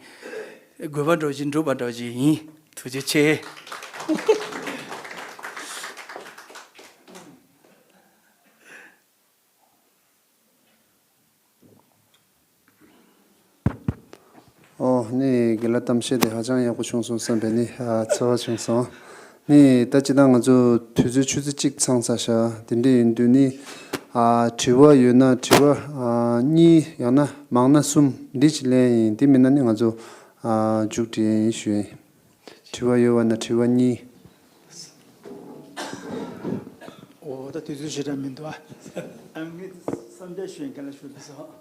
དགོས་པ་འདྲ་ཅིག་འགྲུབ་པ་འདྲ་ཅིག་ཡིན། ཐུགས་རྗེ་ཆེ། ཨོ་ནི་དགེ་ལགས་གཏམ་བཤད་དེ་ཧ་ཅང་ཡག་པོ་བྱུང་སོང་བསམ་པའི་ནི་ཨ་ཚོར་བ་བྱུང་སོང་། ནི་ད་ཅི་ད་ང་ཚོ་དུས་ཚོད་ཆུ་ཚོད་གཅིག་ཚང་ཚར་ཤག་དེ་འདྲ་ཡིན་དུས་ནི་ཨ་དྲི་བ་ཡོད་ན་དྲི་བ་ཨ་གཉིས་ཡང་ན་མང་ན་གསུམ་འདི་ཅིག་ལེན་ཡིན། དེ་མིན་ན་ནི་ང་ཚོ་ཨ་མཇུག་སྒྲིལ་ཡིན་ཞུ་ཡིན། དྲི་བ་ཡོད་པ་ན་དྲི་བ་གཉིས། འོ་ད་དུས་ཚོད་ཞེ་དྲག་མི་འདུག་ཨ། ཨ་ངས་བསམ་འཆར་ཞུ་མཁན་ལ་ཞུ་ལ་སོང་།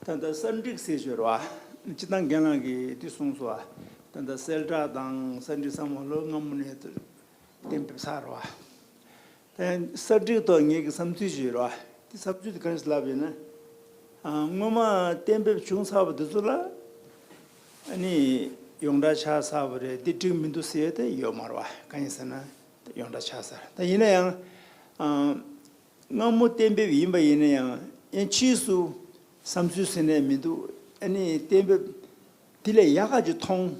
ད་ལྟ་གསར་འགྲིག་ཟེར་ཞོར་བ། སྤྱི་བཏང་རྒན་ལགས་ཀྱིས་དེ་གསུངས་སོང་ཨ། ད་ལྟ་གསལ་བསྒྲགས་དང་གསར་འགྲིག་བསམ་བློ་སྔ་མོ་ནས་གཏན་འབེབས་ཚར་བ། ད་གསར་འགྲིག་ཐོག་ངེད་ཀྱི་བསམ་ཚུལ་ཞིག་ཡོད་རེད་བ། དེ་བསམ་ཚུལ་དེ་ག་རེ་ལབ་ཡོད་ན། ཨ་སྔོན་མ་གཏན་འབེབས་བྱུང་ཚར་བ་དེ་ཚོ་ལ་ཨ་ནི་ཡོངས་གྲགས་ཆགས་ཚར་བ་རེད། འདི་འགྲིག་མི་འདུག་ཟེར་ཡ་དེ་ཡོད་མ་རེད་བ། གང་ཡིན་ཟེར་ན་ཡོངས་གྲགས་ཆགས་ཚར། ད་ཡིན་ན་ཡང་ཨ་སྔ་མོ་གཏན་འབེབས་ཡིན་པ་ཡིན་ན་ཡང་ཨ་ཕྱིས་སུ་བསམ་ཚུལ་ཟེར་ནས་མི་འདུག་ཨ་ནི་གཏན་འབེབས་དེ་ལས་ཡག་ག་ཅིག་མཐོང་།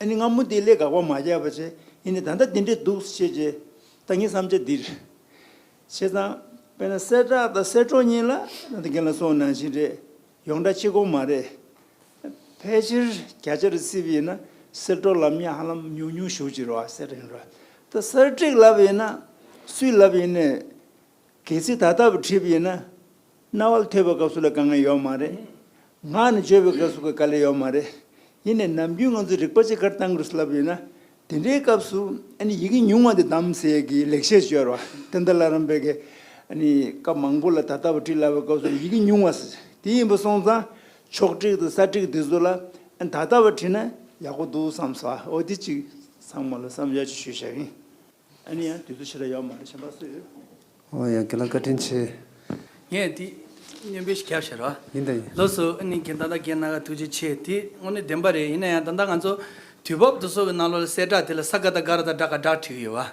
ཨ་ནི་སྔ་མོ་དེ་ལས་དགག་པ་མ་རྒྱག་པ་བྱས། ཡིན་ནའི་ད་ལྟ་དེ་འདྲས་འདུག་ཞེས་བྱས། ད་ངའི་བསམ་འཆར་འདི་རེད། བྱས་ཙང་དཔེར་ན་གསལ་བསྒྲགས་དང་གསལ་སྒྲོག་གཉིས་ལ་ད་ལྟ་རྒན་ལགས་གསུངས་ནང་བཞིན་རེད། ཡོངས་གྲགས་གཅིག་པོ་མ་རེད། ཕལ་ཆེར་བརྒྱ་ཆ་རེ་བརྩིས་པ་ཡིན་ན་གསལ་སྒྲོག་ལབ་མཁན་ཧ་ལམ་ཉུང་ཉུང་ཞེ་པོ་ཅིག་རེད་བ། གསལ་སྒྲོག་ཡིན་རེད་བ། ད་གསར་འགྲིག་ལབ་པ་ཡིན་ན་སུས་ལབ་པ་ཡིན་ནའི། གལ་སྲིད་ད་ལྟ་བུ་བྲིས་པ་ཡིན་ན། རྣ་བ་ལ་ཐོས་པའི་སྐབས་སུ་ལ་དཀའ་ངལ་ཡོད་མ་རེད། ངག་ནས་བརྗོད་པའི་སྐབས་སུ་དཀའ་ལས་ཡོད་མ་རེད། ཡིན་ནའི་ནམ་རྒྱུན་ང་ཚོས་རིག་པ་ཅིག་ག་རེ་བཏང་གི་རེད་ཟེར་ལབ་པ་ཡིན་ན། དེ་འདྲའི་སྐབས་སུ་ཨ་ནི་ཡི་གེ་ཉུང་བ་དེ་བདམས་ཟེར་ཡས་ཀྱི་ལེགས་བཤད་ཅིག་ཡོད་རེད་བ། བསྟན་དར་བླ་རམས་པས་ཀྱི་ཨ་ནི་སྐབས་མང་པོ་ལ་ད་ལྟ་བུ་བྲིས་ལབ་པའི་སྐབས་སུ་ཡི་གེ་ཉུང་བ་ཟེར། དེ་ཡིན་པ་སོང་ཙང་ཕྱོགས་བསྒྲིགས་དང་གསར་བསྒྲིགས་དེ་ཚོ་ལ་ཨ་ནི་ད་ལྟ་བུ་བྲིས་ན་ཡག་པོ་འདུག་བསམ་སོང་། འོ་དེ་ཅིག་ཚང་མ་ལ་བསམ་འཆར་ཅིག་ཞུས་བཞག་ཡིན། ཨ་ནི་ཡང་དུས་ཚོད་ཞེ་དྲག་ཡོད་མ་རེད། གཞན་པ་སུ་ཡོད། ཨོ་ཡ་རྒན་ལགས་བཀའ་དྲིན་ཆེ། ངས་དེ་སྙན་འབུལ་ཞིག་བརྒྱབ་ཤར་བ། ཡིན་ད་ཡིན། ལགས་སོ། ཨ་ནི་རྒན་ད་ལྟ་རྒན་ན་ག་ཐུགས་རྗེ་ཆེ། དེ་དངོས་གནས་བདེན་པ་རེད། ཡིན་ན་ཡང་ད་ལྟ་ང་ཚོ་དུས་བབ་དེ་ཚོ་གི་ནང་ལོགས་ལ་གསལ་བསྒྲགས་དེ་ལ་ས་ག་ད་ག་ར་ད་དྲག་ག་དྲག་བྲིས་ཀྱི་ཡོད་བ།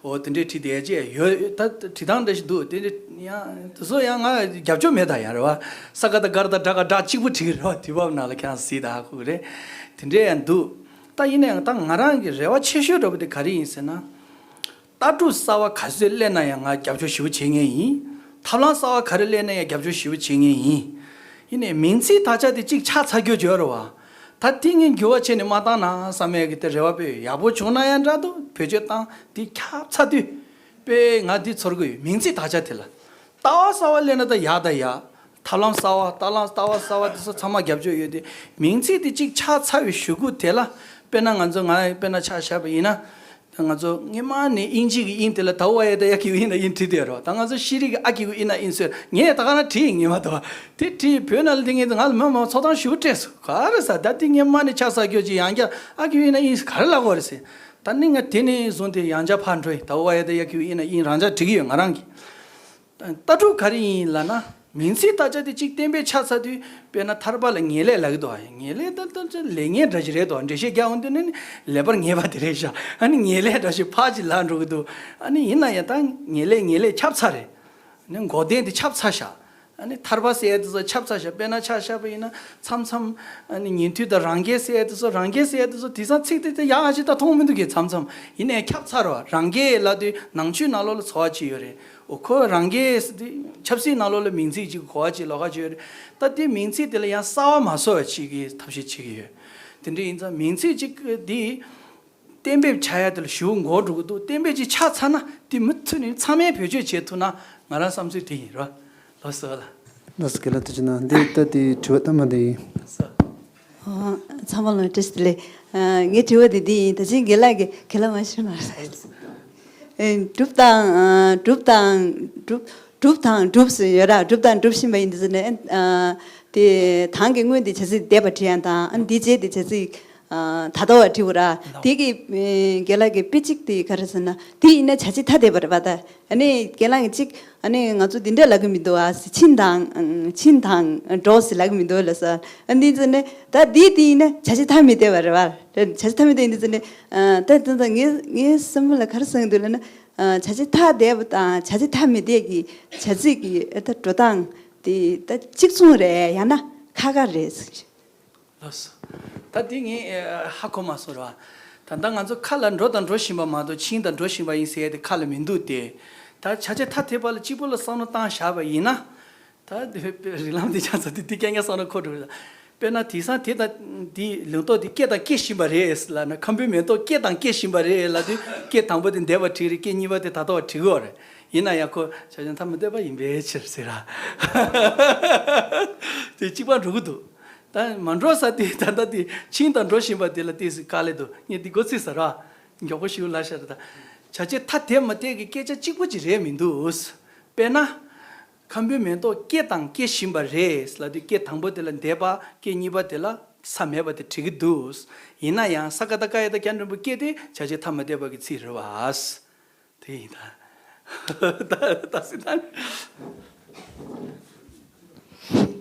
ཨོ་དེ་འདྲས་བྲིས་བསྡད་ཀྱི་ཡོད། ད་བྲིས་སྟངས་འདྲ་ཞིག་འདུག་དེ་འདྲས་ཡང་དེ་ཚོ་ཡང་ང་རྒྱབ་སྐྱོར་མེད་ད་ཡང་རེད་བ། ས་ག་ད་ག་ར་ད་དྲག་ག་དྲག་གཅིག་པུ་བྲིས་ཀྱི་རེད་བ། དུས་བབ་ནང་ལ་ཁྱེད་རང་གཟིགས་ད་ཧ་གོ་གི་རེད། དེ་འདྲས་ཡང་འདུག་ད་ཡིན་ན་ཡང་ད་ང་རང་གི་རེ་བ་ཆེ་ཤོས་འདྲ་པོ་དེ་ག་རེ་ཡིན་ཟེར་ན། ལྟ་གྲུབ་གསར་བ་ག་ཚོད་སླེབས་ན་ཡང་ང་རྒྱབ་སྐྱོར་ཞེ་པོ་བྱེད་མཁན་ཡིན། ཐབས་ལམ་གསར་བ་ག་རེ་སླེབས་ན་ཡང་རྒྱབ་སྐྱོར་ཞེ་པོ་བྱེད་མཁན་ཡིན། ཡིན་ནའི་མིང་ཚིག་དག་ཆ་དེ་གཅིག་ཆགས་ཚར་རྒྱུ་ཡོད་རེད་བ། ད་དེ་ངས་འགྱུར་བ་བྱས་ནས་མ་བཏང་ན་བསམ་ཡས་ཀྱི་དེ་རེ་བ་དཔེ་ཡག་པོ་བྱུང་ན་ཡང་འདྲ་འདུག་བེད་སྤྱོད་བཏང་དེ་ཁྱབ་ཚར་དུས། དཔེ་ང་འདི་ཚོར་གི་ཡོད། མིང་ཚིག་དག་ཆ་དེ་ལ། ལྟ་བ་གསར་བ་སླེབས་ན་ད་ཡག་ད་ཡག་ཐབས་ལམ་གསར་བ། ལྟ་ལམ་ལྟ་བ་གསར་བ་དེ་ཚོ་ཚང་མ་རྒྱབ་སྐྱོར་ཡོད་དེ། མིང་ཚིག་དེ་གཅིག་ཆགས་ཚར་བའི་གཞུག་གུ་དེ་ལ། དཔེར་ན་ང་ཚོ་ང་དཔེར་ན་ཆ་བཞག་པ་ཡིན་ན། ང་ཚོ་སྔོན་མ་ནས་དབྱིན་ཇི་གི་དབྱིན་དེ་ལ་ད་ཝ་ཡ་ད་ཡ་གི་ཨིན་ན་ཨིན་བྲིས་དེ་རོ། ད་ང་ཚོ་ཤེས་རིག་གི་ཨ་གི་ཨིན་ན་ཨིན་ཟེར་ངས་ད་ག་ན་བྲིས་ཡིན་ངེས་མ་ད་བ། དེ་བྲིས་བོད་ནང་ལ་དེ་ངས་ང་ལ་མ་མ་ཚོགས་ཐང་ཞུ་སྤྲད་སོ་ག་རེ་ཟ། ད་དེ་སྔོན་མ་ནས་ཆ་ས་སྐྱོ་ཅིག་ཡང་བསྐྱར་ཨ་གི་ཨིན་ན་ཨིན་ག་རེ་ལབ་དགོས་རེད་ཟེར། ད་ནི་ང་དེ་ནས་བཟུང་སྟེ་ཡང་བསྐྱར་ཕར་འགྲོ་ཡིན། ད་ཝ་ཡ་ད་ཡ་གི་ཨིན་ན་ཨིན་རང་ཅག་བྲིས་གི་ཡོད་ང་རང་གི། ལྟ་གྲུབ་ག་རེ་ཡིན་ལབ་ན། མིང་ཚིག་དག་ཆ་དེ་གཅིག་གཏན་འབེབས་ཆགས་ཚར་དུས་དཔེར་ན་ཐར་པ་ལ་ངེས་ལེགས་ལབ་ཀྱི་འདུག་ངེས་ལེགས་ད་ལྟ་ལས་ངན་འདྲ་ཞིག་རེད་འདུག་འགྲེལ་བཤད་རྒྱག་འོང་དུས་ནི་ལེགས་པར་ངེས་པ་དེ་རེད་ཤག་ཨ་ནི་ངེས་ལེགས་འདྲ་ཞིག་ཕར་ཅིག་ལབ་འགྲོ་གི་འདུག་ཨ་ནི་ཡིན་ན་ཡང་ད་ངེས་ལེགས་ངེས་ལེགས་ཁྱབ་ཚར་རེད། ཨ་ནི་མགོ་རྟེན་དེ་ཁྱབ་ཚར་ཤག་ཨ་ནི་ཐར་པ་ཟེར་ཡ་དེ་ཚོ་ཁྱབ་ཚར་ཤག་དཔེར་ན་ཆ་བཞག་པ་ཡིན་ན་མཚམས་མཚམས་ཨ་ནི་ཉན་ཐོས་དང་རང་རྒྱལ་ཟེར་ཡ་དེ་ཚོ། རང་རྒྱལ་ཟེར་ཡ་དེ་ཚོ་དེང་སང་ཚིག་དེ་ཚོ་ཡག་ཞིག་ད་མཐོང་མི་འདུག་གས། མཚམས་མཚམས་ཡིན་ནའི་ཁྱབ་ཚར་བ། རང་རྒྱལ་ལབ་དུས་ནང་ཆོས་ནང་ལོགས་ལ་འཚོ་བ་ཅིག་ཡོད་རེད། འོ་ཁོ་རང་རྒྱལ་ཟེར་དུས་ཆབ་སྲིད་ནང་ལོགས་ལ་མིང་ཚིག་ཅིག་གོ་བ་ཅིག་ལོགས་ཀ་ཅིག་ཡོད་རེད། ད་དེ་མིང་ཚིག་དེ་ལ་ཡང་གསར་བ་མ་བཟོ་བ་ཅིག་གི་ཐབས་ཤེས་བྱེད་ཀྱི་ཡོད། དེ་འདྲ་ཡིན་ཙང་མིང་ཚིག་ཅིག་འདི་གཏན་འབེབས་བྱ་ཡ་དེ་ལ་ཞུ་འགོ་འགྲོ་གི་འདུག་གཏན་འབེབས་ཅིག་ཆགས་ཚར་ན་དེ་མུ་མཐུད་ནས་ཚང་མས་བེད་སྤྱོད་བྱེད་ཐུབ་ན་ང་རང་བསམ་ཚུལ་དེ་ཡིན་རོ། ལགས་སོ་ལ། ལགས་སོ་རྒན་ལགས་ཐུགས་རྗེ་གནང་། འདི་ལྟ་དེ་དྲི་བ་ལྟ་མ་འདི་ཡིན། ལགས་སོ། ཨོ། ཚང་མ་ལ་བཀྲ་ཤིས་བདེ་ལེགས། ཨ། ངའི་དྲི་བ་དེ་འདི་ཡིན། ད་ཅི་རྒན་ལགས་ཀྱིས་རྒན་ལགས་མ་ཤེས་མ་རེད། ཨེ། གྲུབ་དང་། ཨ། གྲུབ་དང་གྲུབ། གྲུབ་དང་གྲུབ་ཟེར་ཡོད་ར། གྲུབ་དང་གྲུབ་བཞིན་པ་ཡིན་འདི་ཟེར་ནས། ཨ། དེ་དང་གི་སྔོན་དེ་བྱ་ཚིག་འདས་པ་བྲིས་ཡང་དང་། ཨ་ནི་དེ་རྗེས་དེ་བྱ་ཚིག་ཨ་ད་ལྟ་བ་བྲིས་པ་ར། དེ་གི་ཨེ་རྒན་ལགས་ཀྱི་དཔེ་གཅིག་དེ་ག་རེ་ཟེར་ན། དེ་ཡིན་ན་བྱ་བྱེད་ཐ་དད་པ་རེད་པ། ད་ཨ་ནི་རྒན་ལགས་ཀྱི་གཅིག་ཨ་ནི་ང་ཚོ་འདི་འདྲ་ལབ་གི་མི་འདུག་ཨ། ཕྱིན་དང་ཕྱིན་དང་འགྲོ་ཟེར་ལབ་གི་མི་འདུག་ལབ་ས། ཨ་འདི་ཚོ་ནི་ད་འདི་དེ་ཡིན་ན་བྱ་བྱེད་ཐ་མི་དད་པ་རེད་པ། བྱ་བྱེད་ཐ་མི་དད་འདི་ཚོ་ནི་ཨ་ད་ད་ད་ངའི་ངའི་བསམ་བློ་ལ་ག་རེ་ཟེར་གི་འདུག་ལབ་ན། ཨ་བྱ་བྱེད་ཐ་དད་པ་དང་བྱ་བྱེད་ཐ་མི་དད་ཀྱི་བྱ་ཚིག་གི་ཨ་ད་འགྲོ་སྟངས་དེ་ད་གཅིག་མཚུངས་རེད། ཡང་ན་ཁ་ཁ་རེད་ཟེར་གྱི། ལགས་སོ། ད་འདི་ངས་ཨ་ཧ་གོ་མ་སོང་ར། ད་ལྟ་ང་ཚོ་ཁ་ལ་འགྲོ་དང་འགྲོ་བཞིན་པ་མ་གཏོགས་ཕྱིན་དང་འགྲོ་བཞིན་པ་ཡིན་ཟེར་ཡ་དེ་ཁ་ལ་མི་འདུག་སྟེ། ད་བྱ་བྱེད་ཐ་དད་པ་ལ་གཅིག་པོ་ལ་བསམ་བློ་བཏང་བཞག་པ་ཡིན་ན། ད་དེ་རིགས་ལམ་འདི་ཆགས་ཚར་དུས་འདི་སྐད་ངན་བསམ་བློ་འཁོར་འགྲོ་རེད། དཔེར་ན་དེང་སང་དེ་དང་འདི་ལུང་རྟོགས་འདི་སྐྱེ་དང་སྐྱེ་བཞིན་པ་རེད་ལབ་ན། ཁམ་བུའི་མེ་ཏོག་སྐྱེ་དང་སྐྱེ་བཞིན་པ་རེད་ལབ་དུས་སྐྱེ་དང་པོ་དེ་འདས་པ་བྲིས་རེད། སྐྱེ་གཉིས་པ་དེ་ད་ལྟ་བ་བྲིས་དགོས་རེད། ཡིན་ན་ཡང་ཁོ་བྱ་བྱེད་ཐ་མི་དད་པ་ཡིན་པའི་ཕྱིར་ཟེར་ར། དེ་གཅིག་པ་འགྲོ་གི་འདུག་ད་མ་འགྲོ་ས་དེ་ད་ལྟ་དེ་ཕྱིན་དང་འགྲོ་བཞིན་པ་དེ་ལ་ཏོག་ཙམ་དཀའ་ལས་འདུག་ངས་འདི་མགོ་ཚོས་ས་ར། མགྱོགས་པོ་ཞིག་ལབ་ཤག་ར། ད་བྱ་བྱེད་ཐ་དད་མ་དད་ཀྱི་སྐད་ཆ་གཅིག་པོ་ཅིག་རེད་མི་འདུག་དཔེར་ན། ཁམ་བུའི་མེ་ཏོག་སྐྱེ་དང་སྐྱེ་བཞིན་པ་རེད་ལབ་དུས་སྐྱེ་དང་པོ་དེ་ལ་འདས་པ། སྐྱེ་གཉིས་པ་དེ་ལ་ས་མེད་པ་དེ་བྲིས་ཀྱི་འདུག་ཡིན་ན་ཡང་ས་ཀ་བཏགས་སྐ་ཡ་བཏགས་སྐྱ་འགྲེང་བུ་སྐྱེ་དེ་བྱ་བྱེད་ཐ་མི་དད་པ་གི་ཚིག་རེད་བ། དེ་ཡིན་ད། ད་ད་སྲིད་ད།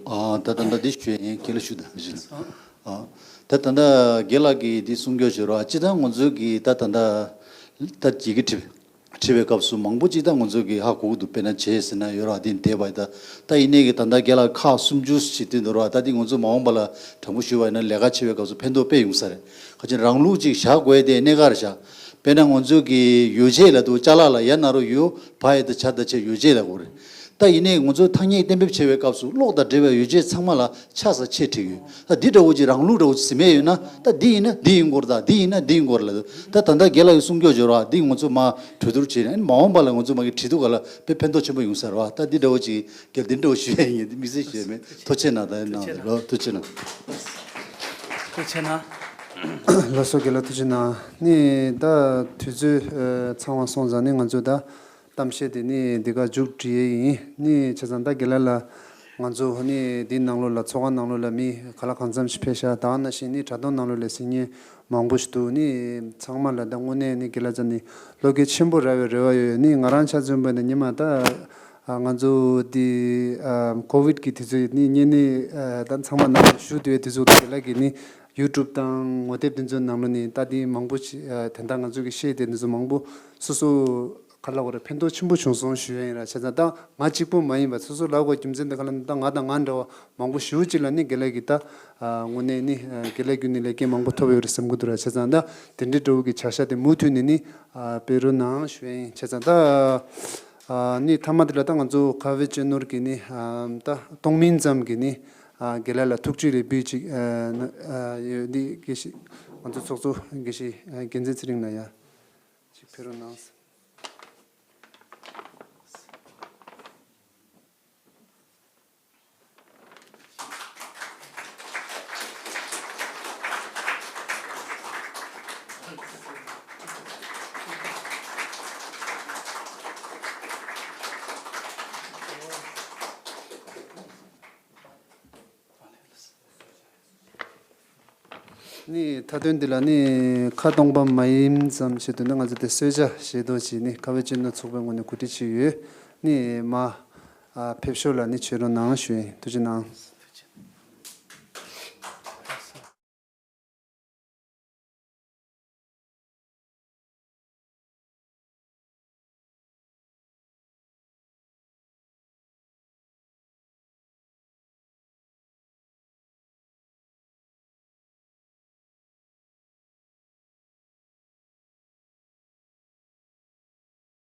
ཨ་ད་ད་ད་འདི་ཞུ་ཡིན། རྒན་ལགས་ཞུ་ད་ཞུ། ཨ་ད་ད་ད་རྒན་ལགས་ཀྱིས་འདི་གསུང་རྒྱུ་བྱོས་རོགས། ཅི་ད་ང་ཚོའི་གི་ད་ད་ད་ད་ཡི་གེ་བྲིས། བྲིས་པའི་སྐབས་སུ་མང་པོ་ཅིག་ད་ང་ཚོ་གིས་ཧ་གོ་གི་འདུག་དཔེར་ན་བྱས་ཟེར་ན་ཡོད་ར། འདི་འདས་པ་ཡིན་ད། ད་ཡིན་ནའི་གི་ད་ལྟ་རྒན་ལགས་ཁག་སུམ་ཅུ་ཞིག་བྲིས་འདུག་ར། ད་འདི་ང་ཚོ་མ་འོངས་པ་ལ་དྲང་པོ་ཞུས་པ་ཡིན་ན་ལས་ཀ་བྱེད་པའི་སྐབས་སུ་ཕན་ཐོགས་དཔེ་ཡོང་ས་རེད། ཁ་ཅིག་རང་ལུགས་ཅིག་བཞག་དགོས་ཡ་དེ་གནད་འགག་རེད་ཤག་དཔེར་ན་ང་ཚོ་གི་ཡོ་བྱད་ལབ་འདུག་ཅ་ལག་ལ་ཡ་ན་རོ་ཡོ་བ་ཡ་ད་ཆ་ད་ཆ་ཡོ་བྱད་ལབ་དགོས་རེད། ད་ཡིན་ནའི་ང་ཚོ་ཐ་སྙད་གཏན་འབེབས་བྱེད་པའི་སྐབས་སུ་གློག་དང་འབྲེལ་བའི་ཡོ་བྱད་ཚང་མ་ལ་ཆ་ས་ཆེ་བྲིས་ཡོད། ད་འདི་འདྲ་བོ་ཅིག་རང་ལུགས་འདྲ་བོ་ཅིག་ཟིན་མེད་ཡོད་ན། ད་འདི་ཡིན་ན་འདི་ཡིན་སྐོར། ད་འདི་ཡིན་ན་འདི་ཡིན་སྐོར་ལ། ད་ད་ལྟ་རྒན་ལགས་ཀྱིས་གསུང་རྒྱུ་བྱོས་ར། འདི་ང་ཚོ་མ་གྲོས་བསྡུར་བྱས་ནས་མ་འོངས་པ་ལ་ང་ཚོ་མ་གི་བྲིས་འདུག་ག་ལ་དཔེ་ཕན་ཐོགས་ཆེན་པོ་ཡོང་ས་རེད་བ། ད་འདི་འདྲ་བོ་ཅིག་རྒན་འདི་འདྲ་བོ་ཞུ་ཡ་ཡིན། འདི་དམིགས་བསལ་ཞུ་ཡ་མེད། ཐུགས་རྗེ་གནང་། ད་ཡིན་ན་ལོ་ཐུགས་རྗེ་གནང་། ཐུགས་རྗེ་གནང་། ལགས་སོ། རྒན་ལགས་ཐུགས་རྗེ་གནང་། ནི་ད་དུས་ཚོད་ཚང་བ་སོང་ཙང་ནི་ང་ཚོ་ད་གཏམ་བཤད་དེ་ནི་འདི་ག་མཇུག་སྒྲིལ་ཡས་ཡིན། ནི་བྱས་ཙང་ད་རྒན་ལགས་ལ་ང་ཚོ་ནི་འདིའི་ནང་ལོགས་ལ་ཚོགས་ཁང་ནང་ལོགས་ལ་མི་ག་ལ་གང་འཚམ་ཞིག་ཕེབས་ཤག་ད་ག་ནང་བཞིན་ནི་དྲ་ཐོག་ནང་ལོགས་ལ་གཟིགས་མཁན་མང་པོ་ཞིག་འདུག་ནི་ཚང་མ་ལ་ད་དངོས་གནས་ནི་རྒན་ལགས་ཙམ་ནི་བློ་འགེལ་ཆེན་པོ་རག་པའི་རེ་བ་ཡོད། ནི་ང་རང་ཆ་མཚོན་པ་ནི་ཉི་མ་ད་ང་ཚོ་འདི་ཀོ་བིད་ཀྱི་དུས་ཚོད་ནི་གཉན་ནི་ད་ཚང་མ་ནང་ལ་བཞུགས་བསྡད་པའི་དུས་ཚོད་དུ་རྒན་ལགས་ཀྱིས་ནི་ཡུ་ཊུབ་དང་ངོ་དེབ་དེ་ཚོའི་ནང་ལོགས་ནི་ད་འདི་མང་པོ་ཞིག་དོན་དག་ང་ཚོ་གི་བཤད་དེ་འདི་ཚོ་མང་པོ་སོ་སོ་ག་ལ་བ་རེ་ཕན་ཐོགས་ཆེན་པོ་བྱུང་སོང་ཞུ་ཡ་ཡིན་ར། བྱས་ཙང་ད་ང་གཅིག་པུ་མ་ཡིན་པ་སོ་སོ་ལབ་དགོས་རྒྱུ་མཚན་དེ་ག་ལ་ད་ང་དང་ང་འདྲ་བ་མང་པོ་ཞེ་པོ་ཅིག་ལ་ནི་རྒན་ལགས་ཀྱིས་ད་དངོས་གནས་ནི་རྒན་ལགས་བརྒྱུད་ནས་ལས་འགན་མང་པོ་ཐོབ་ཡོད་རེད་བསམ་གྱི་འདུག་ར། བྱས་ཙང་ད་དེ་འདྲའི་འདྲ་བོ་གི་བྱ་བཞག་དེ་མུ་མཐུད་ནས་ནི་སྤེལ་རོགས་གནང་ཞུ་ཡ་ཡིན། བྱས་ཙང་ད་ནི་མཐའ་མ་དེ་ལ་ད་ང་ཚོ་ཁ་བའི་གཅེས་ནོར་གྱི་ནི་ད་གཏོང་མིན་ཙམ་གྱི་ནི་རྒན་ལགས་ལ་ཐུགས་རྗེ་ལེགས་འབུལ་ཅིག་ཡོད་འདི་དགེ་བཤེས་ང་ཚོ་ཚོགས་གཙོ་དགེ་བཤེས་རྒྱལ་མཚན་ཚེ་རིང་ལ་ཡ། ཅིག་ཕེབས་རོགས་གནང་། ནི་མཐའ་དོན་འདི་ལ་ནི་ཁ་སྟོང་པ་མ་ཡིན་ཙམ་ཞིག་ཏུ་ནི་ང་ཚོ་དེ་གསོལ་ཇ་བཞེས་རྡོ་ཞིག་ནི་ཁ་བའི་གཅེས་ནོར་ཚོགས་པའི་ངོས་ནས་གོ་སྒྲིག་བྱས་ཡོད། ནི་མ་ཨ་ཕེབས་ཤོག་ལ་ནི་བྱོན་རོགས་གནང་ཞུ་ཡིན། ཐུགས་རྗེ་གནང་།